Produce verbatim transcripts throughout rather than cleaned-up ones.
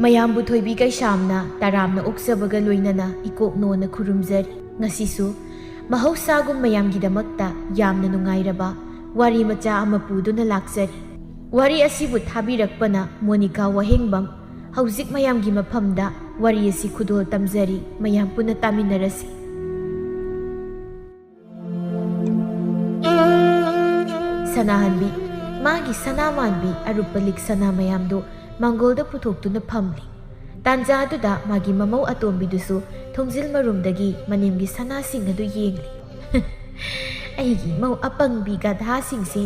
ꯃꯌꯥꯝꯕꯨ ꯊꯣꯏꯕꯤ ꯀꯩꯁꯥꯝꯅ ꯇꯔꯥꯝꯅ ꯑꯣꯛꯆꯕꯒ ꯂꯣꯏꯅꯅ ꯏꯀꯣꯛꯅꯣꯅ ꯈꯨꯔꯨꯝꯖꯔꯤ꯫ ꯉꯁꯤꯁꯨ ꯃꯍꯧꯁꯥꯒꯨꯝ ꯃꯌꯥꯝꯒꯤꯗꯃꯛꯇ ꯌꯥꯝꯅ ꯅꯨꯡꯉꯥꯏꯔꯕ ꯋꯥꯔꯤ ꯃꯆꯥ ꯑꯃ ꯄꯨꯗꯨꯅ ꯂꯥꯛꯆꯔꯤ꯫ ꯋꯥꯔꯤ ꯑꯁꯤꯕꯨ ꯊꯥꯕꯤꯔꯛꯄꯅ ꯃꯣꯅꯤꯀꯥ ꯋꯥꯍꯦꯡꯕꯝ꯫ ꯍꯧꯖꯤꯛ ꯃꯌꯥꯝꯒꯤ ꯃꯐꯝꯗ ꯋꯥꯔꯤ ꯑꯁꯤ ꯈꯨꯗꯣꯜ ꯇꯝꯖꯔꯤ, ꯃꯌꯥꯝ ꯄꯨꯟꯅ ꯇꯥꯃꯤꯟꯅꯔꯁꯤ꯫ ꯁꯅꯥꯍꯟꯕꯤ꯫ ꯃꯥꯒꯤ ꯁꯅꯥ ꯃꯥꯟꯕꯤ ꯑꯔꯨꯞꯄ ꯂꯤꯛ ꯁꯅꯥ ꯃꯌꯥꯝꯗꯨ ꯃꯥꯡꯒꯣꯜꯗ ꯄꯨꯊꯣꯛꯇꯨꯅ ꯐꯝꯂꯤ꯫ ꯇꯥꯟꯖꯥꯗꯨꯗ ꯃꯥꯒꯤ ꯃꯃꯧ ꯑꯇꯣꯝꯕꯤꯗꯨꯁꯨ ꯊꯣꯡꯖꯤꯜ ꯃꯔꯨꯝꯗꯒꯤ ꯃꯅꯦꯝꯒꯤ ꯁꯅꯥꯁꯤꯡ ꯑꯗꯨ ꯌꯦꯡꯂꯤ꯫ "ꯑꯩꯒꯤ ꯏꯃꯧ ꯑꯄꯪꯕꯤ ꯒꯙꯥꯁꯤꯡꯁꯦ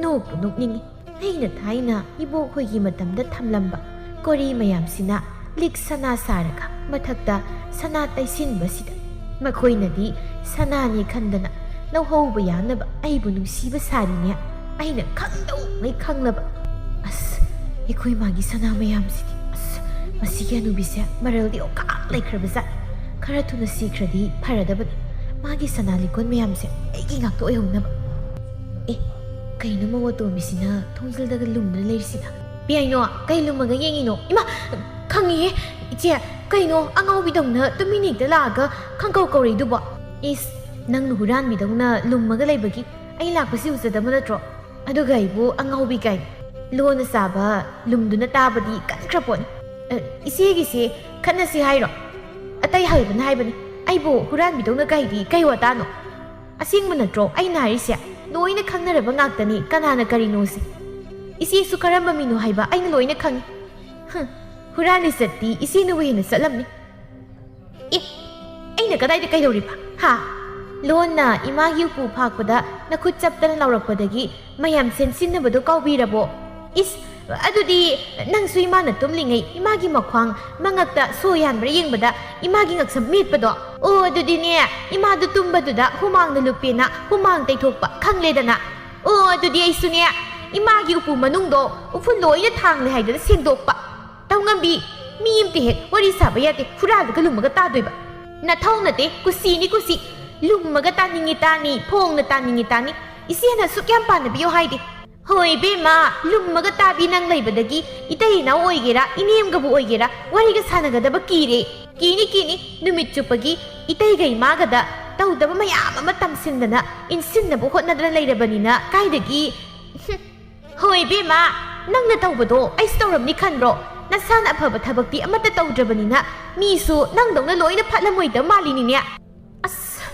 ꯅꯣꯛꯄꯨ ꯅꯣꯛꯅꯤꯡꯏ꯫ ꯑꯩꯅ ꯊꯥꯏꯅ ꯏꯕꯣꯛ ꯍꯣꯏꯒꯤ ꯃꯇꯝꯗ ꯊꯝꯂꯝꯕ ꯀꯣꯔꯤ ꯃꯌꯥꯝꯁꯤꯅ ꯂꯤꯛ ꯁꯅꯥ ꯁꯥꯔꯒ ꯃꯊꯛꯇ ꯁꯅꯥ ꯇꯩꯁꯤꯟꯕꯁꯤꯗ ꯃꯈꯣꯏꯅꯗꯤ ꯁꯅꯥꯅꯦ ꯈꯟꯗꯅ ꯂꯧꯍꯧꯕ ꯌꯥꯅꯕ ꯑꯩꯕꯨ ꯅꯨꯡꯁꯤꯕ ꯁꯥꯔꯤꯅꯦ꯫ ꯑꯩꯅ ꯈꯪꯗꯧꯉꯩ ꯈꯪꯂꯕ꯫ ꯑꯁ, ꯑꯩꯈꯣꯏ ꯃꯥꯒꯤ ꯁꯅꯥ ꯃꯌꯥꯝꯁꯤꯗꯤ꯫ ꯑꯁ, ꯃꯁꯤꯒꯤ ꯍꯅꯨꯕꯤꯁꯦ ꯃꯔꯜꯗꯤ ꯑꯣꯀꯥꯛ ꯂꯩꯈ꯭ꯔꯕꯖꯥꯠ꯫ ꯈꯔ ꯊꯨꯅ ꯁꯤꯈ꯭ꯔꯗꯤ ꯐꯔꯗꯕꯅꯤ꯫ ꯃꯥꯒꯤ ꯁꯅꯥ ꯂꯤꯛꯀꯣꯟ ꯃꯌꯥꯝꯁꯦ ꯑꯩꯒꯤ ꯉꯥꯛꯇ ꯑꯣꯏꯍꯧꯅꯕ꯫ ꯑꯦ, ꯀꯩꯅꯣ ꯃꯧ ꯑꯇꯣꯝꯕꯤꯁꯤꯅ ꯊꯣꯡꯖꯤꯜꯗꯒ ꯂꯨꯝꯗꯨꯅ ꯂꯩꯔꯤꯁꯤꯅ?" "ꯄꯤꯌꯥꯏꯅꯣ, ꯀꯩ ꯂꯨꯝꯃꯒ ꯌꯦꯡꯉꯤꯅꯣ?" "ꯏꯃꯥ, ꯈꯪꯉꯤꯍꯦ꯫ ꯏꯆꯦ, ꯀꯩꯅꯣ ꯑꯉꯥꯎꯕꯤꯗꯧꯅ ꯇꯨꯃꯤꯟ ꯍꯦꯛꯇ ꯂꯥꯛꯑꯒ ꯈꯪꯀꯧ ꯀꯧꯔꯛꯏꯗꯨꯕꯣ?" "ꯏꯁ, ꯅꯪꯅ ꯍꯨꯔꯥꯟꯕꯤꯗꯧꯅ ꯂꯨꯝꯃꯒ ꯂꯩꯕꯒꯤ ꯑꯩ ꯂꯥꯛꯄꯁꯤ ꯎꯖꯗꯕ ꯅꯠꯇ꯭ꯔꯣ? ꯑꯗꯨꯒ ꯑꯩꯕꯨ ꯑꯉꯥꯎꯕꯤ ꯀꯥꯏꯅ꯫ ꯂꯣꯟꯅ ꯆꯥꯕ ꯂꯨꯝꯗꯨꯅ ꯇꯥꯕꯗꯤ ꯀꯟꯈ꯭ꯔ ꯄꯣꯠꯅꯤ꯫ ꯑ, ꯏꯆꯦꯒꯤꯁꯦ ꯈꯠꯅꯁꯤ ꯍꯥꯏꯔꯣ? ꯑꯇꯩ ꯍꯥꯏꯕꯅ ꯍꯥꯏꯕꯅꯤ꯫ ꯑꯩꯕꯨ ꯍꯨꯔꯥꯟꯕꯤꯗꯧꯅ ꯀꯥꯏꯗꯤ ꯀꯩ ꯋꯥꯇꯥꯅꯣ? ꯑꯁꯦꯡꯕ ꯅꯠꯇ꯭ꯔꯣ ꯑꯩꯅ ꯍꯥꯏꯔꯤꯁꯦ? ꯂꯣꯏꯅ ꯈꯪꯅꯔꯕ ꯉꯥꯛꯇꯅꯤ ꯀꯅꯥꯅ ꯀꯔꯤꯅꯣꯁꯦ꯫ ꯏꯆꯦꯁꯨ ꯀꯔꯝꯕ ꯃꯤꯅꯣ ꯍꯥꯏꯕ ꯑꯩꯅ ꯂꯣꯏꯅ ꯈꯪꯉꯤ꯫ ꯍꯨꯝ, ꯍꯨꯔꯥꯟ ꯂꯤꯆꯠꯇꯤ ꯏꯆꯦꯅꯕꯨ ꯍꯦꯟꯅ ꯆꯠꯂꯝꯅꯤ꯫ ꯑꯦ, ꯑꯩꯅ ꯀꯗꯥꯏꯗ ꯀꯩꯗꯧꯔꯤꯕ? ꯍꯥ? ꯂꯣꯟꯅ ꯏꯃꯥꯒꯤ ꯎꯄꯨ ꯐꯥꯛꯄꯗ ꯅꯈꯨꯠ ꯆꯞꯇꯅ ꯂꯥꯎꯔꯛꯄꯗꯒꯤ ꯃꯌꯥꯝ ꯁꯦꯟꯁꯤꯟꯅꯕꯗꯣ ꯀꯥꯎꯕꯤꯔꯕꯣ? ꯏꯁ, ꯑꯗꯨꯗꯤ ꯅꯪꯁꯨ ꯏꯃꯥꯅ ꯇꯨꯝꯂꯤꯉꯩ ꯏꯃꯥꯒꯤ ꯃꯈ꯭ꯋꯥꯡ ꯃꯉꯛꯇ ꯁꯣ ꯌꯥꯟꯕ꯭ꯔꯥ ꯌꯦꯡꯕꯗ ꯏꯃꯥꯒꯤ ꯉꯛꯁꯝ ꯃꯦꯠꯄꯗꯣ? ꯑꯣ, ꯑꯗꯨꯗꯤꯅꯦ, ꯏꯃꯥꯗꯨ ꯇꯨꯝꯕꯗꯨꯗ ꯍꯨꯃꯥꯡꯅ ꯂꯨꯞꯄꯦꯅ ꯍꯨꯃꯥꯡ ꯇꯩꯊꯣꯛꯄ ꯈꯪꯂꯦꯗꯅ꯫ ꯑꯣ, ꯑꯗꯨꯗꯤ ꯑꯩꯁꯨꯅꯦ, ꯏꯃꯥꯒꯤ ꯎꯄꯨ ꯃꯅꯨꯡꯗꯣ ꯎꯐꯨꯟ ꯂꯣꯏꯅ ꯊꯥꯡꯂꯦ ꯍꯥꯏꯗꯅ ꯁꯦꯡꯗꯣꯛꯄ꯫ ꯇꯧꯉꯝꯕꯤ, ꯃꯤ ꯑꯝꯇ ꯍꯦꯛ ꯋꯥꯔꯤ ꯁꯥꯕ ꯌꯥꯗꯦ, ꯍꯨꯔꯥꯜꯂꯒ ꯂꯨꯝꯃꯒ ꯇꯥꯗꯣꯏꯕ꯫ ꯅꯊꯧ ꯅꯠꯇꯦ, ꯀꯨꯁꯤꯅꯤ ꯀꯨꯁꯤ꯫ ꯂꯨꯝꯃꯒ ꯇꯥꯅꯤꯡꯉꯤ ꯇꯥꯅꯤ, ꯐꯣꯡꯅ ꯇꯥꯅꯤꯡꯉꯤ ꯇꯥꯅꯤ꯫ ꯏꯆꯦꯅ ꯑꯁꯨꯛ ꯌꯥꯝ ꯄꯥꯟꯅꯕꯤꯌꯣ ꯍꯥꯏꯗꯦ꯫ ꯍꯣꯏ ꯏꯕꯦꯝꯃ, ꯂꯨꯝꯃꯒ ꯇꯥꯕꯤ ꯅꯪ ꯂꯩꯕꯗꯒꯤ ꯏꯇꯩ ꯏꯅꯥꯎ ꯑꯣꯏꯒꯦꯔꯥ, ꯏꯅꯦꯝꯒꯕꯨ ꯑꯣꯏꯒꯦꯔꯥ, ꯋꯥꯔꯤꯒ ꯁꯥꯟꯅꯒꯗꯕ ꯀꯤꯔꯦ꯫ ꯀꯤꯅꯤ, ꯀꯤꯅꯤ, ꯅꯨꯃꯤꯠ ꯆꯨꯞꯄꯒꯤ ꯏꯇꯩꯒ ꯏꯃꯥꯒꯗ ꯇꯧꯗꯕ ꯃꯌꯥꯝ ꯑꯃ ꯇꯝꯁꯤꯟꯗꯅ, ꯏꯟꯁꯤꯟꯅꯕ ꯍꯣꯠꯅꯗꯅ ꯂꯩꯔꯕꯅꯤꯅ ꯀꯥꯏꯗꯒꯤ? ꯍꯣꯏ ꯏꯕꯦꯝꯃ, ꯅꯪꯅ ꯇꯧꯕꯗꯣ ꯑꯩꯁꯨ ꯇꯧꯔꯝꯅꯤ ꯈꯟꯕ꯭ꯔꯣ? ꯅꯁꯥꯅ ꯑꯐꯕ ꯊꯕꯛꯇꯤ ꯑꯃꯠꯇ ꯇꯧꯗ꯭ꯔꯕꯅꯤꯅ ꯃꯤꯁꯨ ꯅꯪꯗꯧꯅ ꯂꯣꯏꯅ ꯐꯠꯂꯝꯃꯣꯏꯗꯕ ꯃꯥꯜꯂꯤꯅꯤꯅꯦ꯫ ꯑꯁ,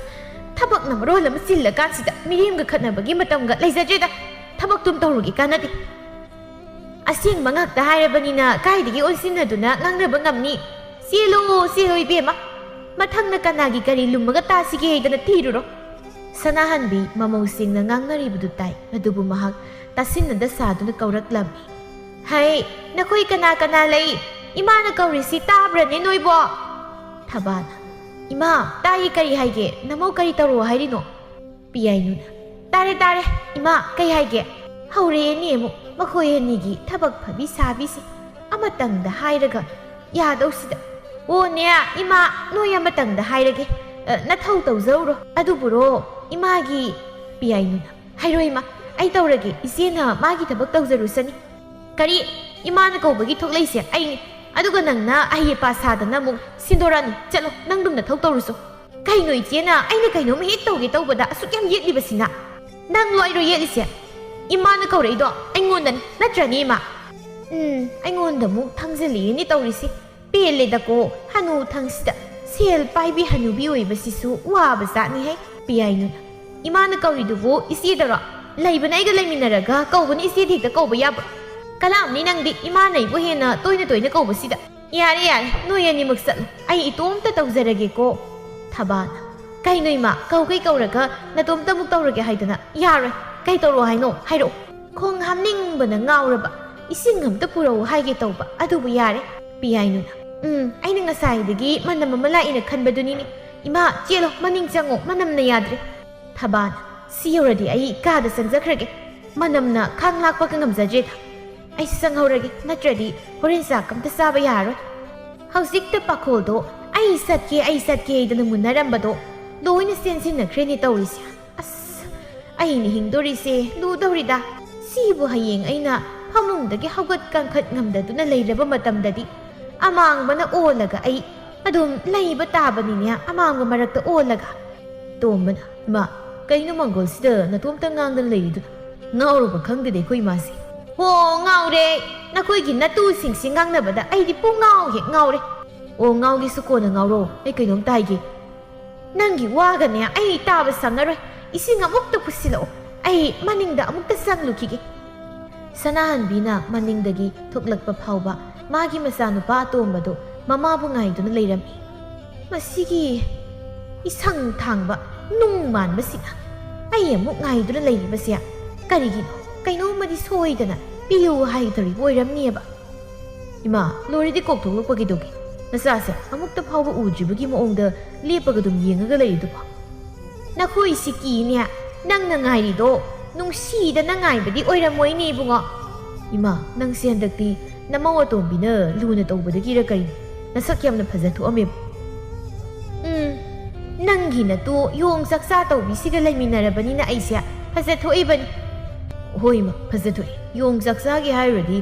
ꯊꯕꯛꯅ ꯃꯔꯣꯜ ꯑꯃ ꯆꯤꯜꯂꯀꯥꯟꯁꯤꯗ ꯃꯤꯔꯦꯝꯒ ꯈꯠꯅꯕꯒꯤ ꯃꯇꯝꯒ ꯂꯩꯖꯗ꯭ꯔꯦꯗ꯫ ꯊꯕꯛꯇꯨꯝ ꯇꯧꯔꯨꯒꯦ, ꯀꯥꯟꯅꯗꯦ꯫ ꯑꯁꯦꯡꯕ ꯉꯥꯛꯇ ꯍꯥꯏꯔꯕꯅꯤꯅ ꯀꯥꯏꯗꯒꯤ ꯑꯣꯟꯁꯤꯟꯅꯗꯨꯅ ꯉꯥꯡꯅꯕ ꯉꯝꯅꯤ? ꯆꯦꯜꯂꯣ, ꯆꯦꯜꯂꯣ ꯏꯕꯦꯝꯃ꯫ ꯃꯊꯪꯅ ꯀꯅꯥꯒꯤ ꯀꯔꯤ ꯂꯨꯝꯃꯒ ꯇꯥꯁꯤꯒꯦ ꯍꯥꯏꯗꯅ ꯊꯤꯔꯨꯔꯣ꯫ ꯁꯅꯥꯍꯟꯕꯤ ꯃꯃꯧꯁꯤꯡꯅ ꯉꯥꯡꯅꯔꯤꯕꯗꯨ ꯇꯥꯏ, ꯑꯗꯨꯕꯨ ꯃꯍꯥꯛ ꯇꯥꯁꯤꯟꯅꯗ ꯁꯥꯗꯨꯅ ꯀꯧꯔꯛꯂꯝꯃꯤ꯫ "ꯍꯩ, ꯅꯈꯣꯏ ꯀꯅꯥ ꯀꯅꯥ ꯂꯩ? ꯏꯃꯥꯅ ꯀꯧꯔꯤꯁꯤ ꯇꯥꯕ꯭ꯔꯅꯦ ꯅꯣꯏꯕꯣ?" ꯊꯕꯥꯅ, "ꯏꯃꯥ, ꯇꯥꯏꯌꯦ, ꯀꯔꯤ ꯍꯥꯏꯒꯦ? ꯅꯃꯧ ꯀꯔꯤ ꯇꯧꯔꯣ ꯍꯥꯏꯔꯤꯅꯣ?" ꯄꯤꯌꯥꯏꯅꯨꯅ, "ꯇꯥꯔꯦ, ꯇꯥꯔꯦ꯫ ꯏꯃꯥ, ꯀꯩ ꯍꯥꯏꯒꯦ? ꯍꯧꯔꯦꯅꯦ ꯑꯃꯨꯛ ꯃꯈꯣꯏ ꯑꯅꯤꯒꯤ ꯊꯕꯛ ꯐꯕꯤ ꯁꯥꯕꯤꯁꯦ꯫ ꯑꯃꯇꯪꯗ ꯍꯥꯏꯔꯒ ꯌꯥꯗꯧꯁꯤꯗ꯫ ꯑꯣꯅꯦ, ꯏꯃꯥ, ꯅꯣꯏ ꯑꯃꯇꯪꯗ ꯍꯥꯏꯔꯒꯦ꯫ ꯑ, ꯅꯊꯧ ꯇꯧꯖꯧꯔꯣ꯫ ꯑꯗꯨꯕꯨꯔꯣ, ꯏꯃꯥꯒꯤ" ꯄꯤꯌꯥꯏꯅꯨꯅ, "ꯍꯥꯏꯔꯣ ꯏꯃꯥ, ꯑꯩ ꯇꯧꯔꯒꯦ꯫ ꯏꯆꯦꯅ ꯃꯥꯒꯤ ꯊꯕꯛ ꯇꯧꯖꯔꯨꯁꯅꯤ꯫" "ꯀꯔꯤ? ꯏꯃꯥꯅ ꯀꯧꯕꯒꯤ ꯊꯣꯛꯂꯛꯏꯁꯦ ꯑꯩꯅꯤ꯫ ꯑꯗꯨꯒ ꯅꯪꯅ ꯑꯍꯩ ꯑꯄꯥ ꯁꯥꯗꯅ ꯑꯃꯨꯛ ꯁꯤꯟꯗꯣꯔꯛꯑꯅꯤ꯫ ꯆꯠꯂꯣ, ꯅꯪꯗꯨꯝ ꯅꯊꯧ ꯇꯧꯔꯨꯆꯣ꯫" "ꯀꯩꯅꯣ ꯏꯆꯦꯅ ꯑꯩꯅ ꯀꯩꯅꯣꯝ ꯍꯦꯛ ꯇꯧꯒꯦ ꯇꯧꯕꯗ ꯑꯁꯨꯛ ꯌꯥꯝ ꯌꯦꯠꯂꯤꯕꯁꯤꯅ?" "ꯅꯪ ꯂꯣꯏꯔꯣ ꯌꯦꯠꯂꯤꯁꯦ? ꯏꯃꯥꯅ ꯀꯧꯔꯛꯏꯗꯣ ꯑꯩꯉꯣꯟꯗꯅꯤ, ꯅꯠꯇ꯭ꯔꯅꯦ ꯏꯃꯥ?" ꯎꯝ, ꯑꯩꯉꯣꯟꯗ ꯑꯃꯨꯛ ꯊꯥꯡꯖꯜꯂꯛꯑꯦꯅꯦ ꯇꯧꯔꯤꯁꯤ꯫ ꯄꯦꯜꯂꯦꯗꯀꯣ, ꯍꯅꯨ ꯊꯪꯁꯤꯗ ꯁꯦꯜ ꯄꯥꯏꯕꯤ ꯍꯅꯨꯕꯤ ꯑꯣꯏꯕꯁꯤꯁꯨ ꯋꯥꯕ ꯖꯥꯠꯅꯤꯍꯦ꯫ ꯄꯤꯌꯥꯏꯅꯨꯅ, "ꯏꯃꯥꯅ ꯀꯧꯔꯤꯗꯨꯕꯨ ꯏꯆꯦꯗꯔꯣ? ꯂꯩꯕꯅ ꯑꯩꯒ ꯂꯩꯃꯤꯟꯅꯔꯒ ꯀꯧꯕꯅ ꯏꯆꯦꯗꯤ ꯍꯦꯛꯇ ꯀꯧꯕ ꯌꯥꯕ꯭ꯔꯣ? ꯀꯂꯥꯝꯅꯤ ꯅꯪꯗꯤ, ꯏꯃꯥꯅ ꯑꯩꯕꯨ ꯍꯦꯟꯅ ꯇꯣꯏꯅ ꯇꯣꯏꯅ ꯀꯧꯕꯁꯤꯗ꯫" "ꯌꯥꯔꯦ, ꯌꯥꯔꯦ, ꯅꯣꯏ ꯑꯅꯤꯃꯛ ꯆꯠꯂꯣ, ꯑꯩ ꯏꯇꯣꯝꯇ ꯇꯧꯖꯔꯒꯦꯀꯣ꯫" ꯊꯕꯥꯅ, "ꯀꯩꯅꯣ ꯏꯃꯥ, ꯀꯧꯒꯩ ꯀꯧꯔꯒ ꯅꯇꯣꯝꯇ ꯑꯃꯨꯛ ꯇꯧꯔꯒꯦ ꯍꯥꯏꯗꯅ? ꯌꯥꯔꯣꯏ, ꯀꯩ ꯇꯧꯔꯣ ꯍꯥꯏꯅꯣ? ꯍꯥꯏꯔꯛꯑꯣ꯫" "ꯈꯣꯡ ꯍꯥꯝꯅꯤꯡꯕꯅ ꯉꯥꯎꯔꯕ, ꯏꯁꯤꯡ ꯑꯝꯇ ꯄꯨꯔꯛꯎ ꯍꯥꯏꯒꯦ ꯇꯧꯕ, ꯑꯗꯨꯕꯨ ꯌꯥꯔꯦ꯫" ꯄꯤꯌꯥꯏꯅꯨꯅ, "ꯎꯝ, ꯑꯩꯅ ꯉꯁꯥꯏꯗꯒꯤ ꯃꯅꯝ ꯑꯃ ꯂꯥꯛꯏꯅ ꯈꯟꯕꯗꯨꯅꯤꯅꯦ꯫ ꯏꯃꯥ, ꯆꯦꯜꯂꯣ, ꯃꯅꯤꯡ ꯆꯪꯉꯣ, ꯃꯅꯝꯅ ꯌꯥꯗ꯭ꯔꯦ꯫" ꯊꯕꯥꯅ, "ꯁꯤ ꯌꯧꯔꯗꯤ ꯑꯩ ꯀꯥꯗ ꯆꯪꯖꯈ꯭ꯔꯒꯦ꯫ ꯃꯅꯝꯅ ꯈꯥꯡ ꯂꯥꯛꯄꯒ ꯉꯝꯖꯗ꯭ꯔꯦꯗ꯫ ꯑꯩꯁꯨ ꯆꯪꯍꯧꯔꯒꯦ, ꯅꯠꯇ꯭ꯔꯗꯤ ꯍꯣꯔꯦꯟ ꯆꯥꯛ ꯑꯝꯇ ꯆꯥꯕ ꯌꯥꯔꯔꯣꯏ꯫" ꯍꯧꯖꯤꯛꯇ ꯄꯥꯈꯣꯜꯗꯣ "ꯑꯩ ꯆꯠꯀꯦ, ꯑꯩ ꯆꯠꯀꯦ" ꯍꯥꯏꯗꯅ ꯃꯨꯟꯅꯔꯝꯕꯗꯣ ꯂꯣꯏꯅ ꯆꯦꯟꯁꯤꯟꯅꯈ꯭ꯔꯦꯅꯦ ꯇꯧꯔꯤꯁꯦ꯫ ꯑꯁ, ꯑꯩꯅ ꯍꯤꯡꯗꯣꯔꯤꯁꯦ ꯂꯨꯗꯧꯔꯤꯗ꯫ ꯁꯤꯕꯨ ꯍꯌꯦꯡ ꯑꯩꯅ ꯐꯃꯨꯡꯗꯒꯤ ꯍꯧꯒꯠ ꯀꯥꯡꯈꯠ ꯉꯝꯗꯗꯨꯅ ꯂꯩꯔꯕ ꯃꯇꯝꯗꯗꯤ ꯑꯃꯥꯡꯕꯅ ꯑꯣꯜꯂꯒ ꯑꯩ ꯑꯗꯨꯝ ꯂꯩꯕ ꯇꯥꯕꯅꯤꯅꯦ, ꯑꯃꯥꯡꯕ ꯃꯔꯛꯇ ꯑꯣꯜꯂꯒ꯫ ꯇꯣꯝꯕꯅ, "ꯏꯃꯥ, ꯀꯩꯅꯣ ꯃꯪꯒꯣꯜꯁꯤꯗ ꯅꯇꯣꯝꯇ ꯉꯥꯡꯗꯅ ꯂꯩꯔꯤꯗꯨꯅ? ꯉꯥꯎꯔꯕ ꯈꯪꯗꯦꯗ ꯑꯩꯈꯣꯏ ꯏꯃꯥꯁꯦ꯫" "ꯍꯣ, ꯉꯥꯎꯔꯦ꯫ ꯅꯈꯣꯏꯒꯤ ꯅꯇꯨꯁꯤꯡꯁꯤ ꯉꯥꯡꯅꯕꯗ ꯑꯩꯗꯤ ꯄꯨꯡꯉꯥꯎ ꯍꯦꯛ ꯉꯥꯎꯔꯦ꯫" "ꯑꯣ, ꯉꯥꯎꯒꯦꯁꯨ ꯀꯣꯟꯅ ꯉꯥꯎꯔꯣ꯫ ꯑꯩ ꯀꯩꯅꯣꯝꯇ ꯍꯥꯏꯒꯦ꯫" "ꯅꯪꯒꯤ ꯋꯥꯒꯅꯦ ꯑꯩ ꯇꯥꯕ ꯁꯪꯉꯔꯣꯏ꯫ ꯏꯁꯤꯡ ꯑꯃꯨꯛꯇ ꯄꯨꯁꯤꯜꯂꯛꯑꯣ꯫ ꯑꯩ ꯃꯅꯤꯡꯗ ꯑꯃꯨꯛꯇ ꯆꯪꯂꯨꯈꯤꯒꯦ꯫" ꯁꯅꯥꯍꯟꯕꯤꯅ ꯃꯅꯤꯡꯗꯒꯤ ꯊꯣꯛꯂꯛꯄ ꯐꯥꯎꯕ ꯃꯥꯒꯤ ꯃꯆꯥꯅꯨꯄꯥ ꯑꯇꯣꯝꯕꯗꯨ ꯃꯃꯥꯕꯨ ꯉꯥꯏꯗꯨꯅ ꯂꯩꯔꯝꯃꯤ꯫ "ꯃꯁꯤꯒꯤ ꯏꯁꯪ ꯊꯥꯡꯕ ꯅꯨꯡ ꯃꯥꯟꯕꯁꯤꯅ ꯑꯩ ꯑꯃꯨꯛ ꯉꯥꯏꯗꯨꯅ ꯂꯩꯔꯤꯕꯁꯦ ꯀꯔꯤꯒꯤꯅꯣ? ꯀꯩꯅꯣꯝꯃꯗꯤ ꯁꯣꯏꯗꯅ ꯄꯤꯌꯨ ꯍꯥꯏꯒꯗꯧꯔꯤꯕ ꯑꯣꯏꯔꯝꯅꯤꯕ꯫" "ꯏꯃꯥ, ꯂꯣꯏꯔꯗꯤ ꯀꯣꯛ ꯊꯣꯛꯂꯛꯄ ꯀꯩꯗꯧꯒꯦ? ꯅꯆꯥꯁꯦ ꯑꯃꯨꯛꯇ ꯐꯥꯎꯕ ꯎꯗ꯭ꯔꯤꯕꯒꯤ ꯃꯑꯣꯡꯗ ꯂꯦꯞꯄꯒ ꯑꯗꯨꯝ ꯌꯦꯡꯉꯒ ꯂꯩꯔꯤꯗꯨꯕꯣ?" "ꯅꯈꯣꯏ ꯁꯤꯀꯤꯅꯦ, ꯅꯪꯅ ꯉꯥꯏꯔꯤꯗꯣ ꯅꯨꯡꯁꯤꯗꯅ ꯉꯥꯏꯕꯗꯤ ꯑꯣꯏꯔꯝꯃꯣꯏꯅꯦ, ꯏꯕꯨꯡꯉꯣ꯫" "ꯏꯃꯥ, ꯅꯪꯁꯦ ꯍꯟꯗꯛꯇꯤ ꯅꯃꯧ ꯑꯇꯣꯝꯕꯤꯅ ꯂꯨꯅ ꯇꯧꯕꯗꯒꯤꯔ ꯀꯩꯅꯣ, ꯅꯁꯛ ꯌꯥꯝꯅ ꯐꯖꯊꯣꯛꯑꯝꯃꯦꯕ꯫" "ꯎꯝ, ꯅꯪꯒꯤ ꯅꯇꯨ ꯌꯣꯡ ꯆꯥꯛꯆꯥ ꯇꯧꯕꯤꯁꯤꯒ ꯂꯩꯃꯤꯟꯅꯔꯕꯅꯤꯅ ꯑꯩꯁꯦ ꯐꯖꯊꯣꯛꯏꯕꯅꯤ꯫" "ꯍꯣꯏ ꯏꯃꯥ, ꯐꯖꯊꯣꯛꯑꯦ꯫ ꯌꯣꯡ ꯆꯥꯛꯆꯥꯒꯦ ꯍꯥꯏꯔꯨꯔꯗꯤ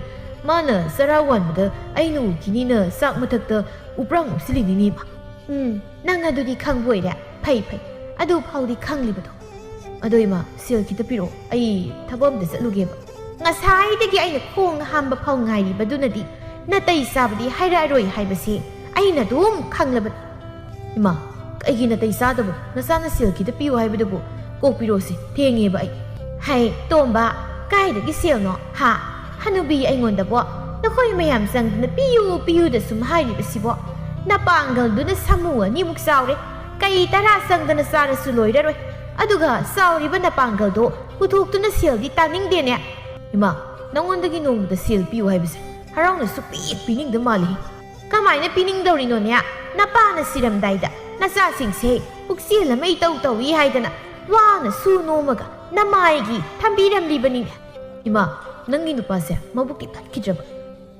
ꯃꯥꯅ ꯆꯔꯥ ꯋꯥꯟꯕꯗ ꯑꯩꯅ ꯎꯈꯤꯅꯤꯅ ꯆꯥꯛ ꯃꯊꯛꯇ ꯎꯄ꯭ꯔꯥꯡ ꯎꯞꯁꯤꯜꯂꯤꯅꯤꯅꯦ ꯏꯃꯥ꯫" "ꯎꯝ, ꯅꯪ ꯑꯗꯨꯗꯤ ꯈꯪꯕ ꯑꯣꯏꯔꯦ꯫ ꯐꯩ, ꯐꯩ꯫ ꯑꯗꯨ ꯐꯥꯎꯗꯤ ꯈꯪꯂꯤꯕꯗꯣ꯫ ꯑꯗꯣ ꯏꯃꯥ, ꯁꯦꯜ ꯈꯤꯇ ꯄꯤꯔꯛꯑꯣ꯫ ꯑꯩ ꯊꯕꯛ ꯑꯝꯇ ꯆꯠꯂꯨꯒꯦꯕ꯫" "ꯉꯁꯥꯏꯗꯒꯤ ꯑꯩꯅ ꯈꯣꯡ ꯍꯥꯝꯕ ꯐꯥꯎ ꯉꯥꯏꯔꯤꯕꯗꯨꯅꯗꯤ ꯅꯥꯇꯩ ꯆꯥꯕꯗꯤ ꯍꯥꯏꯔꯛꯑꯔꯣꯏ ꯍꯥꯏꯕꯁꯤ ꯑꯩꯅ ꯑꯗꯨꯝ ꯈꯪꯂꯕꯅꯤ꯫" "ꯏꯃꯥ, ꯀꯩꯒꯤ ꯅꯥꯇꯩ ꯆꯥꯗꯕ? ꯅꯆꯥꯅ ꯁꯦꯜ ꯈꯤꯇ ꯄꯤꯌꯨ ꯍꯥꯏꯕꯗꯨꯕꯨ꯫ ꯀꯣꯛ ꯄꯤꯔꯛꯑꯣꯁꯦ, ꯊꯦꯡꯉꯦꯕ ꯑꯩ꯫" "ꯍꯩ, ꯇꯣꯝꯕ, ꯀꯥꯏꯗꯒꯤ ꯁꯦꯜꯅꯣ, ꯍꯥ? ꯍꯅꯨꯕꯤ ꯑꯩꯉꯣꯟꯗꯕꯣ ꯅꯈꯣꯏ ꯃꯌꯥꯝ ꯆꯪꯗꯅ ꯄꯤꯌꯨ, ꯄꯤꯌꯨꯗ ꯁꯨꯝ ꯍꯥꯏꯔꯤꯕꯁꯤꯕꯣ? ꯅꯄꯥꯡꯒꯜꯗꯨꯅ ꯁꯥꯃꯨ ꯑꯅꯤꯃꯨꯛ ꯆꯥꯎꯔꯦ꯫ ꯀꯩ ꯇꯔꯥ ꯆꯪꯗꯅ ꯆꯥꯔꯁꯨ ꯂꯣꯏꯔꯔꯣꯏ꯫ ꯑꯗꯨꯒ ꯆꯥꯎꯔꯤꯕ ꯅꯄꯥꯡꯒꯜꯗꯣ ꯄꯨꯊꯣꯛꯇꯨꯅ ꯁꯦꯜꯗꯤ ꯇꯥꯅꯤꯡꯗꯦꯅꯦ꯫" "ꯏꯃꯥ, ꯅꯉꯣꯟꯗꯒꯤ ꯅꯣꯡꯃꯗ ꯁꯦꯜ ꯄꯤꯌꯨ ꯍꯥꯏꯕꯁꯦ ꯍꯔꯥꯎꯅ ꯁꯨꯛꯄꯤ ꯄꯤꯅꯤꯡꯗ ꯃꯥꯜꯂꯤ꯫" "ꯀꯃꯥꯏꯅ ꯄꯤꯅꯤꯡꯗꯧꯔꯤꯅꯣꯅꯦ? ꯅꯄꯥꯅ ꯁꯤꯔꯝꯗꯥꯏꯗ ꯅꯆꯥꯁꯤꯡꯁꯦ ꯄꯨꯛꯆꯦꯜ ꯑꯃ ꯏꯇꯧ ꯇꯧꯏ ꯍꯥꯏꯗꯅ ꯋꯥꯅ ꯁꯨ ꯅꯣꯝꯃꯒ ꯅꯃꯥꯏꯒꯤ ꯊꯝꯕꯤꯔꯝꯂꯤꯕꯅꯤꯅꯦ꯫" "ꯏꯃꯥ, ꯅꯪꯒꯤ ꯅꯨꯄꯥꯁꯦ ꯃꯕꯨꯛ ꯏꯐꯠ ꯈꯤꯗ꯭ꯔꯕ꯫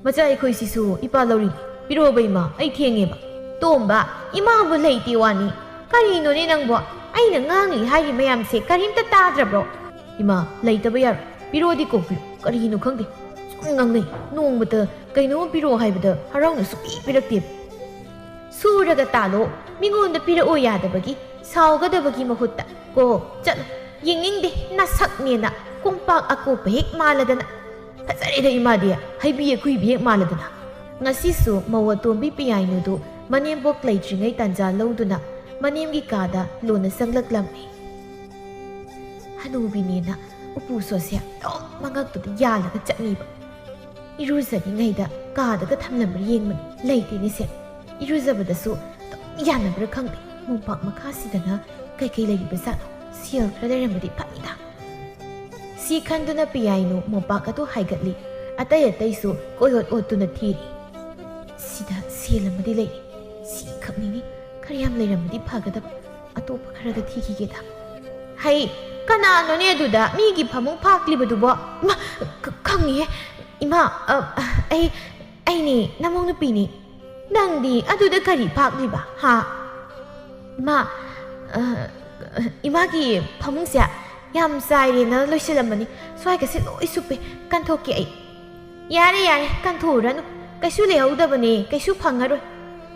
ꯃꯆꯥ ꯑꯩꯈꯣꯏ ꯁꯤꯁꯨ ꯏꯄꯥ ꯂꯧꯔꯤꯅꯤ꯫ ꯄꯤꯔꯛꯑꯣꯕ ꯏꯃꯥ, ꯑꯩ ꯊꯦꯡꯉꯦꯕ꯫" "ꯇꯣꯝꯕ, ꯏꯃꯥꯕꯨ ꯂꯩꯇꯦ ꯋꯥꯅꯤ꯫ ꯀꯔꯤꯅꯣꯅꯦ ꯅꯪꯕꯣ? ꯑꯩꯅ ꯉꯥꯡꯂꯤ ꯍꯥꯏꯔꯤ ꯃꯌꯥꯝꯁꯦ ꯀꯔꯤꯝꯇ ꯇꯥꯗ꯭ꯔꯕ꯭ꯔꯣ?" "ꯏꯃꯥ, ꯂꯩꯇꯕ ꯌꯥꯔꯣꯏ꯫ ꯄꯤꯔꯛꯑꯣꯗꯤ ꯀꯣꯛꯄꯤꯌꯨ, ꯀꯔꯤꯅꯣ ꯈꯪꯗꯦ꯫ ꯁꯨꯝ ꯉꯥꯡꯅꯩ꯫ ꯅꯣꯡꯃꯇ ꯀꯩꯅꯣꯝ ꯄꯤꯔꯛꯑꯣ ꯍꯥꯏꯕꯗ ꯍꯔꯥꯎꯅ ꯁꯨꯛꯄꯤ ꯄꯤꯔꯛꯇꯦꯕ꯫ ꯁꯨꯔꯒ ꯇꯥꯜꯂꯣ, ꯃꯤꯉꯣꯟꯗ ꯄꯤꯔꯛꯑꯣ ꯌꯥꯗꯕꯒꯤ ꯁꯥꯎꯒꯗꯕꯒꯤ ꯃꯍꯨꯠꯇ꯫ ꯀꯣ, ꯆꯠꯂꯣ, ꯌꯦꯡꯅꯤꯡꯗꯦ, ꯅꯁꯛꯅꯦꯅ ꯀꯣꯝꯄꯥꯛ ꯑꯀꯣꯞꯄ ꯍꯦꯛ ꯃꯥꯜꯂꯗꯅ꯫ ꯐꯖꯔꯦꯗ ꯏꯃꯥꯗꯤ, ꯍꯩꯕꯤ ꯑꯀꯨꯏꯕꯤ ꯍꯦꯛ ꯃꯥꯜꯂꯗꯅ꯫ ꯉꯁꯤꯁꯨ ꯃꯧ ꯑꯇꯣꯝꯕꯤ ꯄꯤꯌꯥꯏꯅꯨꯗꯨ ꯃꯅꯦꯝꯕꯣꯛ ꯂꯩꯇ꯭ꯔꯤꯉꯩ ꯇꯥꯟꯖꯥ ꯂꯧꯗꯨꯅ ꯃꯅꯦꯝꯒꯤ ꯀꯥꯗ ꯂꯣꯟꯅ ꯆꯪꯂꯛꯂꯝꯃꯤ꯫ ꯍꯅꯨꯕꯤꯅꯦꯅ ꯎꯄꯨ ꯁꯣꯠꯁꯦ ꯑꯗꯨꯝ ꯃꯉꯛꯇꯨꯗ ꯌꯥꯜꯂꯒ ꯆꯠꯂꯤꯕ꯫ ꯏꯔꯨꯖꯔꯤꯉꯩꯗ ꯀꯥꯗꯒ ꯊꯝꯂꯝꯕ꯭ꯔꯥ ꯌꯦꯡꯕꯅꯤ, ꯂꯩꯇꯦꯅꯦꯁꯦ꯫ ꯏꯔꯨꯖꯕꯗꯁꯨ ꯑꯗꯨꯝ ꯌꯥꯟꯅꯕ꯭ꯔꯥ ꯈꯪꯗꯦ, ꯃꯣꯝꯄꯥꯛ ꯃꯈꯥꯁꯤꯗꯅ ꯀꯩꯀꯩ ꯂꯩꯔꯤꯕꯖꯥꯠꯅꯣ? ꯁꯦꯜ ꯈꯔ ꯂꯩꯔꯝꯃꯗꯤ ꯐꯅꯤꯗ꯫ ꯁꯤ ꯈꯟꯗꯨꯅ ꯄꯤꯌꯥꯏꯅꯨ ꯃꯣꯝꯄꯥꯛ ꯑꯗꯨ ꯍꯥꯏꯒꯠꯂꯤ, ꯑꯇꯩ ꯑꯇꯩꯁꯨ ꯀꯣꯏꯑꯣꯠ ꯑꯣꯠꯇꯨꯅ ꯊꯤꯔꯤ꯫ ꯁꯤꯗ ꯁꯦꯜ ꯑꯃꯗꯤ ꯂꯩꯔꯤ, ꯁꯤ ꯈꯛꯅꯤꯅꯦ, ꯈꯔ ꯌꯥꯝ ꯂꯩꯔꯝꯃꯗꯤ ꯐꯒꯗꯕ꯫ ꯑꯇꯣꯞꯄ ꯈꯔꯒ ꯊꯤꯈꯤꯒꯦꯗ꯫ ꯍꯩ, ꯀꯅꯥꯅꯣꯅꯦ ꯑꯗꯨꯗ ꯃꯤꯒꯤ ꯐꯃꯨꯡ ꯐꯥꯛꯂꯤꯕꯗꯨꯕꯣ? ꯏꯃꯥ, ꯈ-, ꯈꯪꯉꯤꯍꯦ꯫ ꯏꯃꯥ, ꯑ, ꯑ, ꯑꯩ, ꯑꯩꯅꯦ, ꯅꯃꯧ ꯅꯨꯄꯤꯅꯤ꯫ ꯅꯪꯗꯤ ꯑꯗꯨꯗ ꯀꯔꯤ ꯐꯥꯛꯂꯤꯕ, ꯍꯥ? ꯏꯃꯥ, ꯑ, ꯏꯃꯥꯒꯤ ꯐꯃꯨꯡꯁꯦ ꯌꯥꯝ ꯆꯥꯏꯔꯦꯅ ꯂꯣꯏꯁꯤꯜꯂꯝꯕꯅꯤ꯫ ꯁ꯭ꯋꯥꯏꯒꯁꯦ ꯂꯣꯏ ꯁꯨꯞꯄꯦ꯫ ꯀꯟꯊꯣꯛꯀꯦ ꯑꯩ꯫ ꯌꯥꯔꯦ, ꯌꯥꯔꯦ, ꯀꯟꯊꯣꯛꯎꯔꯅꯨ꯫ ꯀꯩꯁꯨ ꯂꯩꯍꯧꯗꯕꯅꯦ, ꯀꯩꯁꯨ ꯐꯪꯉꯔꯣꯏ꯫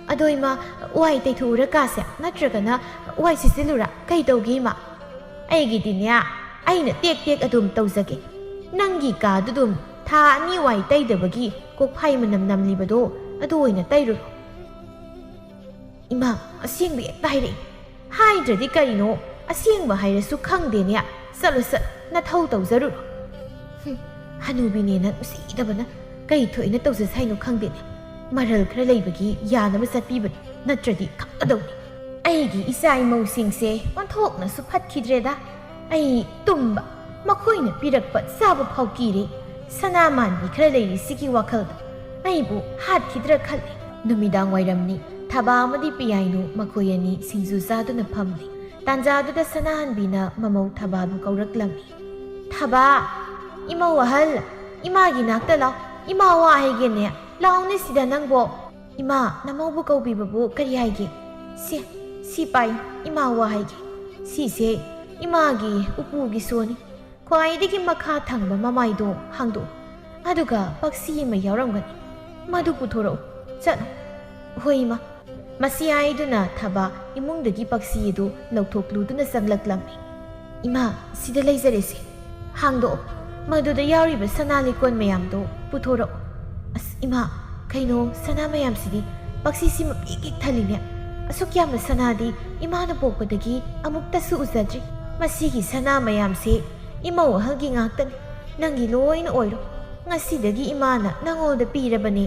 ꯑꯗꯣ ꯏꯃꯥ, ꯋꯥꯏ ꯇꯩꯊꯣꯛꯎꯔ ꯀꯥꯁꯦ, ꯅꯠꯇ꯭ꯔꯒꯅ ꯋꯥꯏ ꯁꯤꯠꯆꯤꯜꯂꯨꯔꯥ? ꯀꯩ ꯇꯧꯒꯦ ꯏꯃꯥ? ꯑꯩꯒꯤꯗꯤꯅꯦ, ꯑꯩꯅ ꯇꯦꯛ ꯇꯦꯛ ꯑꯗꯨꯝ ꯇꯧꯖꯒꯦ꯫ ꯅꯪꯒꯤ ꯀꯥꯗꯨꯗꯨꯝ ꯊꯥ ꯑꯅꯤ ꯋꯥꯏ ꯇꯩꯗꯕꯒꯤ ꯀꯣꯛꯐꯥꯏ ꯃꯅꯝ ꯅꯝꯂꯤꯕꯗꯣ, ꯑꯗꯨ ꯑꯣꯏꯅ ꯇꯩꯔꯨꯔꯣ꯫ ꯏꯃꯥ, ꯑꯁꯦꯡꯕ ꯍꯦꯛꯇ ꯍꯥꯏꯔꯛꯏ꯫ ꯍꯥꯏꯗ꯭ꯔꯗꯤ ꯀꯔꯤꯅꯣ? ꯑꯁꯦꯡꯕ ꯍꯥꯏꯔꯁꯨ ꯈꯪꯗꯦꯅꯦ꯫ ꯆꯠꯂꯣ, ꯆꯠꯂꯣ, ꯅꯊꯧ ꯇꯧꯖꯔꯨꯔꯣ꯫ ꯍꯨꯝ, ꯍꯅꯨꯕꯤꯅꯦꯅ ꯅꯨꯡꯁꯤꯗꯕꯅ ꯀꯩ ꯊꯣꯛꯏꯅ ꯇꯧꯖꯁ ꯍꯥꯏꯅꯣ ꯈꯪꯗꯦꯅꯦ꯫ ꯃꯔꯜ ꯈꯔ ꯂꯩꯕꯒꯤ ꯌꯥꯅꯕ ꯆꯠꯄꯤꯕꯅꯤ, ꯅꯠꯇ꯭ꯔꯗꯤ ꯈꯪꯒꯗꯧꯅꯤ꯫ ꯑꯩꯒꯤ ꯏꯆꯥ ꯏꯃꯧꯁꯤꯡꯁꯦ ꯑꯣꯟꯊꯣꯛꯅꯁꯨ ꯐꯠꯈꯤꯗ꯭ꯔꯦꯗ꯫ ꯑꯩ ꯇꯨꯝꯕ, ꯃꯈꯣꯏꯅ ꯄꯤꯔꯛꯄ ꯆꯥꯕ ꯐꯥꯎ ꯀꯤꯔꯦ꯫ ꯁꯅꯥ ꯃꯥꯟꯕꯤ ꯈꯔ ꯂꯩꯔꯤꯁꯤꯒꯤ ꯋꯥꯈꯜꯗ ꯑꯩꯕꯨ ꯍꯥꯠꯈꯤꯗ꯭ꯔꯥ ꯈꯜꯂꯦ꯫ ꯅꯨꯃꯤꯗꯥꯡ ꯋꯥꯏꯔꯝꯅꯤ꯫ ꯊꯕꯥ ꯑꯃꯗꯤ ꯄꯤꯌꯥꯏꯅꯨ ꯃꯈꯣꯏ ꯑꯅꯤ ꯁꯤꯡꯖꯨ ꯆꯥꯗꯨꯅ ꯐꯝꯂꯤ꯫ ꯇꯥꯟꯖꯥꯗꯨꯗ ꯁꯅꯥꯍꯟꯕꯤꯅ ꯃꯃꯧ ꯊꯕꯥꯕꯨ ꯀꯧꯔꯛꯂꯝꯃꯤ꯫ "ꯊꯕꯥ, ꯏꯃꯧ ꯑꯍꯜ, ꯏꯃꯥꯒꯤ ꯅꯥꯛꯇ ꯂꯥꯎ, ꯏꯃꯥ ꯋꯥ ꯍꯥꯏꯒꯦꯅꯦ, ꯂꯥꯎꯅꯦ ꯁꯤꯗ ꯅꯪꯕꯣ꯫ ꯏꯃꯥ, ꯅꯃꯧꯕꯨ ꯀꯧꯕꯤꯕꯕꯨ ꯀꯔꯤ ꯍꯥꯏꯒꯦ? ꯁꯦ, ꯁꯤ ꯄꯥꯏꯌꯨ, ꯏꯃꯥ ꯋꯥ ꯍꯥꯏꯒꯦ꯫ ꯁꯤꯁꯦ ꯏꯃꯥꯒꯤ ꯎꯄꯨꯒꯤ ꯁꯣꯅꯤ꯫ ꯈ꯭ꯋꯥꯏꯗꯒꯤ ꯃꯈꯥ ꯊꯪꯕ ꯃꯃꯥꯏꯗꯣ ꯍꯥꯡꯗꯣꯛꯎ꯫ ꯑꯗꯨꯒ ꯄꯛꯁꯤ ꯑꯃ ꯌꯥꯎꯔꯝꯒꯅꯤ꯫ ꯃꯗꯨ ꯄꯨꯊꯣꯔꯛꯎ꯫ ꯆꯠꯂꯨ꯫ ꯍꯣꯏ, ꯏꯃꯥ꯫ ꯃꯁꯤ ꯍꯥꯏꯗꯨꯅ ꯊꯕ ꯏꯃꯨꯡꯗꯒꯤ ꯄꯛꯁꯤ ꯑꯗꯨ ꯂꯧꯊꯣꯛꯂꯨꯗꯨꯅ ꯆꯪꯂꯛꯂꯝꯃꯤ꯫ ꯏꯃꯥ, ꯁꯤꯗ ꯂꯩꯖꯔꯦꯁꯦ꯫ ꯍꯥꯡꯗꯣꯛꯑꯣ꯫ ꯃꯗꯨꯗ ꯌꯥꯎꯔꯤꯕ ꯁꯅꯥ ꯂꯤꯛꯀꯣꯟ ꯃꯌꯥꯝꯗꯣ ꯄꯨꯊꯣꯔꯛꯑꯣ꯫ ꯑꯁ, ꯏꯃꯥ, ꯀꯩꯅꯣ ꯁꯅꯥ ꯃꯌꯥꯝꯁꯤꯗꯤ? ꯄꯛꯁꯤꯁꯤ ꯃꯄꯤꯛ ꯍꯦꯛ ꯊꯜꯂꯤꯅꯦ꯫ ꯑꯁꯨꯛ ꯌꯥꯝꯕ ꯁꯅꯥꯗꯤ ꯏꯃꯥꯅ ꯄꯣꯛꯄꯗꯒꯤ ꯑꯃꯨꯛꯇꯁꯨ ꯎꯖꯗ꯭ꯔꯤ꯫ ꯃꯁꯤꯒꯤ ꯁꯅꯥ ꯃꯌꯥꯝꯁꯦ ꯏꯃꯧ ꯑꯍꯜꯒꯤ ꯉꯥꯛꯇꯅꯤ꯫ ꯅꯪꯒꯤ ꯂꯣꯏꯅ ꯑꯣꯏꯔꯣ꯫ ꯉꯁꯤꯗꯒꯤ ꯏꯃꯥꯅ ꯅꯪꯉꯣꯟꯗ ꯄꯤꯔꯕꯅꯦ꯫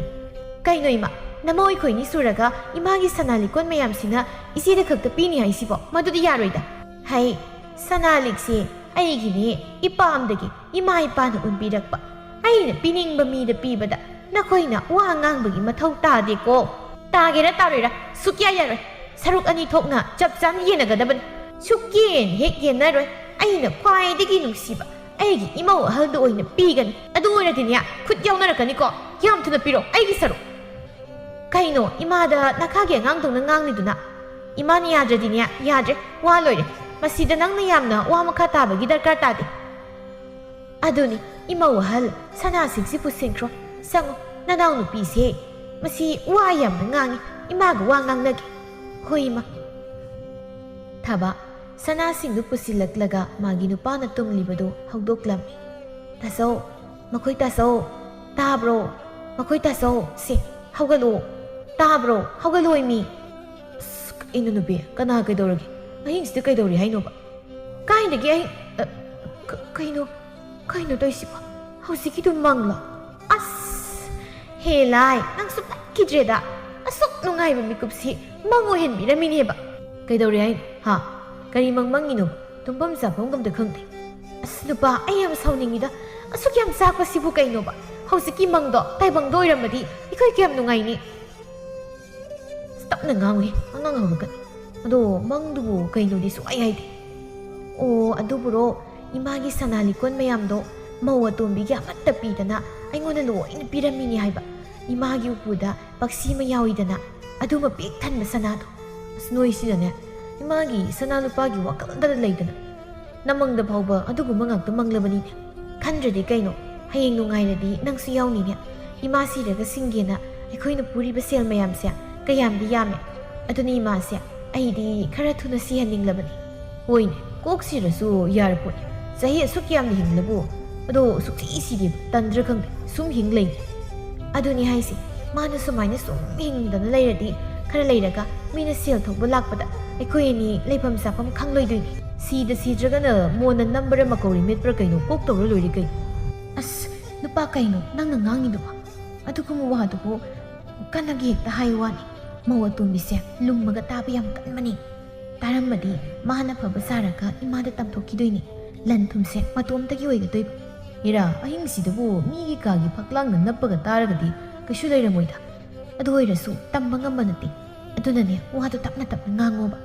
ꯀꯩꯅꯣ ꯏꯃꯥ, ꯅꯃꯧ ꯑꯩꯈꯣꯏꯅꯤ ꯁꯨꯔꯒ ꯏꯃꯥꯒꯤ ꯁꯅꯥ ꯂꯤꯛꯀꯣꯟ ꯃꯌꯥꯝꯁꯤꯅ ꯏꯆꯦꯗ ꯈꯛꯇ ꯄꯤꯅꯤ ꯍꯥꯏꯁꯤꯕꯣ? ꯃꯗꯨꯗꯤ ꯌꯥꯔꯣꯏꯗ꯫ ꯍꯩ, ꯁꯅꯥ ꯂꯤꯛꯁꯦ ꯑꯩꯒꯤꯅꯦ, ꯏꯄꯥꯝꯗꯒꯤ ꯏꯃꯥ ꯏꯄꯥꯅ ꯎꯟꯕꯤꯔꯛꯄ꯫ ꯑꯩꯅ ꯄꯤꯅꯤꯡꯕ ꯃꯤꯗ ꯄꯤꯕꯗ ꯅꯈꯣꯏꯅ ꯋꯥ ꯉꯥꯡꯕꯒꯤ ꯃꯊꯧ ꯇꯥꯗꯦꯀꯣ꯫ ꯇꯥꯒꯦꯔꯥ ꯇꯥꯔꯣꯏꯔꯥ ꯁꯨꯛꯌꯥ ꯌꯥꯔꯣꯏ꯫ ꯁꯔꯨꯛ ꯑꯅꯤ ꯊꯣꯛꯅ ꯆꯞ ꯆꯥꯅ ꯌꯦꯟꯅꯒꯗꯕꯅꯤ꯫ ꯁꯨꯛꯌꯦꯟ ꯍꯦꯛ ꯌꯦꯟꯅꯔꯣꯏ꯫ ꯑꯩꯅ ꯈ꯭ꯋꯥꯏꯗꯒꯤ ꯅꯨꯡꯁꯤꯕ ꯑꯩꯒꯤ ꯏꯃꯧ ꯑꯍꯜꯗ ꯑꯣꯏꯅ ꯄꯤꯒꯅꯤ꯫ ꯑꯗꯨ ꯑꯣꯏꯔꯗꯤꯅꯦ, ꯈꯨꯠ ꯌꯥꯎꯅꯔꯛꯀꯅꯤꯀꯣ꯫ ꯌꯥꯝ ꯊꯨꯅ ꯄꯤꯔꯣ ꯑꯩꯒꯤ ꯁꯔꯨꯛ꯫ ꯀꯩꯅꯣ ꯏꯃꯥꯗ ꯅꯈꯥꯒꯤ ꯑꯉꯥꯡꯗꯧꯅ ꯉꯥꯡꯂꯤꯗꯨꯅ? ꯏꯃꯥꯅ ꯌꯥꯗ꯭ꯔꯗꯤꯅꯦ, ꯌꯥꯗ꯭ꯔꯦ꯫ ꯋꯥ ꯂꯣꯏꯔꯦ꯫ ꯃꯁꯤꯗ ꯅꯪꯅ ꯌꯥꯝꯅ ꯋꯥ ꯃꯈꯥ ꯇꯥꯕꯒꯤ ꯗꯔꯀꯥꯔ ꯇꯥꯗꯦ꯫ ꯑꯗꯨꯅꯤ, ꯏꯃꯧ ꯑꯍꯜ, ꯁꯅꯥꯁꯤꯡꯁꯤ ꯄꯨꯁꯤꯟꯈ꯭ꯔꯣ꯫ ꯁꯪꯉꯨ, ꯅꯅꯥꯎꯅꯨꯄꯤꯁꯦ꯫ ꯃꯁꯤ ꯋꯥ ꯌꯥꯝꯅ ꯉꯥꯡꯉꯤ꯫ ꯏꯃꯥꯒ ꯋꯥ ꯉꯥꯡꯅꯒꯦ꯫ ꯍꯣꯏ, ꯏꯃꯥ꯫ ꯊꯕ ꯁꯅꯥꯁꯤꯡꯗꯨ ꯄꯨꯁꯤꯜꯂꯛꯂꯒ ꯃꯥꯒꯤ ꯅꯨꯄꯥꯅ ꯇꯨꯝꯂꯤꯕꯗꯨ ꯍꯧꯗꯣꯛꯂꯝꯃꯤ꯫ ꯇꯥꯆꯧ, ꯃꯈꯣꯏ ꯇꯥꯆꯧ, ꯇꯥꯕ꯭ꯔꯣ? ꯃꯈꯣꯏ ꯇꯥꯆꯧ, ꯁꯦ, ꯍꯧꯒꯠꯂꯣ꯫ ꯇꯥꯕ꯭ꯔꯣ? ꯍꯧꯒꯠꯂꯣ, ꯏꯃꯤ꯫ ꯑꯁ, ꯀꯩꯅꯣ ꯅꯨꯄꯤ, ꯀꯅꯥ ꯀꯩꯗꯧꯔꯒꯦ? ꯑꯍꯤꯡꯁꯤꯗ ꯀꯩꯗꯧꯔꯤ ꯍꯥꯏꯅꯣꯕ? ꯀꯥꯏꯗꯒꯤ ꯑꯍꯤꯡ, ꯑ, ꯀ-, ꯀꯩꯅꯣ, ꯀꯩꯅꯣ ꯇꯧꯔꯤꯁꯤꯕꯣ? ꯍꯧꯖꯤꯛꯀꯤꯗꯨ ꯃꯪꯂꯣ? ꯑꯁ, ꯍꯦ ꯂꯥꯏ, ꯅꯪꯁꯨ ꯐꯠꯈꯤꯗ꯭ꯔꯦꯗ꯫ ꯑꯁꯨꯛ ꯅꯨꯡꯉꯥꯏꯕ ꯃꯤꯀꯨꯞꯁꯤ ꯃꯪ ꯑꯣꯏꯍꯟꯕꯤꯔꯝꯃꯤꯅꯦꯕ꯫ ꯀꯩꯗꯧꯔꯦ ꯍꯥꯏꯅꯣ? ꯍꯥ? ꯀꯔꯤ ꯃꯪ ꯃꯪꯉꯤꯅꯣ? ꯇꯨꯝꯐꯝ ꯆꯥꯐꯝꯒ ꯑꯝꯇ ꯈꯪꯗꯦ꯫ ꯑꯁ, ꯅꯨꯄꯥ, ꯑꯩ ꯌꯥꯝ ꯁꯥꯎꯅꯤꯡꯉꯤꯗ꯫ ꯑꯁꯨꯛ ꯌꯥꯝ ꯆꯥꯛꯄꯁꯤꯕꯨ ꯀꯩꯅꯣꯕ? ꯍꯧꯖꯤꯛꯀꯤ ꯃꯪꯗꯣ ꯇꯥꯏꯕꯪꯗ ꯑꯣꯏꯔꯝꯃꯗꯤ ꯑꯩꯈꯣꯏ ꯀꯌꯥꯝ ꯅꯨꯡꯉꯥꯏꯅꯤ꯫ ꯑꯁ, ꯇꯞꯅ ꯉꯥꯡꯉꯨꯍꯦ, ꯑꯉꯥꯡ ꯍꯧꯔꯛꯀꯅꯤ꯫ ꯑꯗꯣ ꯃꯪꯗꯨꯕꯨ ꯀꯩꯅꯣꯗꯤ ꯁꯨꯡꯍꯥꯏ ꯍꯥꯏꯗꯦ꯫ ꯑꯣ, ꯑꯗꯨꯕꯨꯔꯣ, ꯏꯃꯥꯒꯤ ꯁꯅꯥ ꯂꯤꯛꯀꯣꯟ ꯃꯌꯥꯝꯗꯣ ꯃꯧ ꯑꯇꯣꯝꯕꯤꯒꯤ ꯑꯃꯠꯇ ꯄꯤꯗꯅ ꯑꯩꯉꯣꯟꯗ ꯂꯣꯏꯅ ꯄꯤꯔꯝꯃꯤꯅꯦ ꯍꯥꯏꯕ꯫ ꯏꯃꯥꯒꯤ ꯎꯄꯨꯗ ꯄꯛꯁꯤ ꯑꯃ ꯌꯥꯎꯏꯗꯅ, ꯑꯗꯨꯃ ꯄꯤꯛ ꯊꯟꯕ ꯁꯅꯥꯗꯣ꯫ ꯑꯁ, ꯅꯣꯏꯁꯤꯅꯅꯦ, ꯏꯃꯥꯒꯤ ꯁꯅꯥ ꯂꯨꯄꯥꯒꯤ ꯋꯥꯈꯜꯗꯗ ꯂꯩꯗꯅ꯫ ꯅꯃꯪꯗ ꯐꯥꯎꯕ ꯑꯗꯨꯒꯨꯝꯕ ꯉꯥꯛꯇ ꯃꯪꯂꯕꯅꯤꯅꯦ꯫ ꯈꯟꯗ꯭ꯔꯗꯤ ꯀꯩꯅꯣ, ꯍꯌꯦꯡ ꯅꯨꯡꯉꯥꯏꯔꯗꯤ ꯅꯪꯁꯨ ꯌꯥꯎꯅꯤꯅꯦ꯫ ꯏꯃꯥ ꯁꯤꯔꯒ ꯁꯤꯡꯒꯦꯅ ꯑꯩꯈꯣꯏꯅ ꯄꯨꯔꯤꯕ ꯁꯦꯜ ꯃꯌꯥꯝꯁꯦ ꯀꯌꯥꯝꯗꯤ ꯌꯥꯝꯃꯦ꯫ ꯑꯗꯨꯅ ꯏꯃꯥꯁꯦ ꯑꯩꯗꯤ ꯈꯔ ꯊꯨꯅ ꯁꯤꯍꯟꯅꯤꯡꯂꯕꯅꯤ꯫ ꯍꯣꯏꯅꯦ, ꯀꯣꯛ ꯁꯤꯔꯁꯨ ꯌꯥꯔꯄꯣꯠꯅꯤ꯫ ꯆꯍꯤ ꯑꯁꯨꯛ ꯌꯥꯝꯅ ꯍꯤꯡꯂꯕꯨ ꯑꯗꯣ ꯁꯨꯛꯁꯤ ꯁꯤꯗꯦꯕ꯫ ꯇꯟꯗ꯭ꯔꯥ ꯈꯪꯗꯦ, ꯁꯨꯝ ꯍꯤꯡ ꯂꯩꯅꯤ꯫ ꯑꯗꯨꯅꯤ ꯍꯥꯏꯁꯦ, ꯃꯥꯅ ꯁꯨꯃꯥꯏꯅ ꯁꯨꯝ ꯍꯤꯡꯗꯅ ꯂꯩꯔꯗꯤ ꯈꯔ ꯂꯩꯔꯒ ꯃꯤꯅ ꯁꯦꯜ ꯊꯣꯛꯄ ꯂꯥꯛꯄꯗ ꯑꯩꯈꯣꯏ ꯑꯅꯤ ꯂꯩꯐꯝ ꯆꯥꯐꯝ ꯈꯪꯂꯣꯏꯗꯣꯏꯅꯤ꯫ ꯁꯤꯗ ꯁꯤꯗ꯭ꯔꯒꯅ ꯃꯣꯟꯅ ꯅꯝꯕꯔ ꯃꯀꯧꯔꯤ ꯃꯦꯠꯄ꯭ꯔꯥ ꯀꯩꯅꯣ ꯀꯣꯛ ꯇꯧꯔ ꯂꯣꯏꯔꯦ ꯀꯩꯅꯣ꯫ ꯑꯁ, ꯅꯨꯄꯥ ꯀꯩꯅꯣ ꯅꯪꯅ ꯉꯥꯡꯉꯤꯗꯨꯕꯣ? ꯑꯗꯨꯒꯨꯝꯕ ꯋꯥꯗꯨꯕꯨ ꯀꯟꯅꯒ ꯍꯦꯛꯇ ꯍꯥꯏ ꯋꯥꯅꯤ꯫ ꯃꯧ ꯑꯇꯣꯝꯕꯤꯁꯦ ꯂꯨꯝꯃꯒ ꯇꯥꯕ ꯌꯥꯝ ꯀꯟꯕꯅꯤ꯫ ꯇꯥꯔꯝꯃꯗꯤ ꯃꯥꯅ ꯐꯕ ꯁꯥꯔꯒ ꯏꯃꯥꯗ ꯇꯝꯊꯣꯛꯈꯤꯗꯣꯏꯅꯤ꯫ ꯂꯟ ꯊꯨꯝꯁꯦ ꯃꯇꯣꯝꯇꯒꯤ ꯑꯣꯏꯒꯗꯣꯏꯕ꯫ ꯏꯔꯥ, ꯑꯍꯤꯡꯁꯤꯗꯕꯨ ꯃꯤꯒꯤ ꯀꯥꯒꯤ ꯐꯛꯂꯥꯡꯅ ꯅꯞꯄꯒ ꯇꯥꯔꯒꯗꯤ ꯀꯩꯁꯨ ꯂꯩꯔꯝꯃꯣꯏꯗ꯫ ꯑꯗꯨ ꯑꯣꯏꯔꯁꯨ ꯇꯝꯕ ꯉꯝꯕ ꯅꯠꯇꯦ꯫ ꯑꯗꯨꯅꯅꯦ, ꯋꯥꯗꯨ ꯇꯞꯅ ꯇꯞꯅ ꯉꯥꯡꯉꯣꯕ꯫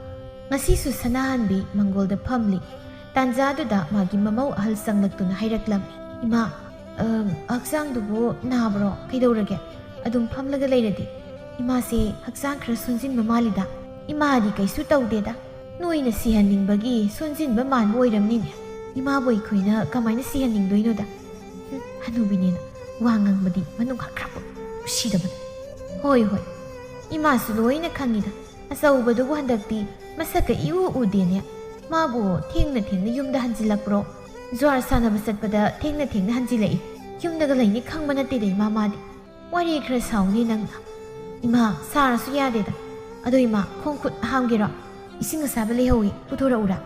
ꯉꯁꯤꯁꯨ ꯁꯅꯥꯍꯟꯕꯤ ꯃꯪꯒꯣꯜꯗ ꯐꯝꯂꯤ꯫ ꯇꯥꯟꯖꯥꯗꯨꯗ ꯃꯥꯒꯤ ꯃꯃꯧ ꯑꯍꯜ ꯆꯪꯂꯛꯇꯨꯅ ꯍꯥꯏꯔꯛꯂꯝꯃꯤ, "ꯏꯃꯥ, ꯑꯝ, ꯍꯛꯆꯥꯡꯗꯨꯕꯨ ꯅꯥꯕ꯭ꯔꯣ? ꯀꯩꯗꯧꯔꯒꯦ? ꯑꯗꯨꯝ ꯐꯝꯂꯒ ꯂꯩꯔꯗꯤ ꯏꯃꯥꯁꯦ ꯍꯛꯆꯥꯡ ꯈꯔ ꯁꯣꯟꯖꯤꯟꯕ ꯃꯥꯜꯂꯤꯗ?" "ꯏꯃꯥꯗꯤ ꯀꯩꯁꯨ ꯇꯧꯗꯦꯗ꯫ ꯅꯣꯏꯅ ꯁꯤꯍꯟꯅꯤꯡꯕꯒꯤ ꯁꯣꯟꯖꯤꯟꯕ ꯃꯥꯟꯕ ꯑꯣꯏꯔꯝꯅꯤꯅꯦ꯫ ꯏꯃꯥꯕꯨ ꯑꯩꯈꯣꯏꯅ ꯀꯃꯥꯏꯅ ꯁꯤꯍꯟꯅꯤꯡꯗꯣꯏꯅꯣꯗ?" ꯍꯨꯝ, ꯍꯅꯨꯕꯤꯅꯦꯅ ꯋꯥ ꯉꯥꯡꯕꯗꯤ ꯃꯅꯨꯡ ꯍꯛꯈ꯭ꯔꯕ ꯎꯁꯤꯗꯕꯅꯤ꯫ "ꯍꯣꯏ, ꯍꯣꯏ, ꯏꯃꯥꯁꯨ ꯂꯣꯏꯅ ꯈꯪꯉꯤꯗ꯫ ꯑꯆꯧꯕꯗꯨꯕꯨ ꯍꯟꯗꯛꯇꯤ ꯃꯁꯛꯀ ꯏꯎ ꯎꯗꯦꯅꯦ꯫ ꯃꯥꯕꯨ ꯊꯦꯡꯅ ꯊꯦꯡꯅ ꯌꯨꯝꯗ ꯍꯟꯖꯤꯜꯂꯛꯄ꯭ꯔꯣ? ꯖ꯭ꯋꯥꯔ ꯁꯥꯟꯅꯕ ꯆꯠꯄꯗ ꯊꯦꯡꯅ ꯊꯦꯡꯅ ꯍꯟꯖꯤꯜꯂꯛꯏ꯫ ꯌꯨꯝꯗꯒ ꯂꯩꯅꯤ ꯈꯪꯕ ꯅꯠꯇꯦꯗ ꯏꯃꯥ ꯃꯥꯗꯤ꯫ ꯋꯥꯔꯤ ꯈꯔ ꯁꯥꯎꯅꯤ ꯅꯪꯅ꯫" "ꯏꯃꯥ, ꯁꯥꯔꯁꯨ ꯌꯥꯗꯦꯗ꯫ ꯑꯗꯣ ꯏꯃꯥ, ꯈꯣꯡ ꯈꯨꯠ ꯍꯥꯝꯒꯦꯔꯣ? ꯏꯁꯤꯡ ꯑꯁꯥꯕ ꯂꯩꯍꯧꯏ, ꯄꯨꯊꯣꯔꯛꯎꯔꯥ?"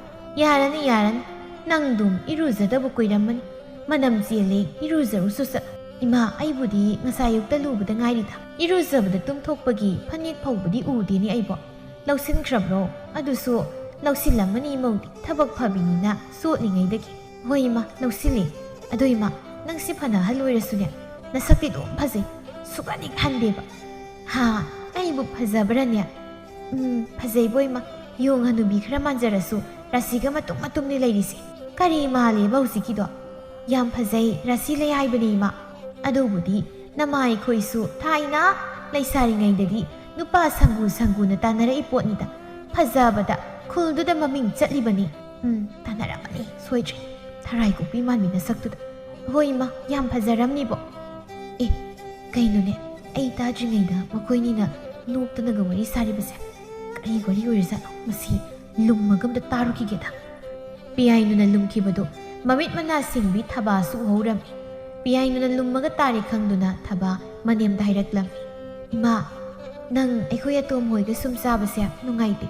"ꯌꯥꯔꯅꯤ, ꯌꯥꯔꯅꯤ꯫ ꯅꯪꯗꯨꯝ ꯏꯔꯨꯖꯗꯕ ꯀꯨꯏꯔꯝꯃꯅꯤ꯫ ꯃꯅꯝ ꯆꯦꯜꯂꯦ, ꯏꯔꯨꯖꯔꯨꯆꯣ ꯆꯠꯂꯣ꯫" "ꯏꯃꯥ, ꯑꯩꯕꯨꯗꯤ ꯉꯁꯥꯏ ꯑꯌꯨꯛꯇ ꯂꯨꯕꯗ ꯉꯥꯏꯔꯤꯗ꯫ ꯏꯔꯨꯖꯕꯗ ꯇꯨꯝꯊꯣꯛꯄꯒꯤ ꯐꯅꯦꯛ ꯐꯥꯎꯕꯗꯤ ꯎꯗꯦꯅꯦ ꯑꯩꯕꯣ꯫" "ꯂꯧꯁꯤꯟꯈ꯭ꯔꯕ꯭ꯔꯣ?" "ꯑꯗꯨꯁꯨ ꯂꯧꯁꯤꯜꯂꯝꯃꯅꯤ ꯏꯃꯧꯗꯤ, ꯊꯕꯛ ꯐꯕꯤꯅꯤꯅ ꯆꯣꯠꯂꯤꯉꯩꯗꯒꯤ꯫" "ꯍꯣꯏ ꯏꯃꯥ, ꯂꯧꯁꯤꯜꯂꯦ꯫ ꯑꯗꯣ ꯏꯃꯥ, ꯅꯪꯁꯤ ꯐꯅ ꯑꯍꯜ ꯑꯣꯏꯔꯁꯨꯅꯦ, ꯅꯁꯛꯇꯤ ꯑꯗꯨꯝ ꯐꯖꯩ꯫ ꯁꯨꯛꯍꯟ ꯍꯦꯛ ꯍꯟꯗꯦꯕ꯫" "ꯍꯥ, ꯑꯩꯕꯨ ꯐꯖꯕ꯭ꯔꯥꯅꯦ?" "ꯎꯝ, ꯐꯖꯩꯕꯣ ꯏꯃꯥ꯫ ꯌꯣꯡ ꯍꯅꯨꯕꯤ ꯈꯔ ꯃꯥꯟꯖꯔꯁꯨ ꯔꯥꯁꯤꯒ ꯃꯇꯨꯝ ꯃꯇꯨꯝꯅꯤ ꯂꯩꯔꯤꯁꯦ꯫" "ꯀꯔꯤ ꯃꯥꯜꯂꯦꯕ ꯍꯧꯖꯤꯛꯀꯤꯗꯣ?" "ꯌꯥꯝ ꯐꯖꯩ, ꯔꯥꯁꯤ ꯂꯩ ꯍꯥꯏꯕꯅꯦ ꯏꯃꯥ꯫ ꯑꯗꯨꯕꯨꯗꯤ ꯅꯃꯥ ꯑꯩꯈꯣꯏꯁꯨ ꯊꯥꯏꯅ ꯂꯩꯁꯥꯔꯤꯉꯩꯗꯗꯤ ꯅꯨꯄꯥ ꯁꯪꯒꯨ ꯁꯪꯒꯨꯅ ꯇꯥꯟꯅꯔꯛꯏ ꯄꯣꯠꯅꯤꯗ꯫ ꯐꯖꯕꯗ ꯈꯨꯜꯗꯨꯗ ꯃꯃꯤꯡ ꯆꯠꯂꯤꯕꯅꯤ꯫ ꯎꯝ, ꯇꯥꯟꯅꯔꯝꯃꯅꯤ, ꯁꯣꯏꯗ꯭ꯔꯦ꯫ ꯊꯔꯥꯏ ꯀꯣꯛꯄꯤ ꯃꯥꯟꯕꯤ ꯅꯁꯛꯇꯨꯗ꯫ ꯍꯣꯏ, ꯏꯃꯥ, ꯌꯥꯝ ꯐꯖꯔꯝꯃꯤꯕꯣ꯫ ꯑꯦ, ꯀꯩꯅꯣꯅꯦ, ꯑꯩ ꯇꯥꯗ꯭ꯔꯤꯉꯩꯗ ꯃꯈꯣꯏꯅꯤꯅ ꯅꯣꯛꯇꯅꯒ ꯋꯥꯔꯤ ꯁꯥꯔꯤꯕꯁꯦ꯫ ꯀꯔꯤ ꯋꯥꯔꯤ ꯑꯣꯏꯔꯖꯥꯠꯅꯣ? ꯃꯁꯤ ꯂꯨꯝꯃꯒ ꯑꯝꯇ ꯇꯥꯔꯨꯈꯤꯒꯦꯗ꯫ ꯄꯤꯌꯥꯏꯅꯨꯅ ꯂꯨꯝꯈꯤꯕꯗꯨ ꯃꯃꯤꯠ ꯃꯅꯥ ꯁꯤꯡꯕꯤ ꯊꯕꯥꯁꯨ ꯎꯍꯧꯔꯝꯃꯤ꯫ ꯄꯤꯌꯥꯏꯅꯨꯅ ꯂꯨꯝꯃꯒ ꯇꯥꯔꯦ ꯈꯪꯗꯨꯅ ꯊꯕꯥ ꯃꯅꯦꯝꯗ ꯍꯥꯏꯔꯛꯂꯝꯃꯤ, "ꯏꯃꯥ, ꯅꯪ ꯑꯩꯈꯣꯏ ꯑꯇꯣꯝ ꯍꯣꯏꯒ ꯁꯨꯝ ꯆꯥꯕꯁꯦ ꯅꯨꯡꯉꯥꯏꯇꯦ꯫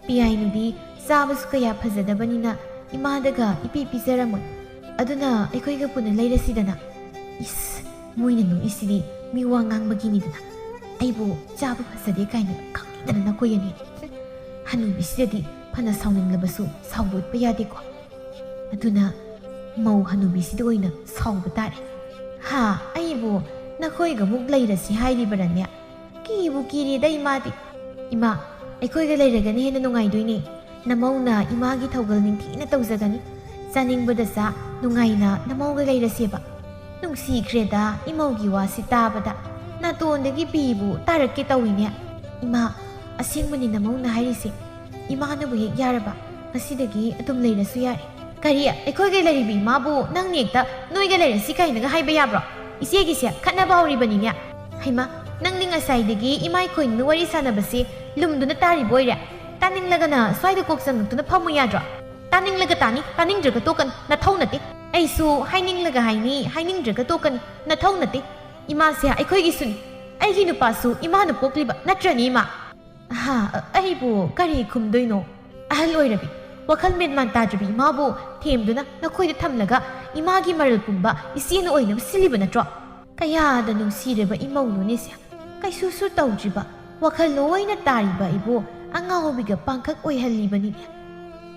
ꯄꯤꯌꯥꯏꯅꯨꯗꯤ ꯆꯥꯕꯁꯨ ꯀꯌꯥ ꯐꯖꯗꯕꯅꯤꯅ ꯏꯃꯥꯗꯒ ꯏꯄꯤ ꯄꯤꯖꯔꯝꯃꯣꯏ꯫ ꯑꯗꯨꯅ ꯑꯩꯈꯣꯏꯒ ꯄꯨꯟꯅ ꯂꯩꯔꯁꯤꯗꯅ꯫" ꯏꯁ, ꯃꯣꯏꯅ ꯅꯣꯛꯏꯁꯤꯗꯤ ꯃꯤ ꯋꯥ ꯉꯥꯡꯕꯒꯤꯅꯤꯗꯅ꯫ ꯑꯩꯕꯨ ꯆꯥꯕ ꯐꯖꯗꯦ ꯀꯥꯏꯅ ꯈꯪꯗꯅ ꯅꯈꯣꯏ ꯑꯅꯤ꯫ ꯍꯅꯨꯕꯤꯁꯤꯗꯗꯤ ꯐꯅ ꯁꯥꯎꯅꯤꯡꯂꯕꯁꯨ ꯁꯥꯎꯕ ꯎꯠꯄ ꯌꯥꯗꯦꯀꯣ꯫ ꯑꯗꯨꯅ ꯃꯧ ꯍꯅꯨꯕꯤꯁꯤꯗ ꯑꯣꯏꯅ ꯁꯥꯎꯕ ꯇꯥꯔꯦ꯫ "ꯍꯥ, ꯑꯩꯕꯨ ꯅꯈꯣꯏꯒ ꯑꯃꯨꯛ ꯂꯩꯔꯁꯤ ꯍꯥꯏꯔꯤꯕꯔꯅꯦ? ꯀꯤꯕꯨ ꯀꯤꯔꯦꯗ ꯏꯃꯥꯗꯤ꯫ ꯏꯃꯥ, ꯑꯩꯈꯣꯏꯒ ꯂꯩꯔꯒꯅ ꯍꯦꯟꯅ ꯅꯨꯡꯉꯥꯏꯗꯣꯏꯅꯦ꯫ ꯅꯃꯧꯅ ꯏꯃꯥꯒꯤ ꯊꯧꯒꯜ ꯅꯤꯡꯊꯤꯅ ꯇꯧꯖꯒꯅꯤ꯫ ꯆꯥꯅꯤꯡꯕꯗ ꯆꯥ, ꯅꯨꯡꯉꯥꯏꯅ ꯅꯃꯧꯒ ꯂꯩꯔꯁꯦꯕ꯫" ꯅꯨꯡꯁꯤꯈ꯭ꯔꯦꯗ ꯏꯃꯧꯒꯤ ꯋꯥꯁꯤ ꯇꯥꯕꯗ꯫ ꯅꯥꯇꯣꯟꯗꯒꯤ ꯄꯤꯕꯨ ꯇꯥꯔꯛꯀꯦ ꯇꯧꯏꯅꯦ꯫ ꯏꯃꯥ, ꯑꯁꯦꯡꯕꯅꯤ ꯅꯃꯧꯅ ꯍꯥꯏꯔꯤꯁꯦ꯫ ꯏꯃꯥꯅꯕꯨ ꯍꯦꯛ ꯌꯥꯔꯕ, ꯉꯁꯤꯗꯒꯤ ꯑꯗꯨꯝ ꯂꯩꯔꯁꯨ ꯌꯥꯔꯦ꯫ "ꯀꯔꯤ? ꯑꯩꯈꯣꯏꯒ ꯂꯩꯔꯤꯕꯤ ꯏꯃꯥꯕꯨ ꯅꯪꯅ ꯍꯦꯛꯇ ꯅꯣꯏꯒ ꯂꯩꯔꯁꯤ ꯀꯥꯏꯅꯒ ꯍꯥꯏꯕ ꯌꯥꯕ꯭ꯔꯣ? ꯏꯆꯦꯒꯤꯁꯦ ꯈꯠꯅꯕ ꯍꯧꯔꯤꯕꯅꯤꯅꯦ꯫ ꯍꯩꯃꯥ, ꯅꯪꯗꯤ ꯉꯁꯥꯏꯗꯒꯤ ꯏꯃꯥ ꯑꯩꯈꯣꯏꯅꯤꯅ ꯋꯥꯔꯤ ꯁꯥꯟꯅꯕꯁꯦ ꯂꯨꯝꯗꯨꯅ ꯇꯥꯔꯤꯕ ꯑꯣꯏꯔꯦ? ꯇꯥꯅꯤꯡꯂꯒꯅ ꯁ꯭ꯋꯥꯏꯗ ꯀꯣꯛ ꯆꯪꯉꯛꯇꯨꯅ ꯐꯝꯃꯨ ꯌꯥꯗ꯭ꯔꯣ? ꯇꯥꯅꯤꯡꯂꯒ ꯇꯥꯅꯤ, ꯇꯥꯅꯤꯡꯗ꯭ꯔꯒ ꯇꯣꯛꯀꯅꯤ, ꯅꯊꯧ ꯅꯠꯇꯦ꯫ ꯑꯩꯁꯨ ꯍꯥꯏꯅꯤꯡꯂꯒ ꯍꯥꯏꯅꯤ, ꯍꯥꯏꯅꯤꯡꯗ꯭ꯔꯒ ꯇꯣꯛꯀꯅꯤ, ꯅꯊꯧ ꯅꯠꯇꯦ꯫ ꯏꯃꯥꯁꯦ ꯑꯩꯈꯣꯏꯒꯤꯁꯨꯅꯤ꯫ ꯑꯩꯒꯤ ꯅꯨꯄꯥꯁꯨ ꯏꯃꯥꯅ ꯄꯣꯛꯂꯤꯕ ꯅꯠꯇ꯭ꯔꯅꯦ ꯏꯃꯥ?" ꯍꯥ, ꯑ-, ꯑꯩꯕꯨ ꯀꯔꯤ ꯈꯨꯝꯗꯣꯏꯅꯣ? ꯑꯍꯜ ꯑꯣꯏꯔꯕꯤ, ꯋꯥꯈꯜ ꯃꯦꯟꯃꯥꯟ ꯇꯥꯗ꯭ꯔꯕꯤ ꯏꯃꯥꯕꯨ ꯊꯦꯝꯗꯨꯅ ꯅꯈꯣꯏꯗ ꯊꯝꯂꯒ ꯏꯃꯥꯒꯤ ꯃꯔꯜ ꯄꯨꯝꯕ ꯏꯆꯦꯅ ꯑꯣꯏꯅꯕ ꯁꯤꯜꯂꯤꯕ ꯅꯠꯇ꯭ꯔꯣ? ꯀꯌꯥꯗ ꯅꯨꯡꯁꯤꯔꯕ ꯏꯃꯧꯅꯣꯅꯦꯁꯦ꯫ ꯀꯩꯁꯨꯁꯨ ꯇꯧꯗ꯭ꯔꯤꯕ, ꯋꯥꯈꯜ ꯂꯣꯏꯅ ꯇꯥꯔꯤꯕ ꯑꯩꯕꯨ ꯑꯉꯥꯎꯕꯤꯒ ꯄꯥꯡꯈꯛ ꯑꯣꯏꯍꯜꯂꯤꯕꯅꯤꯅꯦ꯫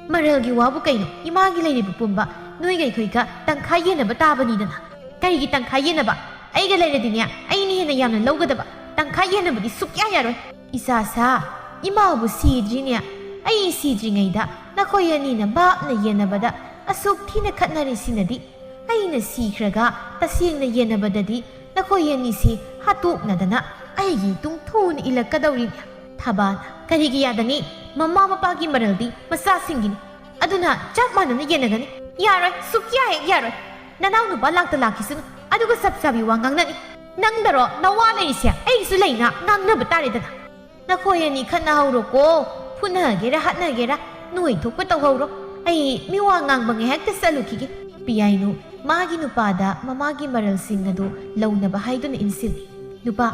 ꯃꯔꯜꯒꯤ ꯋꯥꯕꯨ ꯀꯩꯅꯣ? ꯏꯃꯥꯒꯤ ꯂꯩꯔꯤꯕ ꯄꯨꯝꯕ ꯅꯣꯏꯒ ꯑꯩꯈꯣꯏꯒ ꯇꯪꯈꯥꯏ ꯌꯦꯟꯅꯕ ꯇꯥꯕꯅꯤꯗꯅ꯫ ꯀꯔꯤꯒꯤ ꯇꯪꯈꯥꯏ ꯌꯦꯟꯅꯕ? ꯑꯩꯒ ꯂꯩꯔꯗꯤꯅꯦ, ꯑꯩꯅ ꯍꯦꯟꯅ ꯌꯥꯝꯅ ꯂꯧꯒꯗꯕ꯫ ꯇꯪꯈꯥꯏ ꯌꯦꯟꯅꯕꯗꯤ ꯁꯨꯛꯌꯥ ꯌꯥꯔꯣꯏ꯫ ꯏꯆꯥꯁꯥ, ꯏꯃꯥꯕꯨ ꯁꯤꯗ꯭ꯔꯤꯅꯦ꯫ ꯑꯩ ꯁꯤꯗ꯭ꯔꯤꯉꯩꯗ ꯅꯈꯣꯏ ꯑꯅꯤꯅ ꯚꯥꯞꯅ ꯌꯦꯟꯅꯕꯗ ꯑꯁꯨꯛ ꯊꯤꯅ ꯈꯠꯅꯔꯤꯁꯤꯅꯗꯤ, ꯑꯩꯅ ꯁꯤꯈ꯭ꯔꯒ ꯇꯁꯦꯡꯅ ꯌꯦꯟꯅꯕꯗꯗꯤ ꯅꯈꯣꯏ ꯑꯅꯤꯁꯤ ꯍꯥꯠꯇꯣꯛꯅꯗꯅ ꯑꯩꯒꯤ ꯏꯇꯨꯡ ꯊꯨꯅ ꯏꯜꯂꯛꯀꯗꯧꯔꯤꯅꯦ꯫ ꯊꯕꯥꯅ, "ꯀꯔꯤꯒꯤ ꯌꯥꯗꯅꯤ? ꯃꯃꯥ ꯃꯄꯥꯒꯤ ꯃꯔꯜꯗꯤ ꯃꯆꯥꯁꯤꯡꯒꯤꯅꯤ꯫ ꯑꯗꯨꯅ ꯆꯞ ꯃꯥꯟꯅꯅ ꯌꯦꯟꯅꯒꯅꯤ꯫ ꯌꯥꯔꯣꯏ, ꯁꯨꯛꯌꯥ ꯍꯦꯛ ꯌꯥꯔꯣꯏ꯫ ꯅꯅꯥꯎ ꯅꯨꯄꯥ ꯂꯥꯛꯇ ꯂꯥꯛꯈꯤꯁꯅꯨ, ꯑꯗꯨꯒ ꯆꯞ ꯆꯥꯕꯤ ꯋꯥ ꯉꯥꯡꯅꯅꯤ꯫ ꯅꯪꯗꯔꯣ ꯅꯋꯥ ꯂꯩꯔꯤꯁꯦ? ꯑꯩꯒꯤꯁꯨ ꯂꯩꯅ ꯉꯥꯡꯅꯕ ꯇꯥꯔꯦꯗꯅ꯫ ꯅꯈꯣꯏ ꯑꯅꯤ ꯈꯠꯅꯍꯧꯔꯣꯀꯣ, ꯐꯨꯅꯒꯦꯔꯥ ꯍꯥꯠꯅꯒꯦꯔꯥ, ꯅꯣꯏ ꯊꯣꯛꯄ ꯇꯧꯍꯧꯔꯣ꯫ ꯑꯩ ꯃꯤꯋꯥ ꯉꯥꯡꯕ ꯉꯥꯏꯍꯥꯛꯇ ꯆꯠꯂꯨꯈꯤꯒꯦ꯫ ꯄꯤꯌꯥꯏꯅꯨ ꯃꯥꯒꯤ ꯅꯨꯄꯥꯗ ꯃꯃꯥꯒꯤ ꯃꯔꯜꯁꯤꯡ ꯑꯗꯨ ꯂꯧꯅꯕ ꯍꯥꯏꯗꯨꯅ ꯏꯟꯁꯤꯜꯂꯤ꯫ ꯅꯨꯄꯥ,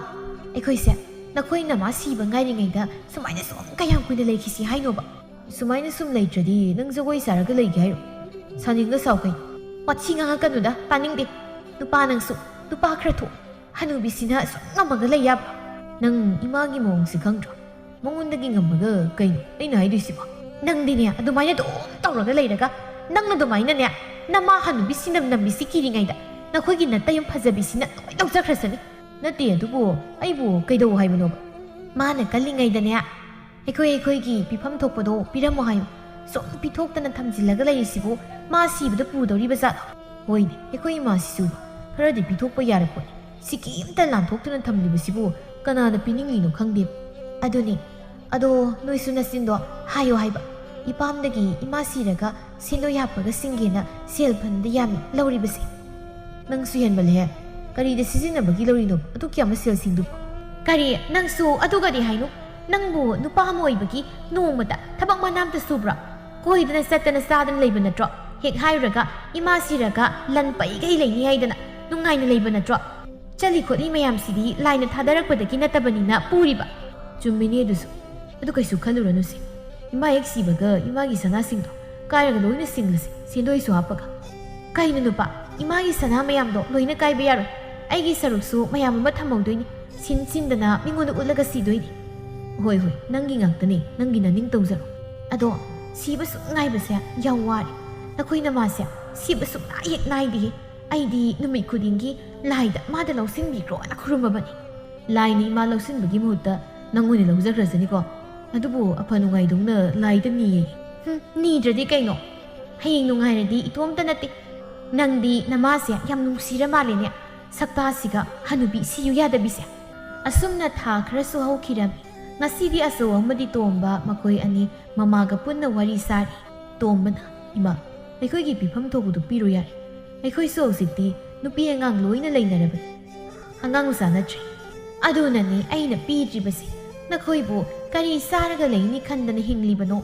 ꯑꯩꯈꯣꯏꯁꯦ ꯅꯈꯣꯏ ꯅꯃꯥ ꯁꯤꯕ ꯉꯥꯏꯔꯤꯉꯩꯗ ꯁꯨꯃꯥꯏꯅ ꯁꯨꯝ ꯀꯌꯥꯝ ꯀꯨꯏꯅ ꯂꯩꯈꯤꯁꯤ ꯍꯥꯏꯅꯣꯕ? ꯁꯨꯃꯥꯏꯅ ꯁꯨꯝ ꯂꯩꯇ꯭ꯔꯗꯤ ꯅꯪ ꯖꯒꯣꯏ ꯁꯥꯔꯒ ꯂꯩꯒꯦ ꯍꯥꯏꯔꯣ? ꯁꯥꯅꯤꯡꯒ ꯁꯥꯎ ꯀꯩꯅꯣ꯫ ꯋꯥꯊꯤ ꯉꯥꯡꯉꯛꯀꯅꯨꯗ, ꯇꯥꯅꯤꯡꯗꯦ꯫ ꯅꯨꯄꯥ ꯅꯪꯁꯨ, ꯅꯨꯄꯥ ꯈꯔ ꯊꯣꯛ꯫ ꯍꯅꯨꯕꯤꯁꯤꯅ ꯑꯁꯨꯛ ꯉꯝꯃꯒ ꯂꯩ ꯌꯥꯕ꯭ꯔꯣ? ꯅꯪ ꯏꯃꯥꯒꯤ ꯃꯑꯣꯡꯁꯤ ꯈꯪꯗ꯭ꯔꯣ? ꯃꯉꯣꯟꯗꯒꯤ ꯉꯝꯃꯒ ꯀꯩꯅꯣ ꯑꯩꯅ ꯍꯥꯏꯗꯣꯏꯁꯤꯕꯣ? ꯅꯪꯗꯤꯅꯦ, ꯑꯗꯨꯃꯥꯏꯅ ꯑꯗꯨꯝ ꯇꯧꯔꯒ ꯂꯩꯔꯒ, ꯅꯪꯅ ꯑꯗꯨꯃꯥꯏꯅꯅꯦ, ꯅꯃꯥ ꯍꯅꯨꯕꯤ ꯁꯤꯅꯝ ꯅꯝꯕꯤꯁꯤ ꯀꯤꯔꯤꯉꯩꯗ ꯅꯈꯣꯏꯒꯤ ꯅꯇꯩ ꯑꯃ ꯐꯖꯕꯤꯁꯤꯅ ꯂꯣꯏ ꯂꯧꯖꯈ꯭ꯔꯁꯅꯤ꯫ ꯅꯠꯇꯦ, ꯑꯗꯨꯕꯨ ꯑꯩꯕꯨ ꯀꯩꯗꯧ ꯍꯥꯏꯕꯅꯣꯕ? ꯃꯥꯅ ꯀꯜꯂꯤꯉꯩꯗꯅꯦ, ꯑꯩꯈꯣꯏ ꯑꯩꯈꯣꯏꯒꯤ ꯄꯤꯐꯝ ꯊꯣꯛꯄꯗꯣ ꯄꯤꯔꯝꯃꯣ ꯍꯥꯏꯌꯨ꯫ ꯁꯨꯝ ꯄꯤꯊꯣꯛꯇꯅ ꯊꯝꯖꯤꯜꯂꯒ ꯂꯩꯔꯤꯁꯤꯕꯨ ꯃꯥ ꯁꯤꯕꯗ ꯄꯨꯗꯧꯔꯤꯕ ꯖꯥꯠꯂꯣ? ꯍꯣꯏꯅꯦ, ꯑꯩꯈꯣꯏ ꯏꯃꯥꯁꯤꯁꯨ ꯈꯔꯗꯤ ꯄꯤꯊꯣꯛꯄ ꯌꯥꯔꯄꯣꯠꯅꯤ꯫ ꯁꯤꯀꯤ ꯑꯝꯇ ꯂꯥꯟꯊꯣꯛꯇꯅ ꯊꯝꯂꯤꯕꯁꯤꯕꯨ ꯀꯅꯥꯅ ꯄꯤꯅꯤꯡꯂꯤꯅꯣ ꯈꯪꯗꯦ꯫ ꯑꯗꯨꯅꯤ, ꯑꯗꯣ ꯅꯣꯏꯁꯨ ꯅꯆꯤꯟꯗꯣ ꯍꯥꯏꯌꯣ ꯍꯥꯏꯕ꯫ ꯏꯄꯥꯝꯗꯒꯤ ꯏꯃꯥ ꯁꯤꯔꯒ ꯁꯦꯟꯗꯣꯏ ꯍꯥꯞꯄꯒ ꯁꯤꯡꯒꯦꯅ ꯁꯦꯜ ꯐꯟꯗ ꯌꯥꯝꯃꯤ ꯂꯧꯔꯤꯕꯁꯦ꯫ ꯅꯪꯁꯨ ꯍꯦꯟꯃꯜꯂꯦꯍꯦ꯫ ꯀꯔꯤꯗ ꯁꯤꯖꯤꯟꯅꯕꯒꯤ ꯂꯧꯔꯤꯅꯣ ꯑꯗꯨꯛ ꯌꯥꯝꯕ ꯁꯦꯜꯁꯤꯡꯗꯨꯕꯨ? ꯀꯔꯤ? ꯅꯪꯁꯨ ꯑꯗꯨꯒꯗꯤ ꯍꯥꯏꯅꯨ꯫ ꯅꯪꯕꯨ ꯅꯨꯄꯥ ꯑꯃ ꯑꯣꯏꯕꯒꯤ ꯅꯣꯡꯃꯇ ꯊꯕꯛ ꯃꯅꯥ ꯑꯝꯇ ꯁꯨꯕ꯭ꯔꯥ? ꯀꯣꯏꯗꯅ ꯆꯠꯇꯅ ꯆꯥꯗꯅ ꯂꯩꯕ ꯅꯠꯇ꯭ꯔꯣ? ꯍꯦꯛ ꯍꯥꯏꯔꯨꯔꯒ ꯏꯃꯥ ꯁꯤꯔꯒ ꯂꯟ ꯄꯩꯒꯩ ꯂꯩꯅꯤ ꯍꯥꯏꯗꯅ ꯅꯨꯡꯉꯥꯏꯅ ꯂꯩꯕ ꯅꯠꯇ꯭ꯔꯣ? ꯆꯠꯂꯤ ꯈꯣꯠꯂꯤ ꯃꯌꯥꯝꯁꯤꯗꯤ ꯂꯥꯏꯅ ꯊꯥꯗꯔꯛꯄꯗꯒꯤ ꯅꯠꯇꯕꯅꯤꯅ ꯄꯨꯔꯤꯕ꯫ ꯆꯨꯝꯃꯤꯅꯦ ꯑꯗꯨꯁꯨ꯫ ꯑꯗꯨ ꯀꯩꯁꯨ ꯈꯜꯂꯨꯔꯅꯨꯁꯦ꯫ ꯏꯃꯥ ꯍꯦꯛ ꯁꯤꯕꯒ ꯏꯃꯥꯒꯤ ꯁꯅꯥꯁꯤꯡꯗꯣ ꯀꯥꯏꯔꯒ ꯂꯣꯏꯅ ꯁꯤꯡꯂꯁꯤ, ꯁꯦꯟꯗꯣꯏꯁꯨ ꯍꯥꯞꯄꯒ꯫ ꯀꯩꯅꯣ ꯅꯨꯄꯥ, ꯏꯃꯥꯒꯤ ꯁꯅꯥ ꯃꯌꯥꯝꯗꯣ ꯂꯣꯏꯅ ꯀꯥꯏꯕ ꯌꯥꯔꯣꯏ꯫ ꯑꯩꯒꯤ ꯁꯔꯨꯛꯁꯨ ꯃꯌꯥꯝ ꯑꯃ ꯊꯝꯍꯧꯗꯣꯏꯅꯤ꯫ ꯁꯤꯟ ꯁꯤꯟꯗꯅ ꯃꯤꯉꯣꯟꯗ ꯎꯠꯂꯒ ꯁꯤꯗꯣꯏꯅꯤ꯫ ꯍꯣꯏ, ꯍꯣꯏ, ꯅꯪꯒꯤ ꯉꯥꯛꯇꯅꯦ, ꯅꯪꯒꯤ ꯅꯅꯤꯡ ꯇꯧꯖꯔꯣ꯫ ꯑꯗꯣ ꯁꯤꯕ ꯁꯨꯝ ꯉꯥꯏꯕꯁꯦ ꯌꯥꯝ ꯋꯥꯔꯦ꯫ ꯅꯈꯣꯏ ꯅꯃꯥꯁꯦ ꯁꯤꯕ ꯁꯨꯡꯅꯥ ꯍꯦꯛ ꯅꯥꯏꯗꯦ꯫ ꯑꯩꯗꯤ ꯅꯨꯃꯤꯠ ꯈꯨꯗꯤꯡꯒꯤ ꯂꯥꯏꯗ ꯃꯥꯗ ꯂꯧꯁꯤꯟꯕꯤꯈ꯭ꯔꯣꯅ ꯈꯨꯔꯨꯝꯃꯕꯅꯤ꯫ ꯂꯥꯏꯅ ꯏꯃꯥ ꯂꯧꯁꯤꯟꯕꯒꯤ ꯃꯍꯨꯠꯇ ꯅꯪ ꯑꯣꯏꯅ ꯂꯧꯖꯈ꯭ꯔꯁꯅꯤꯀꯣ꯫ ꯑꯗꯨꯕꯨ ꯑꯐ ꯅꯨꯡꯉꯥꯏꯗꯧꯅ ꯂꯥꯏꯗ ꯅꯤꯌꯦ꯫ ꯍꯨꯝ, ꯅꯤꯗ꯭ꯔꯗꯤ ꯀꯩꯅꯣ? ꯍꯌꯦꯡ ꯅꯨꯡꯉꯥꯏꯔꯗꯤ ꯏꯇꯣꯝꯇ ꯅꯠꯇꯦ꯫ ꯅꯪꯗꯤ ꯅꯃꯥꯁꯦ ꯌꯥꯝ ꯅꯨꯡꯁꯤꯔ ꯃꯥꯜꯂꯦꯅꯦ꯫ ꯁꯛꯇꯥꯁꯤꯒ ꯍꯅꯨꯕꯤ ꯁꯤꯌꯨ ꯌꯥꯗꯕꯤꯁꯦ꯫ ꯑꯁꯨꯝꯅ ꯊꯥ ꯈꯔꯁꯨ ꯍꯧꯈꯤꯔꯝꯃꯤ꯫ ꯉꯁꯤꯗꯤ ꯑꯆꯧ ꯑꯃꯗꯤ ꯇꯣꯝꯕ ꯃꯈꯣꯏ ꯑꯅꯤ ꯃꯃꯥꯒ ꯄꯨꯟꯅ ꯋꯥꯔꯤ ꯁꯥꯔꯤ꯫ ꯇꯣꯝꯕꯅ, "ꯏꯃꯥ, ꯑꯩꯈꯣꯏꯒꯤ ꯄꯤꯐꯝ ꯊꯣꯛꯄꯗꯨ ꯄꯤꯔꯣ ꯌꯥꯔꯦ꯫ ꯑꯩꯈꯣꯏꯁꯨ ꯍꯧꯖꯤꯛꯇꯤ ꯅꯨꯄꯤ ꯑꯉꯥꯡ ꯂꯣꯏꯅ ꯂꯩꯅꯔꯕꯅꯤ꯫ ꯑꯉꯥꯡ ꯃꯆꯥ ꯅꯠꯇ꯭ꯔꯦ꯫ ꯑꯗꯨꯅꯅꯦ ꯑꯩꯅ ꯄꯤꯗ꯭ꯔꯤꯕꯁꯦ꯫ ꯅꯈꯣꯏꯕꯨ ꯀꯔꯤ ꯆꯥꯔꯒ ꯂꯩꯅꯤ ꯈꯟꯗꯅ ꯍꯤꯡꯂꯤꯕꯅꯣ?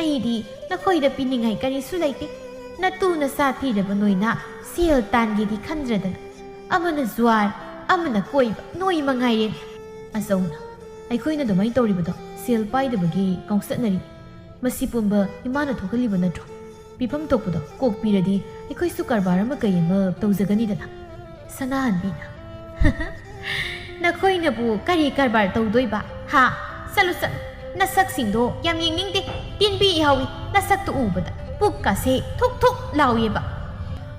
ꯑꯩꯗꯤ ꯅꯈꯣꯏꯗ ꯄꯤꯅꯤꯡꯉꯥꯏ ꯀꯔꯤꯁꯨ ꯂꯩꯇꯦ꯫ ꯅꯇꯨ ꯅꯆꯥ ꯊꯤꯔꯕ ꯅꯣꯏꯅ ꯁꯦꯜ ꯇꯥꯟꯒꯦꯗꯤ ꯈꯟꯗ꯭ꯔꯗꯅ꯫ ꯑꯃꯅ ꯖꯨꯋꯥꯔ, ꯑꯃꯅ ꯀꯣꯏꯕ, ꯅꯣꯏ ꯃꯉꯥꯏꯔꯦꯅꯦ꯫" ꯑꯆꯧꯅ, "ꯑꯩꯈꯣꯏꯅ ꯑꯗꯨꯃꯥꯏꯅ ꯇꯧꯔꯤꯕꯗꯣ ꯁꯦꯜ ꯄꯥꯏꯗꯕꯒꯤ ꯉꯥꯎꯆꯠꯅꯔꯤ꯫ ꯃꯁꯤ ꯄꯨꯝꯕ ꯏꯃꯥꯅ ꯊꯣꯛꯍꯜꯂꯤꯕ ꯅꯠꯇ꯭ꯔꯣ? ꯄꯤꯐꯝ ꯊꯣꯛꯄꯗꯣ ꯀꯣꯛ ꯄꯤꯔꯗꯤ ꯑꯩꯈꯣꯏꯁꯨ ꯀꯔꯕꯥꯔ ꯑꯃ ꯀꯩ ꯑꯃ ꯇꯧꯖꯒꯅꯤꯗꯅ꯫" ꯁꯅꯥꯍꯟꯕꯤꯅ, "ꯅꯈꯣꯏꯅꯕꯨ ꯀꯔꯤ ꯀꯔꯕꯥꯔ ꯇꯧꯗꯣꯏꯕ? ꯍꯥ? ꯆꯠꯂꯨ, ꯆꯠꯂꯨ꯫ ꯅꯁꯛꯁꯤꯡꯗꯣ ꯌꯥꯝ ꯌꯦꯡꯅꯤꯡꯗꯦ꯫ ꯇꯤꯟꯕꯤ ꯏꯍꯥꯎꯏ꯫ ꯅꯁꯛꯇꯨ ꯎꯕꯗ ꯄꯨꯛꯀꯥꯁꯦ ꯊꯨꯛ ꯊꯨꯛ ꯂꯥꯎꯏꯌꯦꯕ꯫"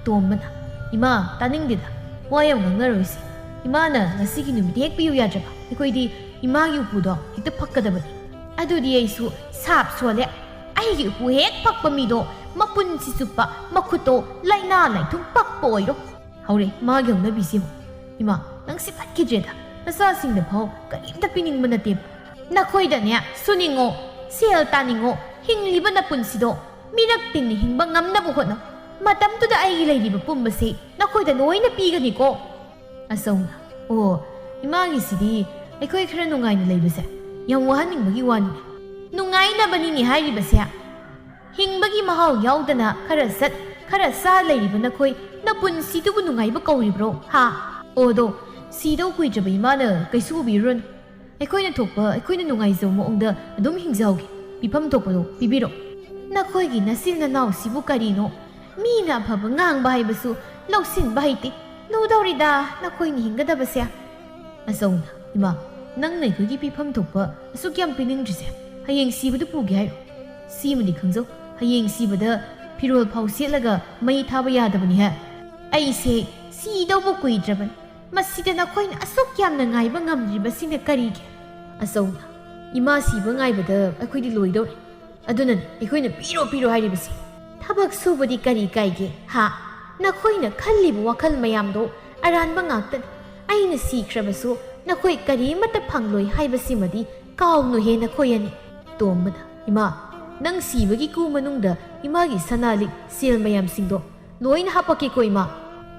ꯇꯣꯝꯕꯅ, "ꯏꯃꯥ, ꯇꯥꯅꯤꯡꯗꯦꯗ꯫ ꯋꯥ ꯌꯥꯝ ꯉꯥꯡꯅꯔꯣꯏꯁꯦ꯫ ꯏꯃꯥꯅ ꯉꯁꯤꯒꯤ ꯅꯨꯃꯤꯠ ꯍꯦꯛ ꯄꯤꯌꯨ ꯌꯥꯗ꯭ꯔꯕ? ꯑꯩꯈꯣꯏꯗꯤ ꯏꯃꯥꯒꯤ ꯎꯄꯨꯗꯣ ꯍꯦꯛꯇ ꯐꯛꯀꯗꯕꯅꯤ꯫" "ꯑꯗꯨꯗꯤ ꯑꯩꯁꯨ ꯁꯥꯞ ꯁꯣꯜꯂꯦ꯫ ꯑꯩꯒꯤ ꯎꯄꯨ ꯍꯦꯛ ꯐꯛꯄ ꯃꯤꯗꯣ ꯃꯄꯨꯟꯁꯤ ꯆꯨꯞꯄ ꯃꯈꯨꯠꯇꯣ ꯂꯥꯏꯅꯥ ꯂꯥꯏꯊꯨꯡ ꯄꯛꯄ ꯑꯣꯏꯔꯣ꯫" ꯍꯧꯔꯦ ꯃꯥꯒꯤ ꯍꯧꯅꯕꯤꯁꯤꯕꯨ꯫ "ꯏꯃꯥ, ꯅꯪ ꯁꯤ ꯐꯠꯈꯤꯗ꯭ꯔꯦꯗ꯫ ꯅꯆꯥꯁꯤꯡꯗ ꯐꯥꯎ ꯀꯔꯤꯝꯇ ꯄꯤꯅꯤꯡꯕ ꯅꯠꯇꯦꯕ꯫" "ꯅꯈꯣꯏꯗꯅꯦ, ꯁꯨꯅꯤꯡꯉꯣ, ꯁꯦꯜ ꯇꯥꯅꯤꯡꯉꯣ, ꯍꯤꯡꯂꯤꯕ ꯅꯄꯨꯟꯁꯤꯗꯣ ꯃꯤꯔꯛ ꯇꯤꯟꯅ ꯍꯤꯡꯕ ꯉꯝꯅꯕ ꯍꯣꯠꯅꯧ꯫ ꯃꯇꯝꯗꯨꯗ ꯑꯩꯒꯤ ꯂꯩꯔꯤꯕ ꯄꯨꯝꯕꯁꯤ ꯅꯈꯣꯏꯗ ꯂꯣꯏꯅ ꯄꯤꯒꯅꯤꯀꯣ꯫" ꯑꯆꯧꯅ, "ꯑꯣ, ꯏꯃꯥꯒꯤꯁꯤꯗꯤ ꯑꯩꯈꯣꯏ ꯈꯔ ꯅꯨꯡꯉꯥꯏꯅ ꯂꯩꯕꯁꯦ ꯌꯥꯝ ꯋꯥꯍꯟꯅꯤꯡꯕꯒꯤ ꯋꯥꯅꯤꯅꯦ꯫" "ꯅꯨꯡꯉꯥꯏꯅꯕꯅꯤꯅꯦ ꯍꯥꯏꯔꯤꯕꯁꯦ꯫ ꯍꯤꯡꯕꯒꯤ ꯃꯍꯥꯎ ꯌꯥꯎꯗꯅ ꯈꯔ ꯆꯠ, ꯈꯔ ꯆꯥ ꯂꯩꯔꯤꯕ ꯅꯈꯣꯏ ꯅꯄꯨꯟꯁꯤꯗꯨꯕꯨ ꯅꯨꯡꯉꯥꯏꯕ ꯀꯧꯔꯤꯕ꯭ꯔꯣ? ꯍꯥ?" "ꯑꯣꯗꯣ, ꯁꯤꯗꯧ ꯀꯨꯏꯗ꯭ꯔꯕ ꯏꯃꯥꯅ ꯀꯩꯁꯨ ꯎꯕꯤꯔꯨꯔꯅꯨ꯫ ꯑꯩꯈꯣꯏꯅ ꯊꯣꯛꯄ, ꯑꯩꯈꯣꯏꯅ ꯅꯨꯡꯉꯥꯏꯖꯕ ꯃꯑꯣꯡꯗ ꯑꯗꯨꯝ ꯍꯤꯡꯖꯍꯧꯒꯦ꯫ ꯄꯤꯐꯝ ꯊꯣꯛꯄꯗꯣ ꯄꯤꯕꯤꯔꯣ꯫" "ꯅꯈꯣꯏꯒꯤ ꯅꯆꯤꯟ ꯅꯅꯥꯎꯁꯤꯕꯨ ꯀꯔꯤꯅꯣ? ꯃꯤꯅ ꯑꯐꯕ ꯉꯥꯡꯕ ꯍꯥꯏꯕꯁꯨ ꯂꯧꯁꯤꯟꯕ ꯍꯩꯇꯦ꯫ ꯂꯨꯗꯧꯔꯤꯗ ꯅꯈꯣꯏꯅ ꯍꯤꯡꯒꯗꯕꯁꯦ꯫" ꯑꯆꯧꯅ, "ꯏꯃꯥ, ꯅꯪꯅ ꯑꯩꯈꯣꯏꯒꯤ ꯄꯤꯐꯝ ꯊꯣꯛꯄ ꯑꯁꯨꯛ ꯌꯥꯝ ꯄꯤꯅꯤꯡꯗ꯭ꯔꯤꯁꯦ ꯍꯌꯦꯡ ꯁꯤꯕꯗ ꯄꯨꯒꯦ ꯍꯥꯏꯔꯣ? ꯁꯤꯃꯗꯤ ꯈꯪꯖꯧ, ꯍꯌꯦꯡ ꯁꯤꯕꯗ ꯐꯤꯔꯣꯜ ꯐꯥꯎ ꯁꯦꯠꯂꯒ ꯃꯩ ꯊꯥꯕ ꯌꯥꯗꯕꯅꯤ ꯍꯦ꯫" "ꯑꯩꯁꯦ ꯁꯤꯗꯧꯕ ꯀꯨꯏꯗ꯭ꯔꯕꯅꯤ꯫ ꯃꯁꯤꯗ ꯅꯈꯣꯏꯅ ꯑꯁꯨꯛ ꯌꯥꯝꯅ ꯉꯥꯏꯕ ꯉꯝꯗ꯭ꯔꯤꯕꯁꯤꯅ ꯀꯔꯤꯒꯤ?" ꯑꯆꯧꯅ, "ꯏꯃꯥ ꯁꯤꯕ ꯉꯥꯏꯕꯗ ꯑꯩꯈꯣꯏꯗꯤ ꯂꯣꯏꯗꯧꯔꯦ꯫ ꯑꯗꯨꯅꯅꯤ ꯑꯩꯈꯣꯏꯅ ꯄꯤꯔꯣ, ꯄꯤꯔꯣ ꯍꯥꯏꯔꯤꯕꯁꯤ꯫" "ꯊꯕꯛ ꯁꯨꯕꯗꯤ ꯀꯔꯤ ꯀꯥꯏꯒꯦ, ꯍꯥ? ꯅꯈꯣꯏꯅ ꯈꯜꯂꯤꯕ ꯋꯥꯈꯜ ꯃꯌꯥꯝꯗꯣ ꯑꯔꯥꯟꯕ ꯉꯥꯛꯇꯅꯤ꯫ ꯑꯩꯅ ꯁꯤꯈ꯭ꯔꯕꯁꯨ ꯅꯈꯣꯏ ꯀꯔꯤꯃꯠꯇ ꯐꯪꯂꯣꯏ ꯍꯥꯏꯕꯁꯤꯃꯗꯤ ꯀꯥꯎꯅꯨꯍꯦ ꯅꯈꯣꯏ ꯑꯅꯤ꯫" ꯇꯣꯝꯕꯅ, "ꯏꯃꯥ, ꯅꯪ ꯁꯤꯕꯒꯤ ꯀꯨ ꯃꯅꯨꯡꯗ ꯏꯃꯥꯒꯤ ꯁꯅꯥ ꯂꯤꯛ ꯁꯦꯜ ꯃꯌꯥꯝꯁꯤꯡꯗꯣ ꯂꯣꯏꯅ ꯍꯥꯄꯛꯀꯦꯀꯣ ꯏꯃꯥ꯫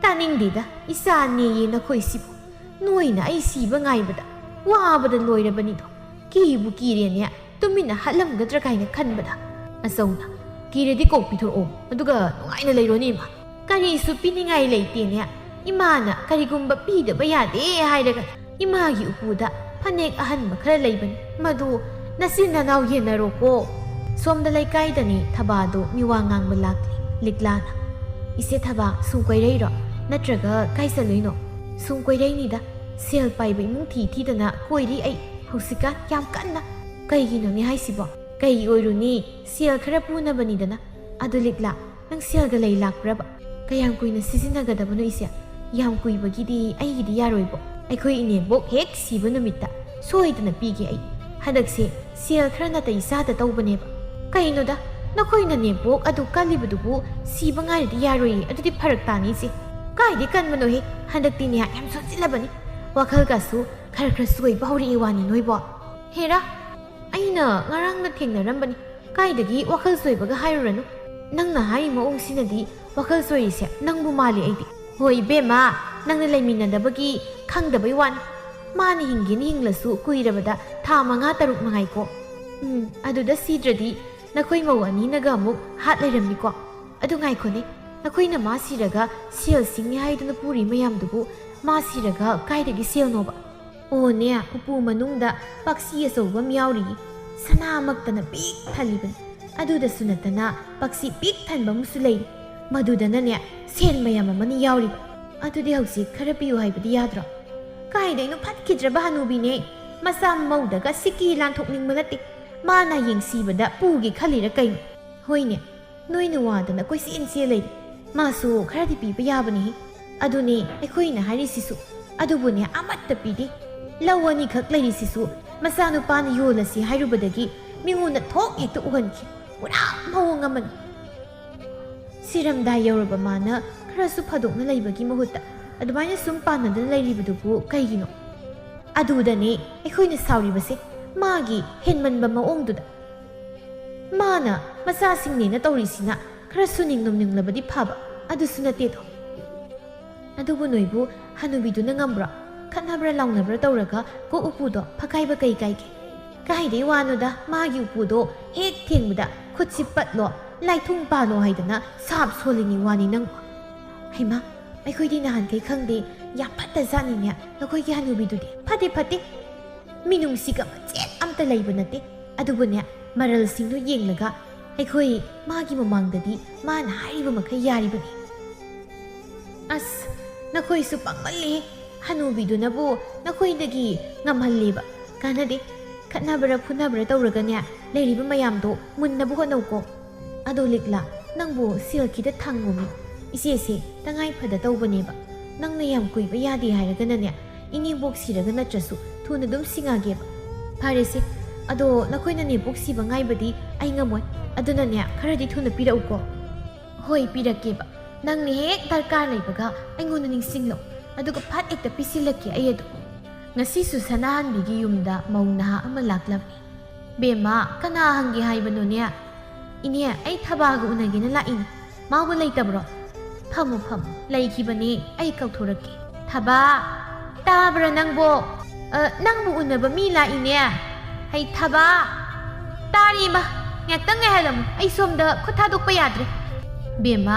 ꯇꯥꯅꯤꯡꯗꯦꯗ, ꯏꯆꯥꯅꯦꯌꯦ ꯅꯈꯣꯏꯁꯤꯕꯨ꯫ ꯅꯣꯏꯅ ꯑꯩ ꯁꯤꯕ ꯉꯥꯏꯕꯗ ꯋꯥꯕꯗ ꯂꯣꯏꯔꯕꯅꯤꯗꯣ꯫ ꯀꯤꯕꯨ ꯀꯤꯔꯦꯅꯦ, ꯇꯨꯃꯤꯟꯅ ꯍꯥꯠꯂꯝꯒꯗ꯭ꯔꯥ ꯀꯥꯏꯅ ꯈꯟꯕꯗ꯫ ꯑꯆꯧꯅ, "ꯀꯤꯔꯗꯤ ꯀꯣꯛ ꯄꯤꯊꯣꯔꯛꯑꯣ, ꯑꯗꯨꯒ ꯅꯨꯡꯉꯥꯏꯅ ꯂꯩꯔꯣꯅꯦ ꯏꯃꯥ꯫ ꯀꯔꯤꯁꯨ ꯄꯤꯅꯤꯡꯉꯥꯏ ꯂꯩꯇꯦꯅꯦ꯫ ꯏꯃꯥꯅ ꯀꯔꯤꯒꯨꯝꯕ ꯄꯤꯗꯕ ꯌꯥꯗꯦ ꯍꯥꯏꯔꯒ ꯏꯃꯥꯒꯤ ꯎꯄꯨꯗ ꯐꯅꯦꯛ ꯑꯍꯟꯕ ꯈꯔ ꯂꯩꯕꯅꯤ, ꯃꯗꯨ ꯅꯆꯤꯟ ꯅꯅꯥꯎ ꯌꯦꯟꯅꯔꯣꯀꯣ꯫" ꯁꯣꯝꯗ ꯂꯩꯀꯥꯏꯗꯅꯤ ꯊꯕꯥꯗꯣ ꯃꯤꯋꯥ ꯉꯥꯡꯕ ꯂꯥꯛꯂꯤ꯫ ꯂꯤꯛꯂꯥꯅ, "ꯏꯆꯦ ꯊꯕꯥ, ꯁꯨꯝ ꯀꯣꯏꯔꯛꯏꯔꯣ? ꯅꯠꯇ꯭ꯔꯒ ꯀꯥꯏ ꯆꯠꯂꯨꯏꯅꯣ?" "ꯁꯨꯝ ꯀꯣꯏꯔꯛꯏꯅꯤꯗ꯫ ꯁꯦꯜ ꯄꯥꯏꯕ ꯏꯃꯨꯡ ꯊꯤ ꯊꯤꯗꯅ ꯀꯣꯏꯔꯤ ꯑꯩ ꯍꯧꯖꯤꯛꯀꯥꯟ ꯌꯥꯝ ꯀꯟꯅ꯫" "ꯀꯩꯒꯤꯅꯣꯅꯦ ꯍꯥꯏꯁꯤꯕꯣ? ꯀꯩ ꯑꯣꯏꯔꯨꯅꯤ? ꯁꯦꯜ ꯈꯔ ꯄꯨꯅꯕꯅꯤꯗꯅ꯫ ꯑꯗꯨ ꯂꯤꯛꯂꯥ, ꯅꯪ ꯁꯦꯜꯒ ꯂꯩ ꯂꯥꯛꯄ꯭ꯔꯕ? ꯀꯌꯥꯝ ꯀꯨꯏꯅ ꯁꯤꯖꯤꯟꯅꯒꯗꯕꯅꯣ ꯏꯆꯦ? ꯌꯥꯝ ꯀꯨꯏꯕꯒꯤꯗꯤ ꯑꯩꯒꯤꯗꯤ ꯌꯥꯔꯣꯏꯕꯣ꯫ ꯑꯩꯈꯣꯏ ꯏꯅꯦꯝꯕꯣꯛ ꯍꯦꯛ ꯁꯤꯕ ꯅꯨꯃꯤꯠꯇ ꯁꯣꯏꯗꯅ ꯄꯤꯒꯦ ꯑꯩ꯫ ꯍꯟꯗꯛꯁꯦ ꯁꯦꯜ ꯈꯔ ꯅꯥꯇꯩ ꯆꯥꯗ ꯇꯧꯕꯅꯦꯕ꯫" "ꯀꯩꯅꯣꯗ, ꯅꯈꯣꯏ ꯅꯅꯦꯝꯕꯣꯛ ꯑꯗꯨ ꯀꯜꯂꯤꯕꯗꯨꯕꯨ ꯁꯤꯕ ꯉꯥꯏꯔꯗꯤ ꯌꯥꯔꯣꯏꯌꯦ, ꯑꯗꯨꯗꯤ ꯐꯔꯛ ꯇꯥꯅꯤ ꯏꯆꯦ꯫" "ꯀꯥꯏꯗꯤ ꯀꯟꯕꯅꯣꯍꯦ, ꯍꯟꯗꯛꯇꯤꯅꯦ ꯌꯥꯝ ꯁꯣꯟꯖꯤꯜꯂꯕꯅꯤ꯫ ꯋꯥꯈꯜꯒꯁꯨ ꯈꯔ ꯈꯔ ꯆꯣꯏꯕ ꯍꯧꯔꯛꯑꯦ ꯋꯥꯅꯤ ꯅꯣꯏꯕꯣ꯫" "ꯍꯦꯔꯥ, ꯑꯩꯅ ꯉꯔꯥꯡꯅ ꯊꯦꯡꯅꯔꯝꯕꯅꯤ꯫ ꯀꯥꯏꯗꯒꯤ ꯋꯥꯈꯜ ꯆꯣꯏꯕꯒ ꯍꯥꯏꯔꯨꯔꯅꯨ꯫ ꯅꯪꯅ ꯍꯥꯏꯔꯤ ꯃꯑꯣꯡꯁꯤꯅꯗꯤ ꯋꯥꯈꯜ ꯆꯣꯏꯔꯤꯁꯦ ꯅꯪꯕꯨ ꯃꯥꯜꯂꯤ ꯑꯩꯗꯤ꯫" "ꯍꯣꯏ ꯏꯕꯦꯝꯃ, ꯅꯪꯅ ꯂꯩꯃꯤꯟꯅꯗꯕꯒꯤ ꯈꯪꯗꯕꯩ ꯋꯥꯅꯤ꯫ ꯃꯥꯅ ꯍꯤꯡꯒꯦꯅ ꯍꯤꯡꯂꯁꯨ ꯀꯨꯏꯔꯕꯗ ꯊꯥ ꯃꯉꯥ ꯇꯔꯨꯛ ꯃꯉꯥꯏꯀꯣ꯫ ꯎꯝ, ꯑꯗꯨꯗ ꯁꯤꯗ꯭ꯔꯗꯤ ꯅꯈꯣꯏ ꯃꯧ ꯑꯅꯤꯅꯒ ꯑꯃꯨꯛ ꯍꯥꯠ ꯂꯩꯔꯝꯅꯤꯀꯣ꯫ ꯑꯗꯨ ꯉꯥꯏꯈꯣꯅꯦ, ꯅꯈꯣꯏꯅ ꯃꯥ ꯁꯤꯔꯒ ꯁꯦꯜ ꯁꯤꯡꯉꯦ ꯍꯥꯏꯗꯨꯅ ꯄꯨꯔꯤ ꯃꯌꯥꯝꯗꯨꯕꯨ ꯃꯥ ꯁꯤꯔꯒ ꯀꯥꯏꯗꯒꯤ ꯁꯦꯜꯅꯣꯕ?" "ꯑꯣꯅꯦ, ꯎꯄꯨ ꯃꯅꯨꯡꯗ ꯄꯥꯛꯁꯤ ꯑꯆꯧꯕ ꯑꯃ ꯌꯥꯎꯔꯤ꯫ ꯁꯅꯥꯃꯛꯇꯅ ꯄꯤꯛ ꯊꯜꯂꯤꯕꯅꯤ꯫ ꯑꯗꯨꯗꯁꯨ ꯅꯠꯇꯅ ꯄꯥꯛꯁꯤ ꯄꯤꯛ ꯊꯟꯕ ꯑꯃꯁꯨ ꯂꯩꯔꯤ꯫ ꯃꯗꯨꯗꯅꯅꯦ ꯁꯦꯜ ꯃꯌꯥꯝ ꯑꯃꯅꯤ ꯌꯥꯎꯔꯤꯕ꯫ ꯑꯗꯨꯗꯤ ꯍꯧꯖꯤꯛ ꯈꯔ ꯄꯤꯌꯨ ꯍꯥꯏꯕꯗꯤ ꯌꯥꯗ꯭ꯔꯣ?" "ꯀꯥꯏꯗꯩꯅꯣ, ꯐꯠꯈꯤꯗ꯭ꯔꯕ ꯍꯅꯨꯕꯤꯅꯦ꯫ ꯃꯆꯥ ꯃꯧꯗꯒ ꯁꯤꯀꯤ ꯂꯥꯟꯊꯣꯛꯅꯤꯡꯕ ꯅꯠꯇꯦ꯫ ꯃꯥꯅ ꯌꯦꯡꯁꯤꯕꯗ ꯄꯨꯒꯦ ꯈꯜꯂꯤꯔ ꯀꯩꯅꯣ?" "ꯍꯣꯏꯅꯦ, ꯅꯣꯏꯅ ꯋꯥꯗꯅ ꯀꯣꯏꯆꯦꯟ ꯆꯦꯜ ꯂꯩꯔꯦ꯫ ꯃꯥꯁꯨ ꯈꯔꯗꯤ ꯄꯤꯕ ꯌꯥꯕꯅꯤ꯫ ꯑꯗꯨꯅꯦ ꯑꯩꯈꯣꯏꯅ ꯍꯥꯏꯔꯤꯁꯤꯁꯨ꯫ ꯑꯗꯨꯕꯨꯅꯦ, ꯑꯃꯠꯇ ꯄꯤꯗꯦ꯫ ꯂꯧ ꯑꯅꯤꯈꯛ ꯂꯩꯔꯤꯁꯤꯁꯨ ꯃꯆꯥꯅꯨꯄꯥꯅ ꯌꯣꯜꯂꯁꯤ ꯍꯥꯏꯔꯨꯕꯗꯒꯤ ꯃꯤꯉꯣꯟꯗ ꯊꯣꯛ ꯍꯦꯛꯇ ꯎꯍꯟꯈꯤ꯫ ꯄꯨꯔꯥ ꯃꯑꯣꯡ ꯑꯃꯅꯤ꯫ ꯁꯤꯔꯝꯗꯥꯏ ꯌꯧꯔꯕ ꯃꯥꯅ ꯈꯔꯁꯨ ꯐꯥꯗꯣꯛꯅ ꯂꯩꯕꯒꯤ ꯃꯍꯨꯠꯇ ꯑꯗꯨꯃꯥꯏꯅ ꯁꯨꯝ ꯄꯥꯟꯅꯗꯅ ꯂꯩꯔꯤꯕꯗꯨꯕꯨ ꯀꯩꯒꯤꯅꯣ?" "ꯑꯗꯨꯗꯅꯦ ꯑꯩꯈꯣꯏꯅ ꯁꯥꯎꯔꯤꯕꯁꯦ, ꯃꯥꯒꯤ ꯍꯦꯟꯃꯟꯕ ꯃꯑꯣꯡꯗꯨꯗ꯫ ꯃꯥꯅ ꯃꯆꯥꯁꯤꯡꯅꯦꯅ ꯇꯧꯔꯤꯁꯤꯅ ꯈꯔ ꯁꯨꯅꯤꯡ ꯅꯨꯝꯅꯤꯡꯂꯕꯗꯤ ꯐꯕ, ꯑꯗꯨꯁꯨ ꯅꯠꯇꯦꯗꯣ꯫ ꯑꯗꯨꯕꯨ ꯅꯣꯏꯕꯨ ꯍꯅꯨꯕꯤꯗꯨꯅ ꯉꯝꯕ꯭ꯔꯣ? ꯈꯠꯅꯕ꯭ꯔꯥ ꯂꯥꯎꯅꯕ꯭ꯔꯥ ꯇꯧꯔꯒ ꯀꯣꯛ ꯎꯄꯨꯗꯣ ꯐꯛꯀꯥꯏꯕ ꯀꯩ ꯀꯥꯏꯒꯦ? ꯀꯥꯏꯗꯩ ꯋꯥꯅꯣꯗ, ꯃꯥꯒꯤ ꯎꯄꯨꯗꯣ ꯍꯦꯛ ꯊꯦꯡꯕꯗ ꯈꯨꯠꯁꯤ ꯄꯠꯂꯣ, ꯂꯥꯏꯊꯣꯡ ꯄꯥꯜꯂꯣ ꯍꯥꯏꯗꯅ ꯁꯥꯞ ꯁꯣꯜꯂꯤꯅꯤ ꯋꯥꯅꯤ ꯅꯪꯕꯨ꯫ ꯍꯩꯃꯥ, ꯑꯩꯈꯣꯏꯗꯤ ꯅꯍꯥꯟꯈꯩ ꯈꯪꯗꯦ, ꯌꯥꯝ ꯐꯠꯇ ꯖꯥꯠꯅꯤꯅꯦ ꯅꯈꯣꯏꯒꯤ ꯍꯅꯨꯕꯤꯗꯨꯗꯤ꯫ ꯐꯠꯇꯦ, ꯐꯠꯇꯦ꯫ ꯃꯤꯅꯨꯡꯁꯤꯒ ꯃꯆꯦꯠ ꯑꯝꯇ ꯂꯩꯕ ꯅꯠꯇꯦ꯫ ꯑꯗꯨꯕꯨꯅꯦ, ꯃꯔꯜꯁꯤꯡꯗꯨ ꯌꯦꯡꯂꯒ ꯑꯩꯈꯣꯏ ꯃꯥꯒꯤ ꯃꯃꯥꯡꯗꯗꯤ ꯃꯥꯅ ꯍꯥꯏꯔꯤꯕ ꯃꯈꯩ ꯌꯥꯔꯤꯕꯅꯤ꯫ ꯑꯁ, ꯅꯈꯣꯏꯁꯨ ꯄꯪꯃꯜꯂꯦ꯫ ꯍꯅꯨꯕꯤꯗꯨꯅꯕꯨ ꯅꯈꯣꯏꯗꯒꯤ ꯉꯝꯍꯜꯂꯦꯕ꯫ ꯀꯥꯟꯅꯗꯦ꯫ ꯈꯠꯅꯕ꯭ꯔꯥ ꯐꯨꯅꯕ꯭ꯔꯥ ꯇꯧꯔꯒꯅꯦ, ꯂꯩꯔꯤꯕ ꯃꯌꯥꯝꯗꯣ ꯃꯨꯟꯅꯕ ꯍꯣꯠꯅꯧꯀꯣ꯫ ꯑꯗꯣ ꯂꯤꯛꯂꯥ, ꯅꯪꯕꯨ ꯁꯦꯜ ꯈꯤꯇ ꯊꯥꯡꯉꯨꯃꯤ꯫ ꯏꯆꯦꯁꯦ ꯇꯉꯥꯏ ꯐꯗ ꯇꯧꯕꯅꯦꯕ꯫ ꯅꯪꯅ ꯌꯥꯝ ꯀꯨꯏꯕ ꯌꯥꯗꯦ ꯍꯥꯏꯔꯒꯅꯅꯦ, ꯏꯅꯦꯝꯕꯣꯛ ꯁꯤꯔꯒ ꯅꯠꯇ꯭ꯔꯁꯨ ꯊꯨꯅ ꯑꯗꯨꯝ ꯁꯤꯡꯉꯒꯦꯕ꯫ ꯐꯔꯦꯁꯦ, ꯑꯗꯣ ꯅꯈꯣꯏꯅ ꯅꯦꯝꯕꯣꯛ ꯁꯤꯕ ꯉꯥꯏꯕꯗꯤ ꯑꯩ ꯉꯝꯃꯣꯏ꯫ ꯑꯗꯨꯅꯅꯦ, ꯈꯔꯗꯤ ꯊꯨꯅ ꯄꯤꯔꯛꯎꯀꯣ꯫ ꯍꯣꯏ, ꯄꯤꯔꯛꯀꯦꯕ꯫ ꯅꯪꯅ ꯍꯦꯛ ꯗꯔꯀꯥꯔ ꯂꯩꯕꯒ ꯑꯩꯉꯣꯟꯗ ꯅꯤꯡꯁꯤꯡꯂꯣ, ꯑꯗꯨꯒ ꯐꯠ ꯍꯦꯛꯇ ꯄꯤꯁꯤꯜꯂꯛꯀꯦ ꯑꯩ ꯑꯗꯨꯝ꯫ ꯉꯁꯤꯁꯨ ꯁꯅꯥꯍꯟꯕꯤꯒꯤ ꯌꯨꯝꯗ ꯃꯧ ꯅꯍꯥ ꯑꯃ ꯂꯥꯛꯂꯝꯃꯤ꯫ "ꯕꯦꯝꯃ, ꯀꯅꯥ ꯍꯪꯒꯦ ꯍꯥꯏꯕꯅꯣꯅꯦ?" "ꯏꯅꯦ, ꯑꯩ ꯊꯕꯥꯒ ꯎꯅꯒꯦꯅ ꯂꯥꯛꯏꯅꯦ꯫ ꯃꯥꯕꯨ ꯂꯩꯇꯕ꯭ꯔꯣ?" "ꯐꯝꯃꯨ, ꯐꯝꯃꯨ, ꯂꯩꯈꯤꯕꯅꯦ, ꯑꯩ ꯀꯧꯊꯣꯔꯛꯀꯦ꯫ ꯊꯕꯥ, ꯇꯥꯕ꯭ꯔꯥ ꯅꯪꯕꯣ? ꯑ, ꯅꯪꯕꯨ ꯎꯅꯕ ꯃꯤ ꯂꯥꯛꯏꯅꯦ꯫ ꯍꯩ ꯊꯕꯥ, ꯇꯥꯔꯤ ꯏꯃꯥ, ꯉꯥꯛꯇꯪ ꯉꯥꯏꯍꯜꯂꯝꯃꯨ, ꯑꯩ ꯁꯣꯝꯗ ꯈꯨꯠ ꯊꯥꯗꯣꯛꯄ ꯌꯥꯗ꯭ꯔꯦ꯫ ꯕꯦꯝꯃ,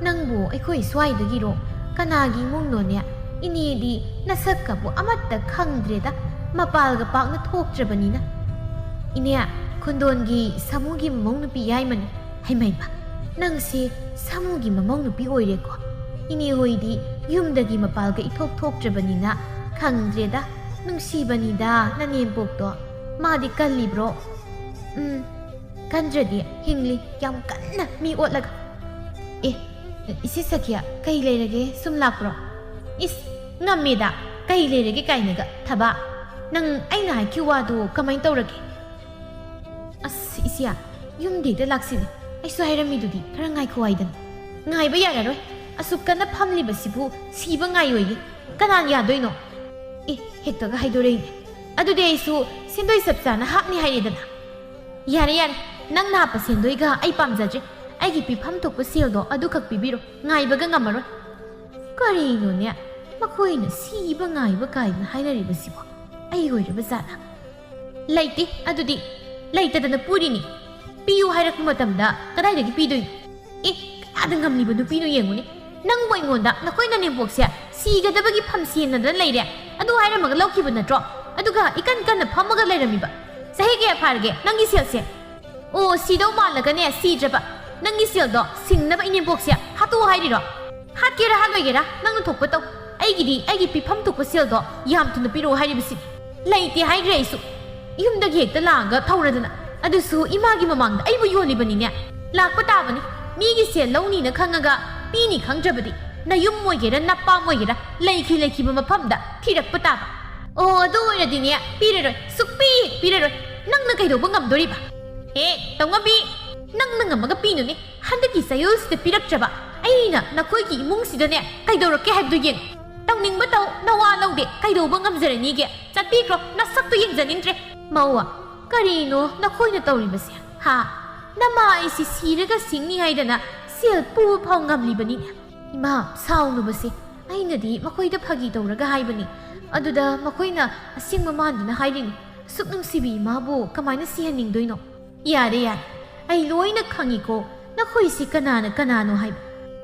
ꯅꯪꯕꯨ ꯑꯩꯈꯣꯏ ꯁ꯭ꯋꯥꯏꯗꯒꯤꯔꯣ? ꯀꯅꯥꯒꯤ ꯏꯃꯨꯡꯅꯣꯅꯦ? ꯏꯅꯦꯗꯤ ꯅꯁꯛꯀꯕꯨ ꯑꯃꯠꯇ ꯈꯪꯗ꯭ꯔꯦꯗ, ꯃꯄꯥꯜꯒ ꯄꯥꯛꯅ ꯊꯣꯛꯇ꯭ꯔꯕꯅꯤꯅ꯫" "ꯏꯅꯦ, ꯈꯨꯟꯗꯣꯟꯒꯤ ꯁꯥꯃꯨꯒꯤ ꯃꯃꯧ ꯅꯨꯄꯤ ꯌꯥꯏꯃꯅꯤ꯫" "ꯍꯩꯃꯩꯃ, ꯅꯪꯁꯦ ꯁꯥꯃꯨꯒꯤ ꯃꯃꯧ ꯅꯨꯄꯤ ꯑꯣꯏꯔꯦꯀꯣ? ꯏꯅꯦ ꯍꯣꯏꯗꯤ ꯌꯨꯝꯗꯒꯤ ꯃꯄꯥꯜꯒ ꯏꯊꯣꯛ ꯊꯣꯛꯇ꯭ꯔꯕꯅꯤꯅ ꯈꯪꯗ꯭ꯔꯦꯗ꯫ ꯅꯨꯡꯁꯤꯕꯅꯤꯗ ꯅꯅꯦꯝꯄꯣꯛꯇꯣ꯫ ꯃꯥꯗꯤ ꯀꯜꯂꯤꯕ꯭ꯔꯣ?" "ꯎꯝ, ꯀꯟꯗ꯭ꯔꯗꯤ ꯍꯤꯡꯂꯤ, ꯌꯥꯝ ꯀꯟꯅ ꯃꯤ ꯑꯣꯠꯂꯒ꯫" "ꯑꯦ, ꯏꯆꯦ ꯁꯈꯤꯌꯥ, ꯀꯩ ꯂꯩꯔꯒꯦ? ꯁꯨꯝ ꯂꯥꯛꯄ꯭ꯔꯣ?" "ꯏꯁ, ꯉꯝꯃꯦꯗ, ꯀꯩ ꯂꯩꯔꯒꯦ ꯀꯥꯏꯅꯒ, ꯊꯕꯥ꯫ ꯅꯪ ꯑꯩꯅ ꯍꯥꯏꯈꯤꯕ ꯋꯥꯗꯣ ꯀꯃꯥꯏ ꯇꯧꯔꯒꯦ?" "ꯑꯁ, ꯏꯆꯦ, ꯌꯨꯝꯗ ꯍꯦꯛꯇ ꯂꯥꯛꯁꯤꯜꯂꯦ꯫ ꯑꯩꯁꯨ ꯍꯥꯏꯔꯝꯃꯤꯗꯨꯗꯤ, ꯈꯔ ꯉꯥꯏꯈꯣ ꯍꯥꯏꯗꯅ꯫" "ꯉꯥꯏꯕ ꯌꯥꯔꯔꯣꯏ, ꯑꯁꯨꯛ ꯀꯟꯅ ꯐꯝꯂꯤꯕꯁꯤꯕꯨ ꯁꯤꯕ ꯉꯥꯏꯌꯣꯌꯦ꯫ ꯀꯅꯥꯅ ꯌꯥꯗꯣꯏꯅꯣ?" "ꯑꯦ, ꯍꯦꯛꯇꯒ ꯍꯥꯏꯗꯣꯔꯛꯏꯅꯦ꯫ ꯑꯗꯨꯗꯤ ꯑꯩꯁꯨ ꯁꯦꯟꯗꯣꯏ ꯆꯞ ꯆꯥꯅ ꯍꯥꯞꯅꯤ ꯍꯥꯏꯔꯦꯗꯅ꯫" "ꯌꯥꯔꯦ, ꯌꯥꯔꯦ, ꯅꯪꯅ ꯍꯥꯞꯄ ꯁꯦꯟꯗꯣꯏꯒ ꯑꯩ ꯄꯥꯝꯖꯗ꯭ꯔꯦ꯫ ꯑꯩꯒꯤ ꯄꯤꯐꯝ ꯊꯣꯛꯄ ꯁꯦꯜꯗꯣ ꯑꯗꯨꯈꯛ ꯄꯤꯕꯤꯔꯣ, ꯉꯥꯏꯕꯒ ꯉꯝꯃꯔꯣꯏ꯫ ꯀꯔꯤꯅꯣꯅꯦ, ꯃꯈꯣꯏꯅ ꯁꯤꯕ ꯉꯥꯏꯕ ꯀꯥꯏꯅ ꯍꯥꯏꯅꯔꯤꯕꯁꯤꯕꯣ? ꯑꯩ ꯑꯣꯏꯔꯕ ꯖꯥꯠꯂ? ꯂꯩꯇꯦ, ꯑꯗꯨꯗꯤ ꯂꯩꯇꯗꯅ ꯄꯨꯔꯤꯅꯤ꯫ ꯄꯤꯌꯨ ꯍꯥꯏꯔꯛꯄ ꯃꯇꯝꯗ ꯀꯗꯥꯏꯗꯒꯤ ꯄꯤꯗꯣꯏꯅꯣ? ꯑꯦ, ꯀꯌꯥꯗ ꯉꯝꯂꯤꯕ ꯅꯨꯄꯤꯅꯣ ꯌꯦꯡꯉꯨꯅꯦ꯫ ꯅꯪꯕꯨ ꯑꯩꯉꯣꯟꯗ ꯅꯈꯣꯏ ꯅꯅꯦꯝꯄꯣꯛꯁꯦ ꯁꯤꯒꯗꯕꯒꯤ ꯐꯝ ꯁꯦꯟꯅꯗꯅ ꯂꯩꯔꯦ, ꯑꯗꯨ ꯍꯥꯏꯔꯝꯃꯒ ꯂꯧꯈꯤꯕ ꯅꯠꯇ꯭ꯔꯣ? ꯑꯗꯨꯒ ꯏꯀꯟ ꯀꯟꯅ ꯐꯝꯃꯒ ꯂꯩꯔꯝꯃꯤꯕ꯫ ꯆꯍꯤ ꯀꯌꯥ ꯐꯥꯔꯒꯦ ꯅꯪꯒꯤ ꯁꯦꯜꯁꯦ? ꯑꯣ, ꯁꯤꯗꯧ ꯃꯥꯜꯂꯒꯅꯦ ꯁꯤꯗ꯭ꯔꯕ꯫ ꯅꯪꯒꯤ ꯁꯦꯜꯗꯣ ꯁꯤꯡꯅꯕ ꯏꯅꯦꯝꯄꯣꯛꯁꯦ ꯍꯥꯠꯇꯣꯛꯑꯣ ꯍꯥꯏꯔꯤꯔꯣ? ꯍꯥꯠꯀꯦꯔꯥ ꯍꯥꯠꯂꯣꯏꯒꯦꯔꯥ ꯅꯪꯅ ꯊꯣꯛꯄ ꯇꯧ꯫ ꯑꯩꯒꯤꯗꯤ ꯑꯩꯒꯤ ꯄꯤꯐꯝ ꯊꯣꯛꯄ ꯁꯦꯜꯗꯣ ꯌꯥꯝ ꯊꯨꯅ ꯄꯤꯔꯛꯑꯣ ꯍꯥꯏꯔꯤꯕꯁꯤꯅꯤ꯫ ꯂꯩꯇꯦ ꯍꯥꯏꯈ꯭ꯔꯦ ꯑꯩꯁꯨ꯫ ꯌꯨꯝꯗꯒꯤ ꯍꯦꯛꯇ ꯂꯥꯛꯑꯒ ꯊꯧꯔꯗꯅ꯫ ꯑꯗꯨꯁꯨ ꯏꯃꯥꯒꯤ ꯃꯃꯥꯡꯗ ꯑꯩꯕꯨ ꯌꯣꯜꯂꯤꯕꯅꯤꯅꯦ꯫ ꯂꯥꯛꯄ ꯇꯥꯕꯅꯤ꯫ ꯃꯤꯒꯤ ꯁꯦꯜ ꯂꯧꯅꯤꯅ ꯈꯪꯉꯒ ꯄꯤꯅꯤ ꯈꯪꯗ꯭ꯔꯕꯗꯤ ꯅꯌꯨꯝ ꯑꯣꯏꯒꯦꯔꯥ ꯅꯄꯥꯝ ꯑꯣꯏꯒꯦꯔꯥ ꯂꯩꯈꯤ ꯂꯩꯈꯤꯕ ꯃꯐꯝꯗ ꯊꯤꯔꯛꯄ ꯇꯥꯕ꯫ ꯑꯣ, ꯑꯗꯨ ꯑꯣꯏꯔꯗꯤꯅꯦ, ꯄꯤꯔꯔꯣꯏ, ꯁꯨꯛꯄꯤ ꯍꯦꯛ ꯄꯤꯔꯔꯣꯏ꯫ ꯅꯪꯅ ꯀꯩꯗꯧꯕ ꯉꯝꯗꯣꯔꯤꯕ? ꯍꯦ, ꯇꯧꯉꯝꯕꯤ, ꯅꯪꯅ ꯉꯝꯃꯒ ꯄꯤꯅꯨꯅꯦ꯫ ꯍꯟꯗꯛꯀꯤ ꯆꯌꯣꯜꯁꯤꯗ ꯄꯤꯔꯛꯇ꯭ꯔꯕ ꯑꯩꯅ ꯅꯈꯣꯏꯒꯤ ꯏꯃꯨꯡꯁꯤꯗꯅꯦ ꯀꯩꯗꯧꯔꯛꯀꯦ ꯍꯥꯏꯕꯗꯨ ꯌꯦꯡꯉꯨ꯫ ꯇꯧꯅꯤꯡꯕ ꯇꯧ, ꯅꯋꯥ ꯂꯧꯗꯦ, ꯀꯩꯗꯧꯕ ꯉꯝꯖꯔꯅꯤꯒꯦ? ꯆꯠꯄꯤꯈ꯭ꯔꯣ, ꯅꯁꯛꯇꯨ ꯌꯦꯡꯖꯅꯤꯡꯗ꯭ꯔꯦ꯫ ꯃꯧ, ꯀꯔꯤꯅꯣ ꯅꯈꯣꯏꯅ ꯇꯧꯔꯤꯕꯁꯦ? ꯍꯥ? ꯅꯃꯥ ꯑꯩꯁꯤ ꯁꯤꯔꯒ ꯁꯤꯡꯅꯤ ꯍꯥꯏꯗꯅ ꯁꯦꯜ ꯄꯨꯕ ꯐꯥꯎ ꯉꯝꯂꯤꯕꯅꯤꯅꯦ꯫ ꯏꯃꯥ, ꯁꯥꯎꯅꯨꯕꯁꯦ꯫ ꯑꯩꯅꯗꯤ ꯃꯈꯣꯏꯗ ꯐꯥꯒꯤ ꯇꯧꯔꯒ ꯍꯥꯏꯕꯅꯤ꯫ ꯑꯗꯨꯗ ꯃꯈꯣꯏꯅ ꯑꯁꯦꯡꯕ ꯃꯥꯟꯗꯨꯅ ꯍꯥꯏꯔꯤꯅꯤ꯫ ꯑꯁꯨꯛ ꯅꯨꯡꯁꯤꯕꯤ ꯏꯃꯥꯕꯨ ꯀꯃꯥꯏꯅ ꯁꯤꯍꯟꯅꯤꯡꯗꯣꯏꯅꯣ? ꯌꯥꯔꯦ, ꯌꯥꯔꯦ꯫ ꯑꯩ ꯂꯣꯏꯅ ꯈꯪꯉꯤꯀꯣ, ꯅꯈꯣꯏꯁꯤ ꯀꯅꯥꯅ ꯀꯅꯥꯅꯣ ꯍꯥꯏꯕ꯫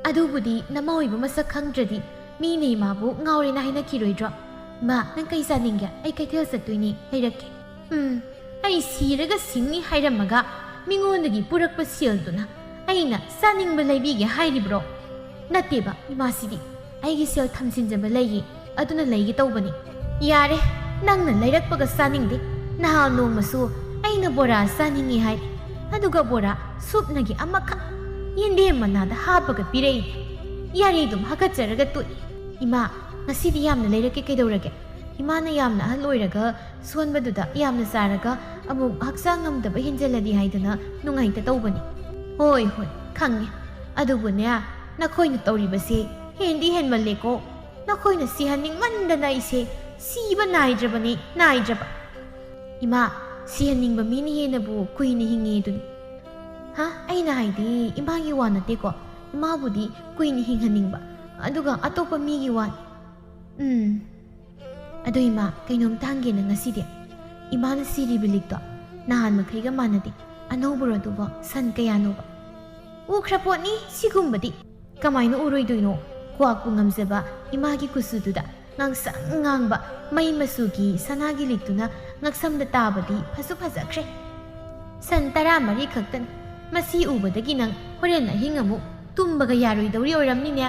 ꯑꯗꯨꯕꯨꯗꯤ ꯅꯃꯥ ꯑꯣꯏꯕ ꯃꯁꯛ ꯈꯪꯗ꯭ꯔꯗꯤ ꯃꯤꯅ ꯏꯃꯥꯕꯨ ꯉꯥꯎꯔꯦꯅ ꯍꯥꯏꯅꯈꯤꯔꯣꯏꯗ꯭ꯔꯣ? ꯏꯃꯥ, ꯅꯪ ꯀꯩ ꯆꯥꯅꯤꯡꯒꯦ? ꯑꯩ ꯀꯩꯊꯦꯜ ꯆꯠꯇꯣꯏꯅꯤ, ꯂꯩꯔꯛꯀꯦ꯫ ꯎꯝ, ꯑꯩ ꯁꯤꯔꯒ ꯁꯤꯡꯅꯤ ꯍꯥꯏꯔꯝꯃꯒ ꯃꯤꯉꯣꯟꯗꯒꯤ ꯄꯨꯔꯛꯄ ꯁꯦꯜꯗꯨꯅ ꯑꯩꯅ ꯆꯥꯅꯤꯡꯕ ꯂꯩꯕꯤꯒꯦ ꯍꯥꯏꯔꯤꯕ꯭ꯔꯣ? ꯅꯠꯇꯦꯕ, ꯏꯃꯥꯁꯤꯗꯤ꯫ ꯑꯩꯒꯤ ꯁꯦꯜ ꯊꯝꯖꯤꯟꯖꯕ ꯂꯩꯌꯦ, ꯑꯗꯨꯅ ꯂꯩꯒꯦ ꯇꯧꯕꯅꯤ꯫ ꯌꯥꯔꯦ, ꯅꯪꯅ ꯂꯩꯔꯛꯄꯒ ꯆꯥꯅꯤꯡꯗꯦ꯫ ꯅꯍꯥꯟ ꯅꯣꯡꯃꯁꯨ ꯑꯩꯅ ꯕꯣꯔꯥ ꯆꯥꯅꯤꯡꯉꯤ ꯍꯥꯏ, ꯑꯗꯨꯒ ꯕꯣꯔꯥ ꯁꯨꯞꯅꯒꯤ ꯑꯃꯈꯛ ꯌꯦꯟꯗꯦꯝ ꯃꯅꯥꯗ ꯍꯥꯞꯄꯒ ꯄꯤꯔꯛꯏ꯫ ꯌꯥꯔꯦ, ꯑꯗꯨꯝ ꯍꯥꯀꯠꯆꯔꯒ ꯇꯣꯛꯏ꯫ ꯏꯃꯥ, ꯉꯁꯤꯗꯤ ꯌꯥꯝꯅ ꯂꯩꯔꯛꯀꯦ ꯀꯩꯗꯧꯔꯒꯦ? ꯏꯃꯥꯅ ꯌꯥꯝꯅ ꯑꯍꯜ ꯑꯣꯏꯔꯒ ꯁꯣꯟꯕꯗꯨꯗ ꯌꯥꯝꯅ ꯆꯥꯔꯒ ꯑꯃꯨꯛ ꯍꯛꯆꯥꯡ ꯉꯝꯗꯕ ꯍꯦꯟꯖꯜꯂꯗꯤ ꯍꯥꯏꯗꯅ ꯅꯨꯡꯉꯥꯏꯇ ꯇꯧꯕꯅꯤ꯫ ꯍꯣꯏ, ꯍꯣꯏ, ꯈꯪꯉꯦ꯫ ꯑꯗꯨꯕꯨꯅꯦ, ꯅꯈꯣꯏꯅ ꯇꯧꯔꯤꯕꯁꯦ ꯍꯦꯟꯗꯤ ꯍꯦꯟꯃꯜꯂꯦꯀꯣ꯫ ꯅꯈꯣꯏꯅ ꯁꯤꯍꯟꯅꯤꯡꯃꯟꯗꯅ ꯑꯩꯁꯦ ꯁꯤꯕ ꯅꯥꯏꯗ꯭ꯔꯕꯅꯤ, ꯅꯥꯏꯗ꯭ꯔꯕ꯫ ꯏꯃꯥ, ꯁꯤꯍꯟꯅꯤꯡꯕ ꯃꯤꯅ ꯍꯦꯟꯅꯕꯨ ꯀꯨꯏꯅ ꯍꯤꯡꯉꯦ ꯑꯗꯨꯅꯤ꯫ ꯍꯥ? ꯑꯩꯅ ꯍꯥꯏꯗꯤ ꯏꯃꯥꯒꯤ ꯋꯥ ꯅꯠꯇꯦꯀꯣ꯫ ꯏꯃꯥꯕꯨꯗꯤ ꯀꯨꯏꯅ ꯍꯤꯡꯍꯟꯅꯤꯡꯕ, ꯑꯗꯨꯒ ꯑꯇꯣꯞꯄ ꯃꯤꯒꯤ ꯋꯥꯅꯤ꯫ ꯎꯝ꯫ ꯑꯗꯣ ꯏꯃꯥ, ꯀꯩꯅꯣꯝꯇ ꯍꯪꯒꯦꯅ ꯉꯁꯤꯗꯤ꯫ ꯏꯃꯥꯅ ꯁꯤꯔꯤꯕ ꯂꯤꯛꯇꯣ ꯅꯍꯥꯟ ꯃꯈꯩꯒ ꯃꯥꯟꯅꯗꯦ꯫ ꯑꯅꯧꯕꯔꯣ ꯑꯗꯨꯕꯣ? ꯁꯟ ꯀꯌꯥꯅꯣꯕ? ꯎꯈ꯭ꯔ ꯄꯣꯠꯅꯤ ꯁꯤꯒꯨꯝꯕꯗꯤ꯫ ꯀꯃꯥꯏꯅ ꯎꯔꯣꯏꯗꯣꯏꯅꯣ? ꯀ꯭ꯋꯥꯛꯄꯨ ꯉꯝꯖꯕ ꯏꯃꯥꯒꯤ ꯀꯨꯆꯨꯗꯨꯗ ꯉꯥꯡꯁꯪ ꯉꯥꯡꯕ ꯃꯩ ꯃꯆꯨꯒꯤ ꯁꯅꯥꯒꯤ ꯂꯤꯛꯇꯨꯅ ꯉꯛꯁꯝꯗ ꯇꯥꯕꯗꯤ ꯐꯁꯨ ꯐꯖꯈ꯭ꯔꯦ꯫ ꯁꯟ ꯇꯔꯥꯃꯔꯤ ꯈꯛꯇꯅꯤ꯫ ꯃꯁꯤ ꯎꯕꯗꯒꯤ ꯅꯪ ꯍꯣꯔꯦꯟ ꯑꯍꯤꯡ ꯑꯃꯨꯛ ꯇꯨꯝꯕꯒ ꯌꯥꯔꯣꯏꯗꯧꯔꯤ ꯑꯣꯏꯔꯝꯅꯤꯅꯦ꯫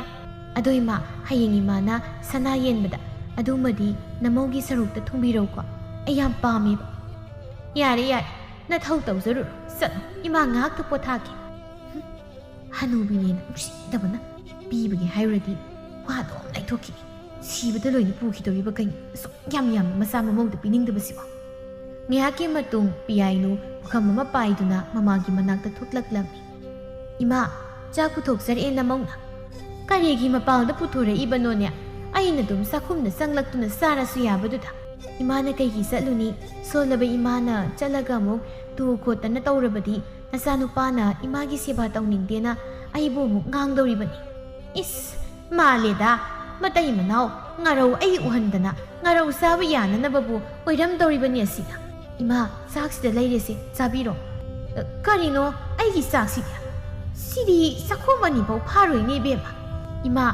ꯑꯗꯣ ꯏꯃꯥ, ꯍꯌꯦꯡ ꯏꯃꯥꯅ ꯁꯅꯥ ꯌꯦꯟꯕꯗ ꯑꯗꯨꯃꯗꯤ ꯅꯃꯧꯒꯤ ꯁꯔꯨꯛꯇ ꯊꯨꯡꯕꯤꯔꯧꯀꯣ꯫ ꯑꯩ ꯌꯥꯝ ꯄꯥꯝꯃꯦꯕ꯫ ꯌꯥꯔꯦ, ꯌꯥꯔꯦ, ꯅꯊꯧ ꯇꯧꯖꯔꯨꯔꯣ꯫ ꯆꯠꯂꯣ, ꯏꯃꯥ ꯉꯥꯏꯍꯥꯛꯇ ꯄꯣꯊꯥꯒꯦ꯫ ꯍꯨꯝ, ꯍꯅꯨꯕꯤꯅꯦꯅ ꯅꯨꯡꯁꯤꯗꯕꯅ ꯄꯤꯕꯒꯤ ꯍꯥꯏꯔꯨꯔꯗꯤ ꯋꯥ ꯑꯗꯨꯝ ꯂꯩꯊꯣꯛꯈꯤꯅꯤ꯫ ꯁꯤꯕꯗ ꯂꯣꯏꯅ ꯄꯨꯈꯤꯗꯧꯔꯤꯕ ꯀꯩꯅꯣ? ꯑꯁꯨꯛ ꯌꯥꯝ ꯌꯥꯝꯅ ꯃꯆꯥ ꯃꯃꯧꯗ ꯄꯤꯅꯤꯡꯗꯕꯁꯤꯕꯣ꯫ ꯉꯥꯏꯍꯥꯛꯀꯤ ꯃꯇꯨꯡ ꯄꯤꯌꯥꯏꯅꯨ ꯄꯨꯈꯝ ꯑꯃ ꯄꯥꯏꯗꯨꯅ ꯃꯃꯥꯒꯤ ꯃꯅꯥꯛꯇ ꯊꯣꯛꯂꯛꯂꯝꯃꯤ꯫ "ꯏꯃꯥ, ꯆꯥꯛ ꯄꯨꯊꯣꯛꯆꯔꯛꯑꯦ ꯅꯃꯧꯅ꯫ ꯀꯔꯤꯒꯤ ꯃꯄꯥꯜꯗ ꯄꯨꯊꯣꯔꯛꯏꯕꯅꯣꯅꯦ? ꯑꯩꯅ ꯑꯗꯨꯝ ꯆꯥꯛꯈꯨꯝꯗ ꯆꯪꯂꯛꯇꯨꯅ ꯆꯥꯔꯁꯨ ꯌꯥꯕꯗꯨꯗ꯫ ꯏꯃꯥꯅ ꯀꯩꯒꯤ ꯆꯠꯂꯨꯅꯤ? ꯁꯣꯜꯂꯕ ꯏꯃꯥꯅ ꯆꯠꯂꯒ ꯑꯃꯨꯛ ꯇꯨ ꯈꯣꯠꯇꯅ ꯇꯧꯔꯕꯗꯤ ꯅꯆꯥꯅꯨꯄꯥꯅ ꯏꯃꯥꯒꯤ ꯁꯦꯕꯥ ꯇꯧꯅꯤꯡꯗꯦꯅ ꯑꯩꯕꯨ ꯑꯃꯨꯛ ꯉꯥꯡꯗꯧꯔꯤꯕꯅꯤ꯫ ꯏꯁ, ꯃꯥꯜꯂꯦꯗ, ꯃꯇꯩ ꯃꯅꯥꯎ ꯉꯥꯔꯧ ꯑꯩ ꯎꯍꯟꯗꯅ ꯉꯥꯔꯧ ꯆꯥꯕ ꯌꯥꯅꯅꯕꯕꯨ ꯑꯣꯏꯔꯝꯗꯧꯔꯤꯕꯅꯤ ꯑꯁꯤꯅ꯫ ꯏꯃꯥ, ꯆꯥꯛꯁꯤꯗ ꯂꯩꯔꯦꯁꯦ, ꯆꯥꯕꯤꯔꯣ꯫ ꯑ, ꯀꯔꯤꯅꯣ ꯑꯩꯒꯤ ꯆꯥꯛꯁꯤꯗꯤ? ꯁꯤꯗꯤ ꯆꯥꯛꯈꯣꯝ ꯑꯅꯤꯐꯥꯎ ꯐꯥꯔꯣꯏꯅꯦ ꯏꯕꯦꯝꯃ꯫ ꯏꯃꯥ,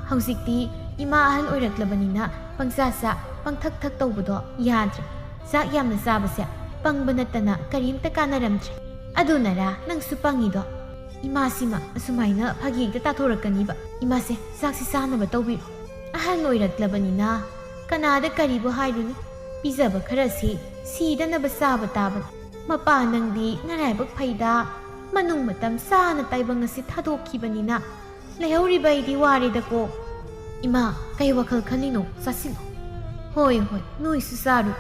ꯍꯧꯖꯤꯛꯇꯤ ꯏꯃꯥ ꯑꯍꯜ ꯑꯣꯏꯔꯛꯂꯕꯅꯤꯅ ꯄꯪꯆꯥ ꯆꯥ, ꯄꯪꯊꯛ ꯊꯛ ꯇꯧꯕꯗꯣ ꯌꯥꯗ꯭ꯔꯦ꯫ ꯆꯥꯛ ꯌꯥꯝꯅ ꯆꯥꯕꯁꯦ ꯄꯪꯕ ꯅꯠꯇꯅ ꯀꯔꯤꯝꯇ ꯀꯥꯟꯅꯔꯝꯗ꯭ꯔꯦ꯫ ꯑꯗꯨꯅꯔꯥ ꯅꯪꯁꯨ ꯄꯪꯉꯤꯗꯣ? ꯏꯃꯥꯁꯤꯃ ꯑꯁꯨꯃꯥꯏꯅ ꯐꯥꯒꯤ ꯍꯦꯛꯇ ꯇꯥꯊꯣꯔꯛꯀꯅꯤꯕ꯫ ꯏꯃꯥꯁꯦ, ꯆꯥꯛꯁꯤ ꯆꯥꯅꯕ ꯇꯧꯕꯤꯔꯣ꯫ ꯑꯍꯜ ꯑꯣꯏꯔꯛꯂꯕꯅꯤꯅ ꯀꯅꯥꯗ ꯀꯔꯤꯕꯨ ꯍꯥꯏꯔꯨꯅꯤ? ꯄꯤꯖꯕ ꯈꯔꯁꯤ ꯁꯤꯗꯅꯕ ꯆꯥꯕ ꯇꯥꯕꯅꯤ꯫ ꯃꯄꯥ ꯅꯪꯗꯤ ꯅꯔꯥꯏꯕꯛ ꯐꯩꯗ, ꯃꯅꯨꯡ ꯃꯇꯝ ꯆꯥꯅ ꯇꯥꯏꯕꯪ ꯑꯁꯤ ꯊꯥꯗꯣꯛꯈꯤꯕꯅꯤꯅ ꯂꯩꯍꯧꯔꯤꯕ ꯑꯩꯗꯤ ꯋꯥꯔꯦꯗꯀꯣ꯫ ꯏꯃꯥ, ꯀꯩ ꯋꯥꯈꯜ ꯈꯜꯂꯤꯅꯣ? ꯆꯥꯁꯤꯜꯂꯣ꯫ ꯍꯣꯏ, ꯍꯣꯏ, ꯅꯣꯏꯁꯨ ꯆꯥꯔꯨꯔꯣ꯫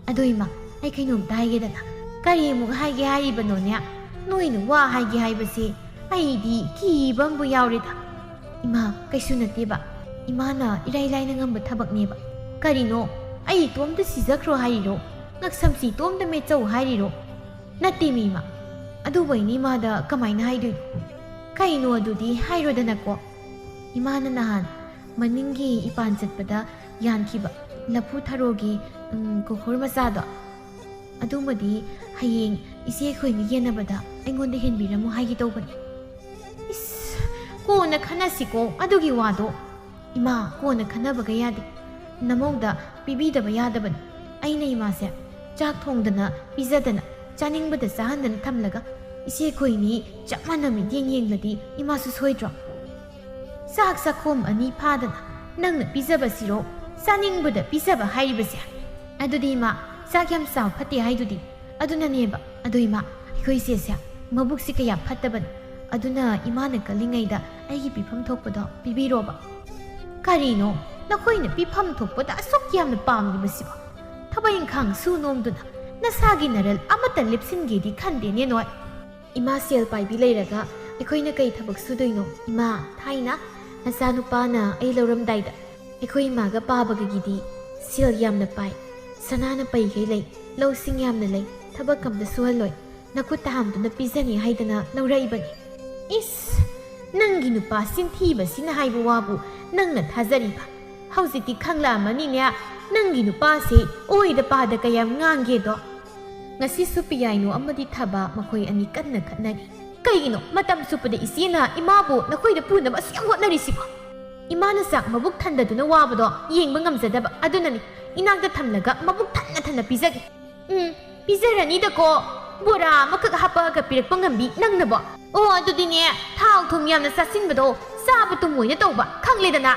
ꯑꯗꯣ ꯏꯃꯥ, ꯑꯩ ꯀꯩꯅꯣꯝꯇ ꯍꯥꯏꯒꯦꯗꯅ꯫ ꯀꯔꯤꯃꯨꯛ ꯍꯥꯏꯒꯦ ꯍꯥꯏꯔꯤꯕꯅꯣꯅꯦ? ꯅꯣꯏꯅ ꯋꯥ ꯍꯥꯏꯒꯦ ꯍꯥꯏꯕꯁꯦ ꯑꯩꯗꯤ ꯀꯤꯕ ꯑꯃꯕꯨ ꯌꯥꯎꯔꯦꯗ꯫ ꯏꯃꯥ, ꯀꯩꯁꯨ ꯅꯠꯇꯦꯕ꯫ ꯏꯃꯥꯅ ꯏꯔꯥꯏ ꯂꯥꯏꯅ ꯉꯝꯕ ꯊꯕꯛꯅꯦꯕ꯫ ꯀꯔꯤꯅꯣ? ꯑꯩ ꯏꯇꯣꯝꯇ ꯁꯤꯖꯈ꯭ꯔꯣ ꯍꯥꯏꯔꯤꯔꯣ? ꯉꯛꯁꯝꯁꯤ ꯇꯣꯝꯗ ꯃꯦꯠꯆꯧ ꯍꯥꯏꯔꯤꯔꯣ? ꯅꯠꯇꯦꯃꯤ ꯏꯃꯥ, ꯑꯗꯨꯕꯨ ꯑꯩꯅ ꯏꯃꯥꯗ ꯀꯃꯥꯏꯅ ꯍꯥꯏꯗꯣꯏꯅꯣ? ꯀꯩꯅꯣ ꯑꯗꯨꯗꯤ ꯍꯥꯏꯔꯣꯗꯅꯀꯣ꯫ ꯏꯃꯥꯅ ꯅꯍꯥꯟ ꯃꯅꯤꯡꯒꯤ ꯏꯄꯥꯟ ꯆꯠꯄꯗ ꯌꯥꯟꯈꯤꯕ ꯂꯐꯨ ꯊꯔꯣꯒꯤ, ꯎꯝ, ꯀꯣꯈꯣꯔ ꯃꯆꯥꯗꯣ, ꯑꯗꯨꯃꯗꯤ ꯍꯌꯦꯡ ꯏꯆꯦ ꯑꯩꯈꯣꯏꯅ ꯌꯦꯟꯅꯕꯗ ꯑꯩꯉꯣꯟꯗ ꯍꯦꯟꯕꯤꯔꯝꯃꯨ ꯍꯥꯏꯒꯦ ꯇꯧꯕꯅꯤ꯫ ꯏꯁ, ꯀꯣꯟꯅ ꯈꯟꯅꯁꯤꯀꯣ ꯑꯗꯨꯒꯤ ꯋꯥꯗꯣ꯫ ꯏꯃꯥ, ꯀꯣꯟꯅ ꯈꯟꯅꯕꯒ ꯌꯥꯗꯦ꯫ ꯅꯃꯧꯗ ꯄꯤꯕꯤꯗꯕ ꯌꯥꯗꯕꯅꯤ꯫ ꯑꯩꯅ ꯏꯃꯥꯁꯦ ꯆꯥꯛ ꯊꯣꯡꯗꯅ ꯄꯤꯖꯗꯅ, ꯆꯥꯅꯤꯡꯕꯗ ꯆꯥꯍꯟꯗꯅ ꯊꯝꯂꯒ, ꯏꯆꯦ ꯑꯩꯈꯣꯏꯅꯤ ꯆꯞ ꯃꯥꯟꯅ ꯃꯤꯠꯌꯦꯡ ꯌꯦꯡꯂꯗꯤ ꯏꯃꯥꯁꯨ ꯁꯣꯏꯗ꯭ꯔꯣ? ꯆꯥꯛ ꯆꯥꯛꯈꯣꯝ ꯑꯅꯤ ꯐꯥꯗꯅ ꯅꯪꯅ ꯄꯤꯖꯕꯁꯤꯔꯣ ꯆꯥꯅꯤꯡꯕꯗ ꯄꯤꯖꯕ ꯍꯥꯏꯔꯤꯕꯁꯦ? ꯑꯗꯨꯗꯤ ꯏꯃꯥ, ꯆꯥꯛ ꯌꯥꯝ ꯆꯥꯎ ꯐꯠꯇꯦ ꯍꯥꯏꯗꯨꯗꯤ꯫ ꯑꯗꯨꯅꯅꯦꯕ꯫ ꯑꯗꯣ ꯏꯃꯥ, ꯑꯩꯈꯣꯏ ꯏꯆꯦꯁꯦ ꯃꯕꯨꯛꯁꯤ ꯀꯌꯥ ꯐꯠꯇꯕꯅꯤ꯫ ꯑꯗꯨꯅ ꯏꯃꯥꯅ ꯀꯜꯂꯤꯉꯩꯗ ꯑꯩꯒꯤ ꯄꯤꯐꯝ ꯊꯣꯛꯄꯗꯣ ꯄꯤꯕꯤꯔꯣꯕ꯫ ꯀꯔꯤꯅꯣ ꯅꯈꯣꯏꯅ ꯄꯤꯐꯝ ꯊꯣꯛꯄꯗ ꯑꯁꯨꯛ ꯌꯥꯝꯅ ꯄꯥꯝꯂꯤꯕꯁꯤꯕꯣ? ꯊꯕꯛ ꯏꯪꯈꯥꯡ ꯁꯨ ꯅꯣꯝꯗꯨꯅ ꯅꯁꯥꯒꯤ ꯅꯔꯜ ꯑꯃꯠꯇ ꯂꯦꯞꯁꯤꯟꯒꯦꯗꯤ ꯈꯟꯗꯦꯅꯦ ꯅꯣꯏ꯫ ꯏꯃꯥ, ꯁꯦꯜ ꯄꯥꯏꯕꯤ ꯂꯩꯔꯒ ꯑꯩꯈꯣꯏꯅ ꯀꯩ ꯊꯕꯛ ꯁꯨꯗꯣꯏꯅꯣ? ꯏꯃꯥ, ꯊꯥꯏꯅ ꯅꯆꯥꯅꯨꯄꯥꯅ ꯑꯩ ꯂꯧꯔꯝꯗꯥꯏꯗ ꯑꯩꯈꯣꯏ ꯏꯃꯥꯒ ꯄꯥꯕꯒꯒꯤꯗꯤ ꯁꯦꯜ ꯌꯥꯝꯅ ꯄꯥꯏ, ꯁꯅꯥꯅ ꯄꯩꯈꯩ ꯂꯩ, ꯂꯧꯁꯤꯡ ꯌꯥꯝꯅ ꯂꯩ, ꯊꯕꯛ ꯑꯝꯇ ꯁꯨꯍꯜꯂꯣꯏ, ꯅꯈꯨꯠꯇ ꯍꯥꯝꯗꯨꯅ ꯄꯤꯖꯅꯤ ꯍꯥꯏꯗꯅ ꯂꯧꯔꯛꯏꯕꯅꯤ꯫ ꯏꯁ, ꯅꯪꯒꯤ ꯅꯨꯄꯥ ꯆꯤꯟꯊꯤꯕꯁꯤꯅ ꯍꯥꯏꯕ ꯋꯥꯕꯨ ꯅꯪꯅ ꯊꯥꯖꯔꯤꯕ? ꯍꯧꯖꯤꯛꯇꯤ ꯈꯪꯂꯛꯑꯃꯅꯤꯅꯦ ꯅꯪꯒꯤ ꯅꯨꯄꯥꯁꯤ ꯑꯣꯏꯗ ꯄꯥꯗ ꯀꯌꯥꯝ ꯉꯥꯡꯒꯦꯗꯣ꯫ ꯉꯁꯤꯁꯨ ꯄꯤꯌꯥꯏꯅꯨ ꯑꯃꯗꯤ ꯊꯕ ꯃꯈꯣꯏ ꯑꯅꯤ ꯀꯟꯅ ꯈꯠꯅꯔꯤ꯫ ꯀꯩꯒꯤꯅꯣ ꯃꯇꯝ ꯆꯨꯞꯄꯗ ꯏꯆꯦꯅ ꯏꯃꯥꯕꯨ ꯅꯈꯣꯏꯗ ꯄꯨꯅꯕ ꯑꯁꯨꯛ ꯌꯥꯝ ꯍꯣꯠꯅꯔꯤꯁꯤꯕꯣ? ꯏꯃꯥꯅ ꯆꯥꯛ ꯃꯕꯨꯛ ꯊꯟꯗꯗꯨꯅ ꯋꯥꯕꯗꯣ ꯌꯦꯡꯕ ꯉꯝꯖꯗꯕ ꯑꯗꯨꯅꯅꯤ꯫ ꯏꯅꯥꯛꯇ ꯊꯝꯂꯒ ꯃꯕꯨꯛ ꯊꯟꯅ ꯊꯟꯅ ꯄꯤꯖꯒꯦ꯫ ꯎꯝ, ꯄꯤꯖꯔꯅꯤꯗꯀꯣ꯫ ꯕꯣꯔꯥ ꯑꯃꯈꯛ ꯍꯥꯞꯄꯛꯑꯒ ꯄꯤꯔꯛꯄ ꯉꯝꯕꯤ ꯅꯪꯅꯕꯣ? ꯑꯣ, ꯑꯗꯨꯗꯤꯅꯦ, ꯊꯥꯎ ꯊꯨꯝ ꯌꯥꯝꯅ ꯆꯥꯁꯤꯟꯕꯗꯣ ꯆꯥꯕ ꯇꯨꯝꯃꯣꯏꯅ ꯇꯧꯕ, ꯈꯪꯂꯦꯗꯅ꯫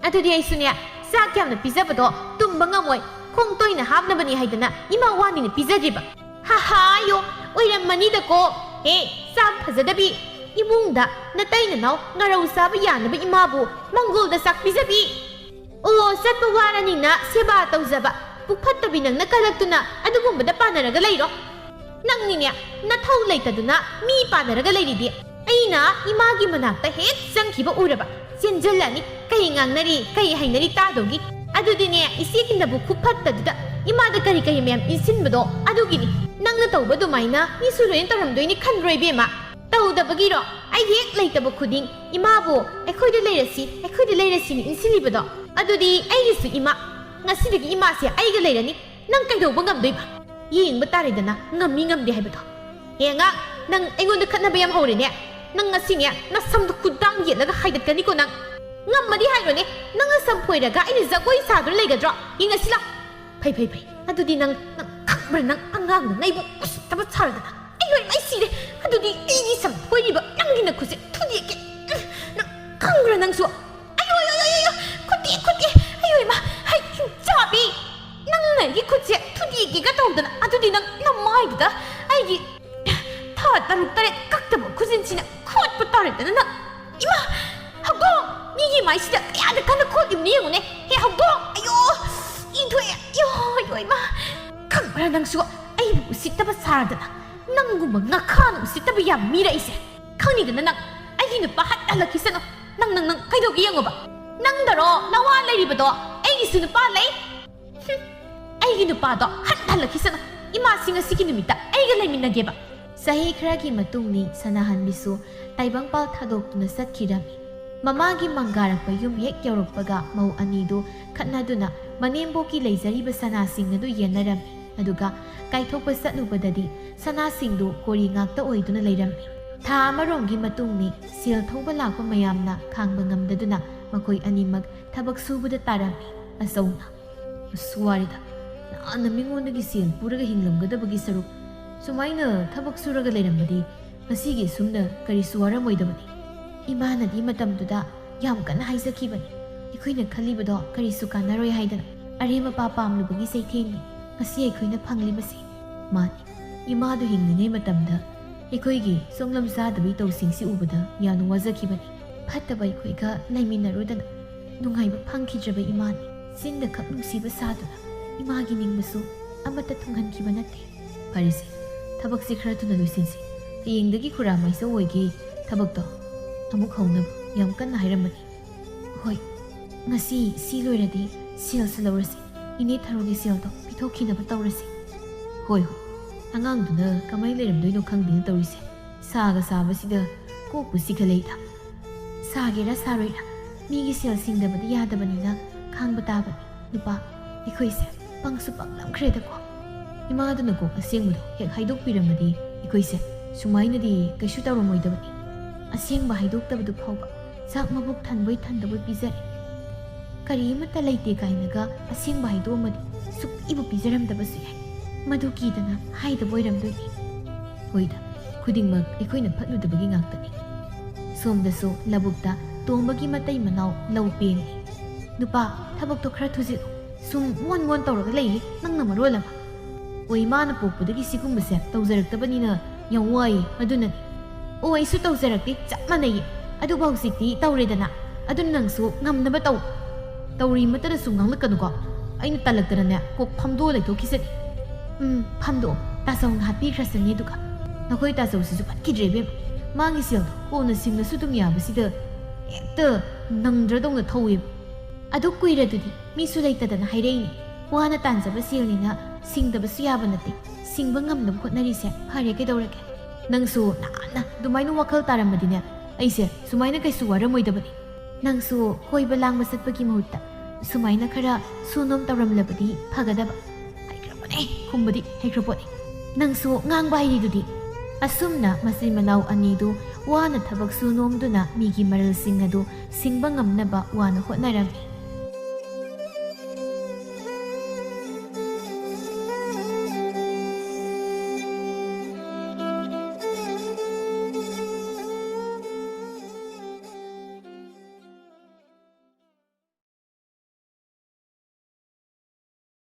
ꯑꯗꯨꯗꯤ ꯑꯩꯁꯨꯅꯦ, ꯆꯥꯛ ꯌꯥꯝꯅ ꯄꯤꯖꯕꯗꯣ ꯇꯨꯝꯕ ꯉꯝꯃꯣꯏ, ꯈꯣꯡ ꯇꯣꯏꯅ ꯍꯥꯞꯅꯕꯅꯤ ꯍꯥꯏꯗꯅ ꯏꯃꯥ ꯋꯥꯅꯤꯅ ꯄꯤꯖꯗ꯭ꯔꯤꯕ꯫ ꯍꯥꯍꯥ, ꯌꯣ, ꯑꯣꯏꯔꯝꯃꯅꯤꯗꯀꯣ꯫ ꯍꯦ, ꯆꯥꯛ ꯐꯖꯗꯕꯤ, ꯏꯃꯨꯡꯗ ꯅꯇꯩ ꯅꯅꯥꯎ ꯉꯥꯔꯧ ꯆꯥꯕ ꯌꯥꯅꯕ ꯏꯃꯥꯕꯨ ꯃꯪꯒꯣꯜꯗ ꯆꯥꯛ ꯄꯤꯖꯕꯤ꯫ ꯑꯣ, ꯆꯠꯄ ꯋꯥꯔꯅꯤꯅ ꯁꯦꯕꯥ ꯇꯧꯖꯕ ꯄꯨꯛ ꯐꯠꯇꯕꯤ ꯅꯪꯅ ꯀꯜꯂꯛꯇꯨꯅ ꯑꯗꯨꯒꯨꯝꯕꯗ ꯄꯥꯟꯅꯔꯒ ꯂꯩꯔꯣ꯫ ꯅꯪꯅꯤꯅꯦ, ꯅꯊꯧ ꯂꯩꯇꯗꯨꯅ ꯃꯤ ꯄꯥꯟꯅꯔꯒ ꯂꯩꯔꯤꯗꯤ꯫ ꯑꯩꯅ ꯏꯃꯥꯒꯤ ꯃꯅꯥꯛꯇ ꯍꯦꯛ ꯆꯪꯈꯤꯕ ꯎꯔꯕ ꯆꯦꯟꯖꯜꯂꯅꯤ꯫ ꯀꯩ ꯉꯥꯡꯅꯔꯤ, ꯀꯩ ꯍꯩꯅꯔꯤ ꯇꯥꯗꯧꯒꯤ꯫ ꯑꯗꯨꯗꯤꯅꯦ, ꯏꯆꯦꯒꯤ ꯅꯕꯨꯛ ꯈꯨꯐꯠꯇꯗꯨꯗ ꯏꯃꯥꯗ ꯀꯔꯤ ꯀꯔꯤ ꯃꯌꯥꯝ ꯏꯟꯁꯤꯟꯕꯗꯣ ꯑꯗꯨꯒꯤꯅꯤ꯫ ꯅꯪꯅ ꯇꯧꯕ ꯑꯗꯨꯃꯥꯏꯅ ꯃꯤꯁꯨ ꯂꯣꯏꯅ ꯇꯧꯔꯝꯗꯣꯏꯅꯤ ꯈꯟꯕ꯭ꯔꯣ ꯏꯕꯦꯝꯃ? ꯇꯧꯗꯕꯒꯤꯔꯣ? ꯑꯩ ꯍꯦꯛ ꯂꯩꯇꯕ ꯈꯨꯗꯤꯡ ꯏꯃꯥꯕꯨ "ꯑꯩꯈꯣꯏꯗ ꯂꯩꯔꯁꯤ, ꯑꯩꯈꯣꯏꯗ ꯂꯩꯔꯁꯤꯅ" ꯏꯟꯁꯤꯜꯂꯤꯕꯗꯣ? ꯑꯗꯨꯗꯤ ꯑꯩꯒꯤꯁꯨ ꯏꯃꯥ, ꯉꯁꯤꯗꯒꯤ ꯏꯃꯥꯁꯦ ꯑꯩꯒ ꯂꯩꯔꯅꯤ꯫ ꯅꯪ ꯀꯩꯗꯧꯕ ꯉꯝꯗꯣꯏꯕ? ꯌꯦꯡꯕ ꯇꯥꯔꯦꯗꯅ, ꯉꯝꯃꯤ ꯉꯝꯗꯦ ꯍꯥꯏꯕꯗꯣ꯫ ꯍꯦ ꯑꯉꯥꯡ, ꯅꯪ ꯑꯩꯉꯣꯟꯗ ꯈꯠꯅꯕ ꯌꯥꯝ ꯍꯧꯔꯦꯅꯦ꯫ ꯅꯪ ꯉꯁꯤꯅꯦ, ꯅꯁꯝꯗꯣ ꯈꯨꯗꯥꯡ ꯌꯦꯠꯂꯒ ꯍꯥꯏꯗꯠꯀꯅꯤꯀꯣ ꯅꯪ꯫ ꯉꯝꯃꯗꯤ ꯍꯥꯏꯔꯣꯅꯦ, ꯅꯪ ꯅꯁꯝ ꯐꯣꯏꯔꯒ ꯑꯩꯅ ꯖꯒꯣꯏ ꯁꯥꯗꯨꯅ ꯂꯩꯒꯗ꯭ꯔꯣ? ꯌꯦꯡꯉꯁꯤ ꯂꯥꯎ꯫ ꯐꯩ, ꯐꯩ, ꯐꯩ꯫ ꯑꯗꯨꯗꯤ ꯅꯪ, ꯅꯪ ꯈꯪꯕ꯭ꯔꯥ, ꯅꯪ ꯑꯉꯥꯡꯅ ꯑꯩꯕꯨ ꯎꯁꯤꯠꯇꯕ ꯁꯥꯔꯗꯅ꯫ ꯑꯩ ꯂꯣꯏ, ꯑꯩ ꯁꯤꯔꯦ꯫ ꯑꯗꯨꯗꯤ ꯑꯩꯒꯤ ꯁꯝ ꯐꯣꯏꯔꯤꯕ ꯅꯪꯒꯤ ꯅꯈꯨꯠꯁꯦ ꯊꯨꯗꯦꯛꯀꯦ꯫ ꯎꯝ, ꯅꯪ ꯈꯪꯕ꯭ꯔꯥ ꯅꯪꯁꯨ? ꯑꯌꯣ, ꯑꯌꯣ, ꯑꯌꯣ, ꯑꯌꯣ, ꯈꯨꯠꯇꯤ, ꯈꯨꯠꯇꯤ꯫ ꯑꯌꯣ, ꯏꯃꯥ, ꯍꯩ, ꯆꯥꯕꯤ꯫ ꯅꯪꯅ ꯑꯩꯒꯤ ꯈꯨꯠꯁꯦ ꯊꯨꯗꯦꯛꯀꯦꯒ ꯇꯧꯗꯅ꯫ ꯑꯗꯨꯗꯤ ꯅꯪ ꯅꯃꯥꯏꯗꯨꯗ ꯑꯩꯒꯤ ꯊꯥ ꯇꯔꯨꯛ ꯇꯔꯦꯠ ꯀꯛꯇꯕ ꯈꯨꯖꯤꯟꯁꯤꯅ ꯈꯣꯠꯄ ꯇꯥꯔꯦꯗꯅ ꯅꯪ꯫ ꯏꯃꯥ! ꯍꯧꯗꯣꯡ! ꯃꯤꯒꯤ ꯃꯥꯏꯁꯤꯗ ꯀꯌꯥꯗ ꯀꯟꯅ ꯈꯣꯠꯂꯤꯕꯅꯣ ꯌꯦꯡꯉꯨꯅꯦ꯫ ꯍꯦ ꯍꯧꯗꯣꯡ! ꯑꯌꯣ! ꯏ ꯊꯣꯛꯑꯦ꯫ ꯑꯌꯣ! ꯑꯌꯣ ꯏꯃꯥ! ꯈꯪꯕ꯭ꯔꯥ ꯅꯪꯁꯨ? ꯑꯩꯕꯨ ꯎꯁꯤꯠꯇꯕ ꯁꯥꯔꯗꯅ꯫ ꯅꯪꯒꯨꯝꯕ ꯉꯥꯈꯥꯅ ꯎꯁꯤꯠꯇꯕ ꯌꯥꯝ ꯃꯤꯔꯛꯏꯁꯦ꯫ ꯈꯪꯅꯤꯗꯅ ꯅꯪ꯫ ꯑꯩꯒꯤ ꯅꯨꯄꯥ ꯍꯟ ꯍꯜꯂꯛꯈꯤꯁꯅꯨ꯫ ꯅꯪ, ꯅꯪ, ꯅꯪ ꯀꯩꯗꯧꯒꯦ ꯌꯦꯡꯉꯣꯕ꯫ ꯅꯪꯗꯔꯣ ꯅꯋꯥ ꯂꯩꯔꯤꯕꯗꯣ? ꯑꯩꯒꯤꯁꯨ ꯅꯨꯄꯥ ꯂꯩ꯫ ꯍꯨꯝ, ꯑꯩꯒꯤ ꯅꯨꯄꯥꯗꯣ ꯍꯟ ꯍꯜꯂꯛꯈꯤꯁꯅꯨ꯫ ꯏꯃꯥꯁꯤ ꯉꯁꯤꯒꯤ ꯅꯨꯃꯤꯠꯇ ꯑꯩꯒ ꯂꯩꯃꯤꯟꯅꯒꯦꯕ꯫ ꯆꯍꯤ ꯈꯔꯒꯤ ꯃꯇꯨꯡꯅꯤ ꯁꯅꯥꯍꯟꯕꯤꯁꯨ ꯇꯥꯏꯕꯪꯄꯥꯜ ꯊꯥꯗꯣꯛꯇꯨꯅ ꯆꯠꯈꯤꯔꯝꯃꯤ꯫ ꯃꯃꯥꯒꯤ ꯃꯪꯒꯥꯔꯛꯄ ꯌꯨꯝ ꯍꯦꯛ ꯌꯧꯔꯛꯄꯒ ꯃꯧ ꯑꯅꯤꯗꯨ ꯈꯠꯅꯗꯨꯅ ꯃꯅꯦꯝꯕꯣꯛꯀꯤ ꯂꯩꯖꯔꯤꯕ ꯁꯅꯥꯁꯤꯡ ꯑꯗꯨ ꯌꯦꯟꯅꯔꯝꯃꯤ꯫ ꯑꯗꯨꯒ ꯀꯥꯏꯊꯣꯛꯄ ꯆꯠꯂꯨꯕꯗꯗꯤ ꯁꯅꯥꯁꯤꯡꯗꯨ ꯀꯣꯔꯤ ꯉꯥꯛꯇ ꯑꯣꯏꯗꯨꯅ ꯂꯩꯔꯝꯃꯤ꯫ ꯊꯥ ꯑꯃꯔꯣꯝꯒꯤ ꯃꯇꯨꯡꯅꯤ ꯁꯦꯜ ꯊꯧꯕ ꯂꯥꯛꯄ ꯃꯌꯥꯝꯅ ꯈꯥꯡꯕ ꯉꯝꯗꯗꯨꯅ ꯃꯈꯣꯏ ꯑꯅꯤꯃꯛ ꯊꯕꯛ ꯁꯨꯕꯗ ꯇꯥꯔꯝꯃꯤ꯫ ꯑꯆꯧꯅ, "ꯑꯁ, ꯋꯥꯔꯦꯗ꯫ ꯅꯍꯥꯟꯅ ꯃꯤꯉꯣꯟꯗꯒꯤ ꯁꯦꯜ ꯄꯨꯔꯒ ꯍꯤꯡꯂꯝꯒꯗꯕꯒꯤ ꯁꯔꯨꯛ ꯁꯨꯃꯥꯏꯅ ꯊꯕꯛ ꯁꯨꯔꯒ ꯂꯩꯔꯝꯕꯗꯤ ꯉꯁꯤꯒꯤ ꯑꯁꯨꯝꯅ ꯀꯔꯤꯁꯨ ꯋꯥꯔꯝꯃꯣꯏꯗꯕꯅꯤ꯫" ꯏꯃꯥꯅꯗꯤ ꯃꯇꯝꯗꯨꯗ ꯌꯥꯝ ꯀꯟꯅ ꯍꯥꯏꯖꯈꯤꯕꯅꯤ꯫ ꯑꯩꯈꯣꯏꯅ ꯈꯜꯂꯤꯕꯗꯣ ꯀꯔꯤꯁꯨ ꯀꯥꯟꯅꯔꯣꯏ ꯍꯥꯏꯗꯅ꯫ ꯑꯔꯦꯝ ꯑꯄꯥ ꯄꯥꯝꯂꯨꯕꯒꯤ ꯆꯩꯊꯦꯡꯅꯤ ꯉꯁꯤ ꯑꯩꯈꯣꯏꯅ ꯐꯪꯂꯤꯕꯁꯤ꯫ ꯃꯥꯅꯤ, ꯏꯃꯥꯗꯨ ꯍꯤꯡꯂꯤꯉꯩ ꯃꯇꯝꯗ ꯑꯩꯈꯣꯏꯒꯤ ꯁꯣꯡꯂꯝ ꯆꯥꯗꯕ ꯏꯇꯧꯁꯤꯡꯁꯤ ꯎꯕꯗ ꯌꯥꯝꯅ ꯋꯥꯖꯈꯤꯕꯅꯤ꯫ ꯐꯠꯇꯕ ꯑꯩꯈꯣꯏꯒ ꯂꯩꯃꯤꯟꯅꯔꯨꯗꯅ ꯅꯨꯡꯉꯥꯏꯕ ꯐꯪꯈꯤꯗ꯭ꯔꯕ ꯏꯃꯥꯅꯤ꯫ ꯆꯤꯟꯗ ꯈꯛ ꯅꯨꯡꯁꯤꯕ ꯁꯥꯗꯨꯅ ꯏꯃꯥꯒꯤ ꯅꯤꯡꯕꯁꯨ ꯑꯃꯠꯇ ꯊꯨꯡꯍꯟꯈꯤꯕ ꯅꯠꯇꯦ꯫ ꯐꯔꯦꯁꯦ, ꯊꯕꯛꯁꯤ ꯈꯔ ꯊꯨꯅ ꯂꯣꯏꯁꯤꯟꯁꯤ꯫ ꯍꯌꯦꯡꯗꯒꯤ ꯈꯨꯔꯥ ꯃꯥꯏꯆꯧ ꯑꯣꯏꯒꯦ꯫ ꯊꯕꯛꯇꯣ ꯑꯃꯨꯛ ꯍꯧꯅꯕ ꯌꯥꯝ ꯀꯟꯅ ꯍꯥꯏꯔꯝꯕꯅꯤ꯫ ꯍꯣꯏ, ꯉꯁꯤ ꯁꯤ ꯂꯣꯏꯔꯗꯤ ꯁꯦꯜꯁꯨ ꯂꯧꯔꯁꯤ꯫ ꯏꯅꯦ ꯊꯔꯣꯒꯤ ꯁꯦꯜꯗꯣ ꯊꯣꯛꯈꯤꯅꯕ ꯇꯧꯔꯁꯤ꯫ ꯍꯣꯏ, ꯍꯣꯏ꯫ ꯑꯉꯥꯡꯗꯨꯅ ꯀꯃꯥꯏ ꯂꯩꯔꯝꯗꯣꯏꯅꯣ ꯈꯪꯗꯦꯅ ꯇꯧꯔꯤꯁꯦ꯫ ꯁꯥꯒ ꯁꯥꯕꯁꯤꯗ ꯀꯣꯛꯄꯨ ꯁꯤꯒꯠꯂꯛꯏꯗ꯫ ꯁꯥꯒꯦꯔꯥ ꯁꯥꯔꯣꯏꯔꯥ, ꯃꯤꯒꯤ ꯁꯦꯜ ꯁꯤꯡꯗꯕꯗꯤ ꯌꯥꯗꯕꯅꯤꯅ ꯈꯥꯡꯕ ꯇꯥꯕꯅꯤ꯫ ꯅꯨꯄꯥ, ꯑꯩꯈꯣꯏꯁꯦ ꯄꯪꯁꯨ ꯄꯪꯂꯝꯈ꯭ꯔꯦꯗꯀꯣ꯫ ꯏꯃꯥꯗꯨꯅ ꯀꯣꯛ ꯑꯁꯦꯡꯕꯗꯣ ꯍꯦꯛ ꯍꯥꯏꯗꯣꯛꯄꯤꯔꯝꯃꯗꯤ ꯑꯩꯈꯣꯏꯁꯦ ꯁꯨꯃꯥꯏꯅꯗꯤ ꯀꯩꯁꯨ ꯇꯧꯔꯝꯃꯣꯏꯗꯕꯅꯤ꯫ ꯑꯁꯦꯡꯕ ꯍꯥꯏꯗꯣꯛꯇꯕꯗꯨ ꯐꯥꯎꯕ ꯆꯥꯛ ꯃꯕꯨꯛ ꯊꯟꯕꯣꯏ ꯊꯟꯗꯕꯣꯏ ꯄꯤꯖꯔꯦ꯫ ꯀꯔꯤꯃꯠꯇ ꯂꯩꯇꯦ ꯀꯥꯏꯅꯒ ꯑꯁꯦꯡꯕ ꯍꯥꯏꯗꯣꯛꯑꯝꯃꯗꯤ ꯁꯨꯛꯄꯤꯕꯨ ꯄꯤꯖꯔꯝꯗꯕꯁꯨ ꯌꯥꯏ꯫ ꯃꯗꯨ ꯀꯤꯗꯅ ꯍꯥꯏꯗꯕ ꯑꯣꯏꯔꯝꯗꯣꯏꯅꯤ꯫ ꯍꯣꯏꯗ, ꯈꯨꯗꯤꯡꯃꯛ ꯑꯩꯈꯣꯏꯅ ꯐꯠꯂꯨꯗꯕꯒꯤ ꯉꯥꯛꯇꯅꯤ꯫ ꯁꯣꯝꯗꯁꯨ ꯂꯧꯕꯨꯛꯇ ꯇꯣꯝꯕꯒꯤ ꯃꯇꯩ ꯃꯅꯥꯎ ꯂꯧ ꯄꯦꯡꯉꯤ꯫ "ꯅꯨꯄꯥ, ꯊꯕꯛꯇꯣ ꯈꯔ ꯊꯨꯖꯤꯜꯂꯨ꯫ ꯁꯨꯝ ꯃꯣꯟ ꯃꯣꯟ ꯇꯧꯔꯒ ꯂꯩꯌꯦ, ꯅꯪꯅ ꯃꯔꯣꯜ ꯑꯃ꯫ ꯑꯣ, ꯏꯃꯥꯅ ꯄꯣꯛꯄꯗꯒꯤ ꯁꯤꯒꯨꯝꯕꯁꯦ ꯇꯧꯖꯔꯛꯇꯕꯅꯤꯅ ꯌꯥꯝ ꯋꯥꯏꯌꯦ, ꯑꯗꯨꯅꯅꯤ꯫" "ꯑꯣ, ꯑꯩꯁꯨ ꯇꯧꯖꯔꯛꯇꯦ, ꯆꯞ ꯃꯥꯟꯅꯩꯌꯦ꯫ ꯑꯗꯨꯕꯨ ꯍꯧꯖꯤꯛꯇꯤ ꯇꯧꯔꯦꯗꯅ, ꯑꯗꯨꯅ ꯅꯪꯁꯨ ꯉꯝꯅꯕ ꯇꯧ꯫" "ꯇꯧꯔꯤ ꯃꯇꯗꯁꯨ ꯉꯥꯡꯂꯛꯀꯅꯨꯀꯣ꯫ ꯑꯩꯅ ꯇꯜꯂꯛꯇꯅꯅꯦ ꯀꯣꯛ ꯐꯝꯗꯣꯛꯑ ꯂꯩꯊꯣꯛꯈꯤꯁꯅꯤ꯫" "ꯎꯝ, ꯐꯝꯗꯣꯛꯑꯣ꯫ ꯇꯥꯆꯧꯅ ꯍꯥꯠꯄꯤꯈ꯭ꯔꯁꯅꯤ ꯑꯗꯨꯒ꯫ ꯅꯈꯣꯏ ꯇꯥꯆꯧꯁꯤꯁꯨ ꯐꯠꯈꯤꯗ꯭ꯔꯦ ꯏꯕꯦꯝꯃ꯫ ꯃꯥꯒꯤ ꯁꯦꯜꯗꯣ ꯀꯣꯟꯅ ꯁꯤꯡꯉꯁꯨ ꯑꯗꯨꯝ ꯌꯥꯕꯁꯤꯗ ꯍꯦꯛꯇ ꯅꯪꯗ꯭ꯔꯗꯧꯅ ꯊꯧꯋꯦꯕ꯫ ꯑꯗꯨ ꯀꯨꯏꯔꯗꯨꯗꯤ ꯃꯤꯁꯨ ꯂꯩꯇꯗꯅ ꯍꯥꯏꯔꯛꯏꯅꯦ꯫ ꯋꯥꯅ ꯇꯥꯟꯖꯕ ꯁꯦꯜꯅꯤꯅ ꯁꯤꯡꯗꯕꯁꯨ ꯌꯥꯕ ꯅꯠꯇꯦ꯫ ꯁꯤꯡꯕ ꯉꯝꯅꯕ ꯍꯣꯠꯅꯔꯤꯁꯦ ꯐꯔꯦ, ꯀꯩꯗꯧꯔꯒꯦ? ꯅꯪꯁꯨ ꯅꯍꯥꯟꯅ ꯑꯗꯨꯃꯥꯏꯅ ꯋꯥꯈꯜ ꯇꯥꯔꯝꯃꯗꯤꯅꯦ, ꯑꯩꯁꯦ ꯁꯨꯃꯥꯏꯅ ꯀꯩꯁꯨ ꯋꯥꯔꯝꯃꯣꯏꯗꯕꯅꯤ꯫" "ꯅꯪꯁꯨ ꯀꯣꯏꯕ ꯂꯥꯡꯕ ꯆꯠꯄꯒꯤ ꯃꯍꯨꯠꯇ ꯁꯨꯃꯥꯏꯅ ꯈꯔ ꯁꯨ ꯅꯣꯝ ꯇꯧꯔꯝꯂꯕꯗꯤ ꯐꯒꯗꯕ꯫" "ꯍꯩꯈ꯭ꯔꯕꯅꯦ, ꯈꯨꯝꯕꯗꯤ ꯍꯩꯈ꯭ꯔ ꯄꯣꯠꯅꯤ꯫ ꯅꯪꯁꯨ ꯉꯥꯡꯕ ꯍꯩꯔꯤꯗꯨꯗꯤ꯫" ꯑꯁꯨꯝꯅ ꯃꯆꯤꯟ ꯃꯅꯥꯎ ꯑꯅꯤꯗꯨ ꯋꯥꯅ ꯊꯕꯛ ꯁꯨ ꯅꯣꯝꯗꯨꯅ ꯃꯤꯒꯤ ꯃꯔꯜꯁꯤꯡ ꯑꯗꯨ ꯁꯤꯡꯕ ꯉꯝꯅꯕ ꯋꯥꯅ ꯍꯣꯠꯅꯔꯝꯃꯤ꯫